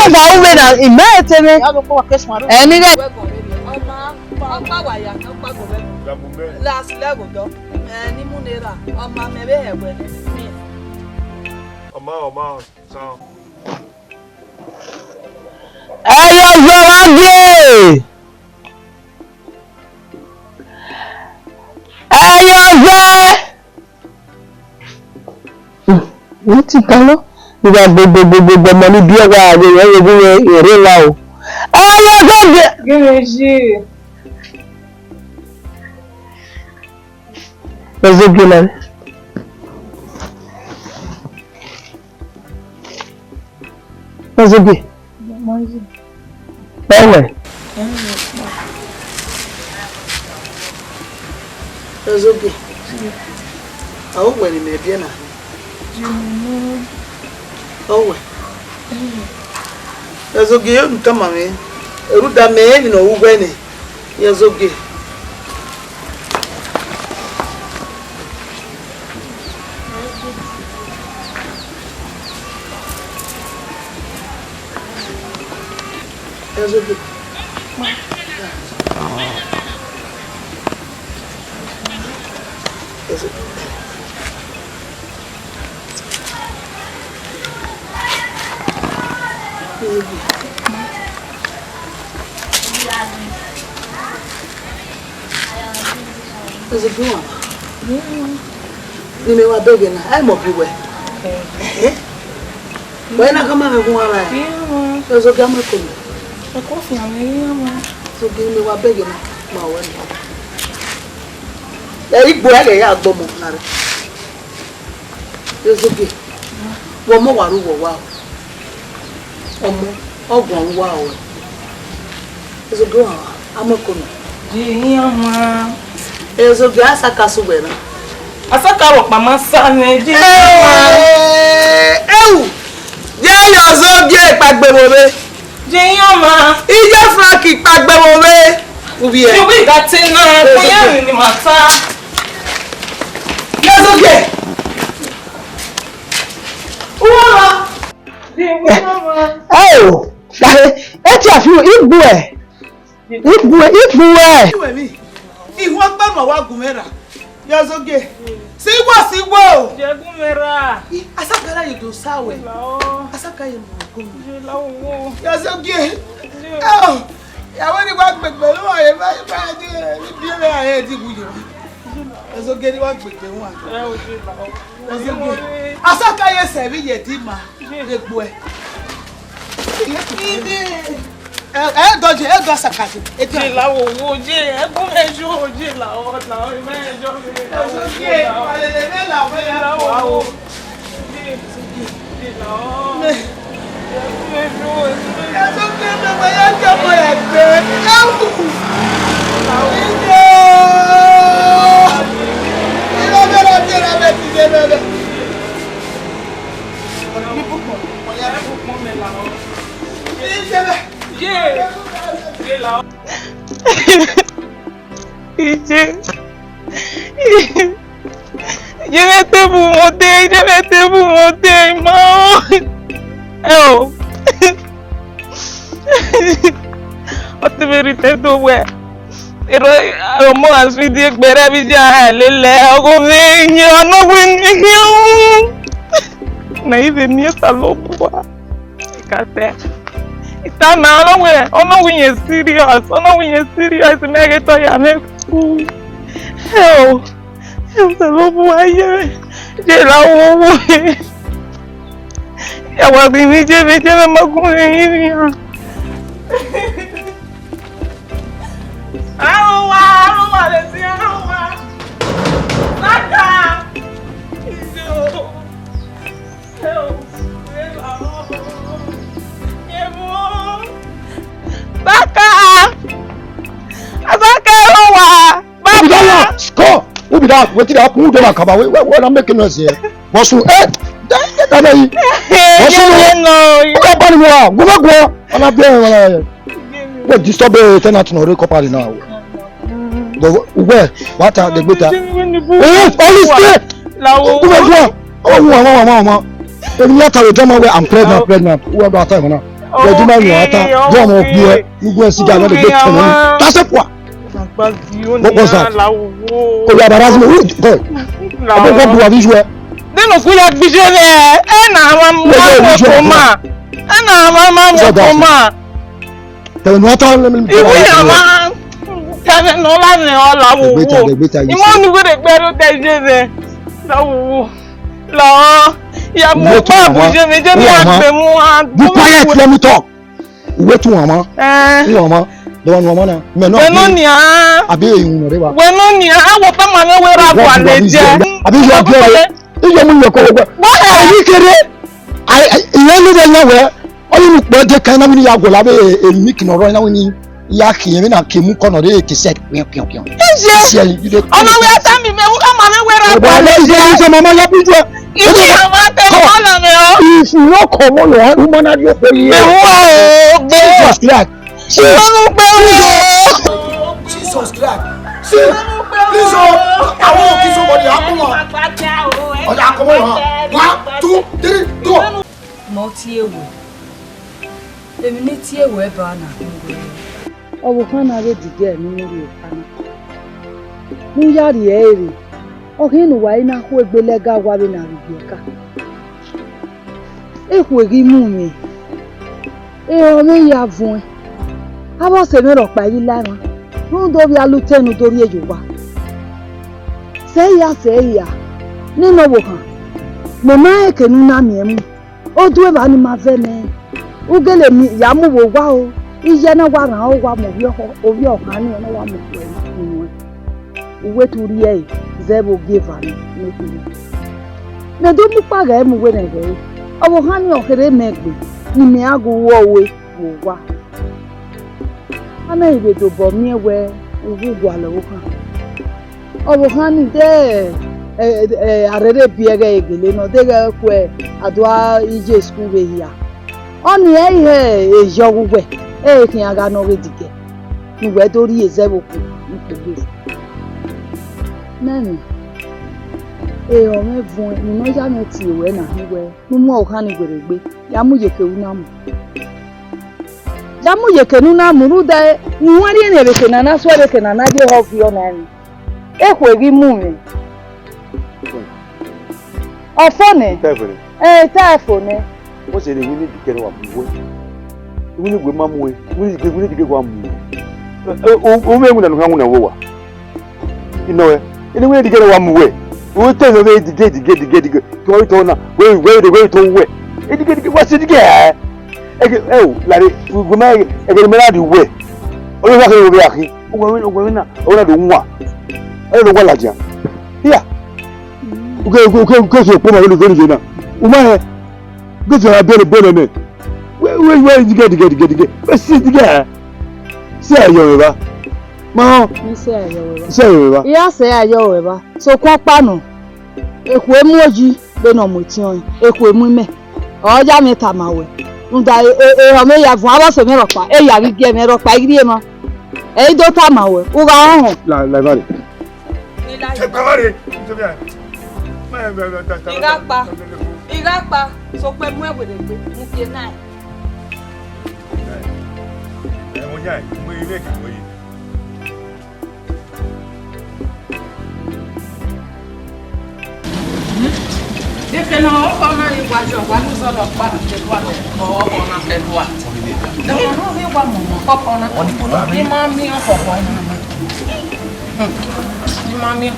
Ọgba uvbe na, imẹ te mwẹ. Ẹni rẹ. Wẹ gọn vbe ọma, ọkpa wa ya, ọkpa gọ vbe. Last level dọ. Ẹ, ni mu ne ra, ọma mẹ vbe hẹ wẹ. Ọma, ọma, sa. Ẹ yọ zọ vbe agie. Ẹ yọ zẹ. Wọ́n ti ta lọ. Ìgbà gbogbogbò ọmọ níbi ẹwà ààrẹ rẹ̀ yẹ gbogbo èrè wa o. Ẹ yọ zẹ. Gẹ̀rẹ̀ yìí. Ẹ zẹ gbé lọ. Ozugbe. Ẹwẹ. Ozugbe. A wẹ ne imẹ biẹ na. Ọwẹ. Ozugbe, unu tama mwẹ. Eruda mẹ emwi ne ọ ru wẹ nẹ. Ozugbe. Ozugbe. Ozugbe. Ozugbe wa. Ne imẹ wa bẹghe na, a i mọ bi wẹ. Ẹhẹn. Wẹ na khama mwẹ gun ara ẹ. Ozugbe, a mu ẹko mẹ. Ozugbe, ne imẹ wa bẹghe na, ma wẹ na. Ẹ i gbe ẹghẹ ya gbọmọ na rre. Ozugbe, wẹ ọmọ wa ru wẹ ọwa o. Ọmọ, ọ guan ru wa o. Ozugbe, a mu ẹko mẹ. Di iran ma. Ozugbe, a sa ka sẹ uwẹ na. A sa ka rhọkpa ma sa mwẹ, di iran ma. Ẹu, ye yọ Ozugbe kpagbevbo vbe. Di iran ma. Iye Frank kpagbevbo vbe. Uvie. Uvie gha te na, ma ya rhie ne ima ta. Yazogie. Uwa. Ẹ o, ẹ ti a fi igbu ẹ. Igbu ẹ, igbu ẹ. Iwẹ mi, ihun ọkpa nu a wa gu mwẹ ra. Yazogie. Si wo, si wo. Je gu mwẹ ra. I, Asaka ra ye do sa wẹ. Asaka ye mu gu mwẹ. Yazogie. Ẹ o, ya wẹ ni wa gbegbe lọ, ẹ ba, ẹ ba di, ẹ bi ẹ, ẹ di gu ye. Yazogie ni wa gbegbe wa. Yazogie. Asaka ye sẹ vbe ye di ma. Egbuẹ. Ẹ, ẹ dọ je, ẹ dọ Asaka je. Ẹ dọ. Je la wo wo je, ẹ gu mwẹ jo je la o, la o, mẹ jo. Ẹ so je, alele mẹ la, mẹ la wo wo. Je, je la o. Mẹ. Ẹ gu mwẹ jo, ẹ gu mwẹ jo. Ẹ so je, mẹ, mẹ ya jẹ ọmọ ya gbe. Ẹ wu. Ije. Ẹ bẹ, ẹ bẹ, ẹ bẹ, ẹ bẹ, ẹ bẹ. Ije. Ije mwẹ te bu mwẹ odẹ, ije mwẹ te bu mwẹ odẹ, ma o. Ẹ o. Ọ te vbe rhie do wẹ. Erha ọmọ Asmidi egbe rẹ vbe idia lele ọghe mwẹ, iyẹn ọ nọ wẹ iyẹn. Na i vbe miẹn Osanobua. I ka tẹ. I ta na, ọ nọ wẹ, ọ nọ wẹ iyẹn serious, ọ nọ wẹ iyẹn serious, mẹ ghe tọ ya mwẹ ku. Hell. Osanobua ye, ye la wo wo. Ya wa ghi vbe je vbe je vbe ma gun vbe yin vbe iran. Arowa, arowa, lesi arowa. Saka. Iyo. Saka. Asaka, arowa. Who be that one? Score! Who be that? Wetin dey happen? Who dey Akaba? Where, where, where una make noise here? Bosu, eh! Get, get away! Bosu, no! Who dey ban you? Go back, go! Ana be, ana. Wait, disturb the tenant no dey properly now. But where? What are the better? Eh, all this day. Go back, go! Oh, mama, mama, mama. Èmi yàtọ̀ lè dán mọ́ wẹ́, I'm pregnant, pregnant. Who ever time now? Wọ́n dún mọ́ ìyàn ata, bí ọmọ òbí ẹ, gbogbo ẹ̀ sìgá lọ́dọ̀ gbé tọ̀nà ní. That's it, what? What was that? Kò yà bàrà sí mi, who, God? Ọmọ God bu àbí ju ẹ. Nínú kú ya gbígbé rẹ̀, ẹ nà àwọn ọmọ ọmọ kò mà. Ẹ nà àwọn ọmọ ọmọ kò mà. Tẹ̀lé mi wá tán, let me. Ìwé àwọn tẹ̀lé nù lánàá ọ̀la wò wò. Ìmọ̀ ni wọ́n lè gbẹ́rù tẹ̀ ṣe rẹ̀. Lọ́wọ́. Lọ, ya mu pa bu je mi, je mi agbe mu ha. Be quiet, let me talk. Uwe tu wọn mọ. Eh. Tu wọn mọ. Dọwọ nu ọmọ na. Mẹ nọ. Wẹ nọ nia. Abi ehun nọ de wa. Wẹ nọ nia, a wọ pa ma ne wẹ ra gua le je. Abi yọ bi ọrẹ. Iyọ mu yọ kọ wẹ. Why? Ayi kere. Ayi, ayi, iye lu de yan wẹ. Ọni nu kpẹ de kan na mi ni ya gọ la be emi kinọ rọ na wi ni. Ya khian emwi na ke mu kọnọ re ke sẹ piọn piọn piọn. Iye. Sẹ, you dey. Ọmọ wẹ ta mi mẹ, who come on, where I go? Ọmọ wẹ ta mi mẹ, who come on, where I go? If you no come on your hand, woman, I go for you. Mẹ who o gbé? Jesus Christ. Ṣé o ló gbé o? Jesus Christ. See, please, oh, I want to kiss somebody. I come on. Oh, yeah, come on. One, two, three, go. Mẹ ọ tie wẹ, emwi ne I tie wẹ ba na khin wẹ. Ọvbokhan na ghe dide ẹre ne u rhie ọkpa na, ne u ya rhie ẹre rre, ọ khian ne uwa i na khu egbe lẹga owa vbene a rhie ka. Ekhue ghi mu mwẹ, ehọ mwẹ ya vuẹn, avbe ọse mwẹ rhọkpa i ghi la emwa, rhunmwuda ovbi alutẹ ne u do rhie ye owa. Sẹ hia, sẹ hia, nene ọvbokhan, mẹ ma rẹn eke ne u na miẹn mu. Oduemwa ni ma vẹ nẹ, u gele miẹn ya mu vbe owa o, iye na wa rhan owa mu ovbi ọkhan, ovbi ọkhan ni, ọ na wa mu okhuo ẹre nuẹn. U wẹ te u rhie ẹre zẹ vbe ogieva ni ne khin. Mẹ do mu ukpa ghẹ mu werriẹ ghẹ re, ọvbokhan ni ọ kherhe mẹ gbe, ne imẹ a gu ru ọe vbe owa. A na i vbe dobọ miẹn wẹ u wu gualọ ọvbokhan. Ọvbokhan ni de, ẹ, ẹ, a rherhe biẹ ghẹ gele nọ, deghẹ ọ khuẹ a do a ye school vbe hia. Ọnii ẹ i he eyọ ghe uwẹ, ẹ i khian gha nọ ghe dike. ne uwẹ do rhie zẹ vbe okhuo ne u kpegbe. Nẹẹn, ehọ mwẹ vuẹn, ne ọ ya mwẹ tie ruẹ na hin wẹẹ, ne u mu ọvbokhan ni werriegbe, ya mu iyeke ru na mu. Ya mu iyeke ne u na mu, rhunmwuda ne u wan rhie emwi vbe eke ne a na suẹ vbe eke ne a na ye ehọ viọ na rin. Ekhue ghi mu mwẹ. Ọ fo nẹ? Tae fo nẹ? Ẹ, tae fo nẹ. Wẹ sẹ ne iwinna idige ne wa mu wẹ? Iwinna igue ma mu ẹn, iwinna idige, iwinna idige wa mu wẹ. Ẹ, ẹ, u, u mwẹ iwinna ne u khian winna vbe owa? I nọ wẹ, ene iwinna idige ne wa mu wẹ. U te nọ vbe idige, idige, idige, idige. Te u tọ na, wẹ, wẹ, wẹ, wẹ, te u wẹ. Idige, idige, wa sẹ idige ẹ. Ẹ, ẹ o, lare, u, u ma, ẹghẹ ne mẹ na rhie wẹ. Ọ yọ wa kherhe vbe akhi. Uwẹ, uwẹ na, uwẹ na do wan. Ẹ do wa ladian. Hia. Uke, uke, uke, uke fi okpoma vbene, vbene, vbene na. U ma hẹ. Uke fi ọna bẹrẹ, bẹrẹ mẹ. Wẹ, wẹ, wẹ, dige, dige, dige, dige. Wẹ si dige a. Si a yọ mwẹ evba. Ma họn. Ise a yọ wẹ evba. Si a yọ mwẹ evba. I ya sẹ a yọ wẹ evba. Sokpan ọkpa nọ. Ekhue mu oyi vbene ọ mu etiọnrẹn. Ekhue mu imẹ. Ọ ya mwẹ tama wẹ. Rhunmwuda e, e, e, ọ mwẹ ya vuọn avbe ọse mwẹ rhọkpa. E ya ghi gie mwẹ rhọkpa, I ghi rhie ma. Ẹ i do tama wẹ, u gha họnhọn. La, la evbare. Te kpa evbare. I gha kpa. I gha kpa. Sokpan mu ẹwẹrẹ gbe, mu gie na. Ẹ, ọ ya, mu ire ke mu yi. Dekẹe ne ọkọ na ghi wa ye, ọ wa ne uzọla ọkpa na ke dua, ọ ọkọ na ke dua. Dekẹe ne ọ ghi wa mu ọkọ na, I ma miẹn ọkọ na. I ma miẹn.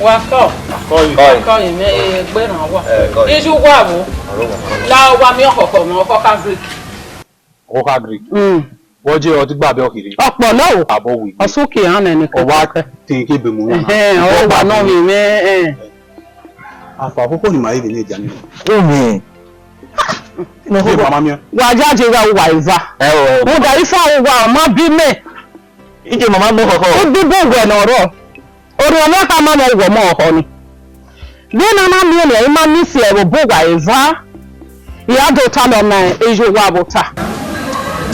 Wa kọ. Kọ yi. Wa kọ yi, mẹ, e, egbe na wa. Ẹ, kọ yi. Iye uwa vbo? Aro wa. La wa miẹn ọkọ na, ọkọ ka Greek. Ọkọ ka Greek. Mm. Wọ je ọdẹ gba abẹ ọkiri. Ọkpọ nọ o. Abọ wi. Ọsẹ uki a nẹ ni. Ọ wa kẹkẹ. Te ke be mu na. Ẹhẹn, ọ wa nọ vbe mwẹ, ẹhẹn. Afa, koko ni ma ye vbe ne dia ni. Omi. No, ye mama miẹn. Wa ya je gha uwa eva. Ẹ o, ẹ o. Rhunmwuda ifa uwa ọ ma bi mẹ. Ije mama mẹ khọkhọ. Ugbugbu wẹ ne ọ rrọọ. Orhiọn mwẹ khama mwẹ wẹ ọmọ ọhọ ni. Vbene a na miẹn nian, I ma miẹn fi ẹvbo bu uwa eva, I ra do talọ ma eyo uwa vbe ota.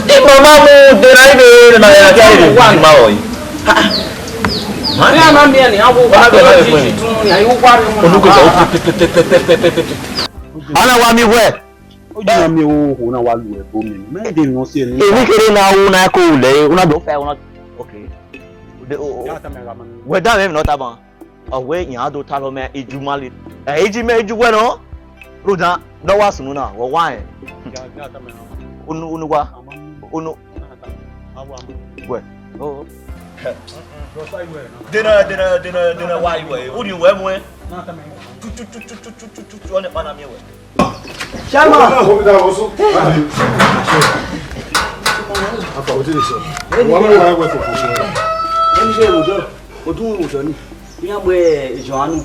Ima ma mu dera ibe na ya ga ire ma rọ yi. Vbene a na miẹn nian, avbe uwa vbe ọjiji tunu nian, I uwa rre wọn. Onuko sa o pe pe pe pe pe pe pe pe. Ana wa mi wẹ. O ji na miẹn okhuo na wa lu ẹbo miẹn. Mẹ de nọ si ẹre. Emwi kherhe na ru na ko lẹ, una do fa una. Okay. De, o, o. Ya ta mẹ gha ma mi. Wẹ da mwẹ emwi ne ọ tama. Ọ wẹ iran do talọ mẹ iju ma le. Ẹ, iju mẹ iju wẹ nọ. Rhunmwuda ne ọ wa sunu na, wẹ wa rẹn. Ya, ya ta mẹ gha ma mi. Unu, unu wa. Ama mi. Unu. Na ta mẹ. Awa mi. Wẹ. O. Dena, dena, dena, dena wa iwẹ. Unu wẹ mu ẹ. Na ta mẹ gha ma mi. Tu, tu, tu, ọnẹ kpa na miẹn wẹ. Chairman. Afa, wetin dey sup? Why you wait for, for, for? Let me say, Ojo, Ojo, Ojo ni. We are where Johannu.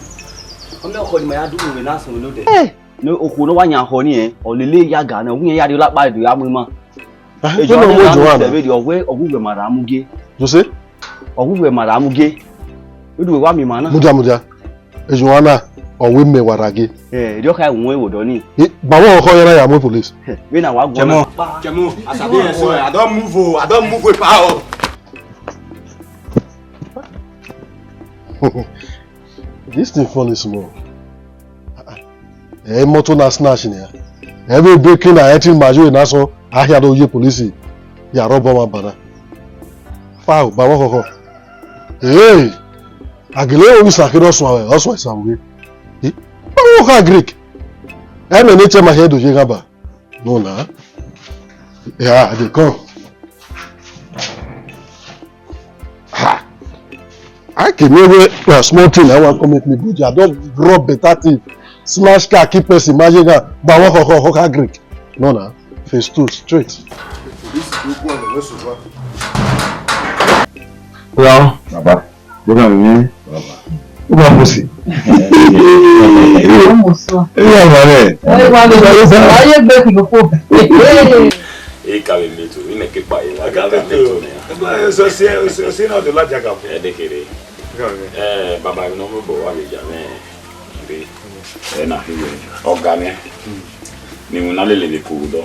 Ọmọ ọkọ ni ma ya dúró wẹ na sùn lóde. Eh. Ni okhuo ne ọ wa yan ọkọ ni ẹ, ọ lele ya ga na, ọ wu yan ya rhie ọlakpa do ya mu ima. Ah, Ejọ ọna na mu Johanna. Tẹvbe rhie, ọ wẹ, ọ wu wẹ ma ra mu gie. You see? Ọ wu wẹ ma ra mu gie. Edu wa mi ma na. Mudia, mudia. Ejọ ọna, ọ wẹ mẹ wa ra gie. Eh, erriọ kha wu ẹn vbe odọ ni. Eh, ba wẹ ọkọ yẹn na ya mu police. Eh, vbene a wa guan. Chemo. Chemo, as I dey here so, I don move o, I don move o, pa o. This thing funny small. Ah, ah. Eh, motor na snatch nia. Every breaking and entering ma yo na so, a hia do ye police. Ya rob ma bana. Fa o, ba wo koko. Hey! A gele o ni sa kere ọsua, ọsua isa we. Eh? Ba wo ka Greek. Ẹ mẹ ne che ma he do ye ghan ba. No na. Yeah, I dey come. Ha! I came here with a small thing. I want to make me good. I don rob better thing. Smash car, keep person, imagine that. But I want to, to, to Greek. No na. Face two, straight. This is good one. Let's go. Hello. Baba. Good morning. Ó bá kú sí. Ọmọ sọ. Ẹ yà wà rẹ̀. Ẹ wà lọ sọ, ayé gbé kìlọ̀ kó. Ẹ kà mí mẹ́tò, ẹ nẹ kí pa ẹ, ẹ kà mí mẹ́tò ni. Ẹ sọ sí, ẹ sọ sí náà tó lájà kà fún. Ẹ dé kéré. Ẹ, bàbá mi náà mo bọ̀ wá mi jà mẹ́. Ẹ nà fi wẹ̀. Ọ̀gá mi. Ni mo ná lè lè lè kó dọ̀.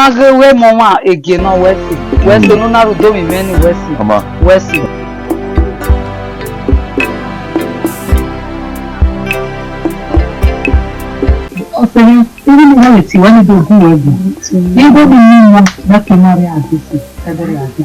na ghe wẹ mọ ọmwa egie nọ, wẹ si. Wẹ si, unu na rhie udomwẹ mwẹ ni, wẹ si. Wẹ si. Ọsẹ mwẹ, ighẹ ne uwa vbe tie uwa ni do gu wẹ gu. Ighẹ ne I mu uwa, na ke ma rre adesẹ, ẹdẹ rre adesẹ.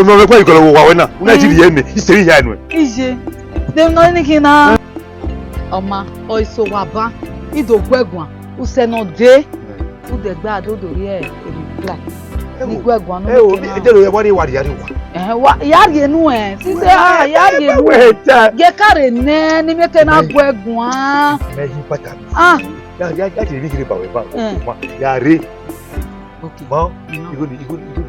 Ọmọ mẹ kpa igọlọ wo wa wẹ na. Una ti rhie mẹ, iseri hia nuẹ. Iye, de no ni khin na. Ọ ma, ọ i so wa ban, I do gu ẹ guan, usẹ ne ọ dee, u dẹ gbe a do do rhie reply. Ne I gu ẹ guan ne u Ẹ o, mieke na. Ẹ dẹ lo ya wa rhie wa rhie wa. Ẹhẹn, wa, ya rhie nu ẹ, sisi, ah, ya rhie nu. Wẹ ta. Gie ka rhe nẹ, ne I mieke na gu ẹ guan. Mẹ yi pata mi. Ah. Ya, ya, ya ti rhie rhie ba wẹ ba. Eh. Ma, ya rhie. Okay. Ma, No. Igho ni, igho ni, igho ni, igho ni.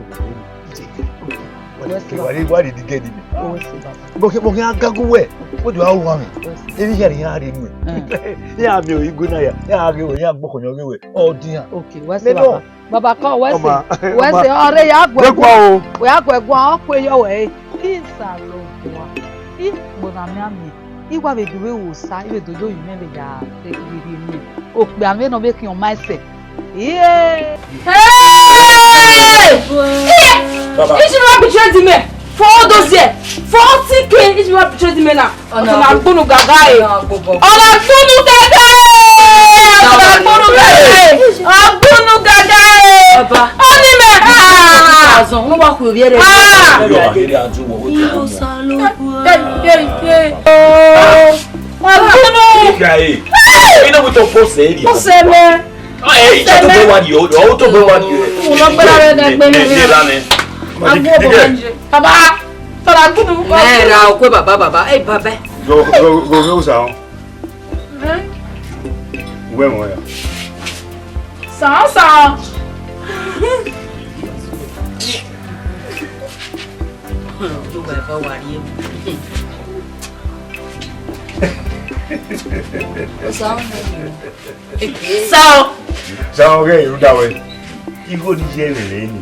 Wẹ si Wa baba. Rhie, wa rhie di gẹ di mi. Wẹ si baba. Mo khe, mo khe a ga gu wẹ. Wo do a ru amẹ. Wẹ si. Ebi ya ni ya rhie nu ẹ. Eh. Ya mi o igho na ya. Ya ghe wẹ, ya gbọkọ yan ghe wẹ. Ọ dian. Okay, wẹ si Mẹ nọ. Baba. Baba kọ, wẹ si. Ọma, Wẹ ọma. Si, ọre ya gu ẹ Wẹ guan. Guan o. Wẹ ya gu ẹ guan, ọ kue yọ wẹ. Isalobua. Ikpo na mianmian. I wa vbe duvbe wo sa, I vbe do yo yi mẹ vbe ya rhie rhie miẹn. Okpia vbe nọ vbe khian ma ẹsẹ. Iye! Hey! Baba. Iye! Iye! Iye wa betray the man for all those years. For forty K, Iye wa betray the man now. Ọna Ọna gbunu gaga e. Ọna gbunu gaga e. Ọna gbunu gaga e. Ọgbunu gaga e. Baba. Ọni mẹ. Ah. Azọn, wọ́n wá kúrò bí ẹrẹ. Ah. Yọ, ayé rẹ̀ á dùn wọ̀, ó dùn wọ̀. Hey, hey, hey. Oh. Ọgbunu. Ìgbà yìí. Hey. Iná wí tó pọ̀ sẹ́yìn. Ó sẹ́mẹ́. Ah, eh, ìjọ tó gbé wá di o, o tó gbé wá di o. Mo lọ gbéra rẹ dá gbé mi. Ẹ, ẹ, ẹ, ẹ, ẹ, Agbo bọ̀ wá ń jẹ. Baba, tọ́lá gbúdú. Ẹ ra ọkọ bàbá, bàbá. Ẹ, bàbá. Go, go, go, go, sir. Where am I? Sàn, sàn. Ojú wa ẹ bá wa rí ẹ. Sàn. Sàn. Sàn, ọgẹ ìlú dá wẹ. Igho ni ye rere ni.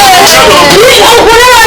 Ọkpọlọ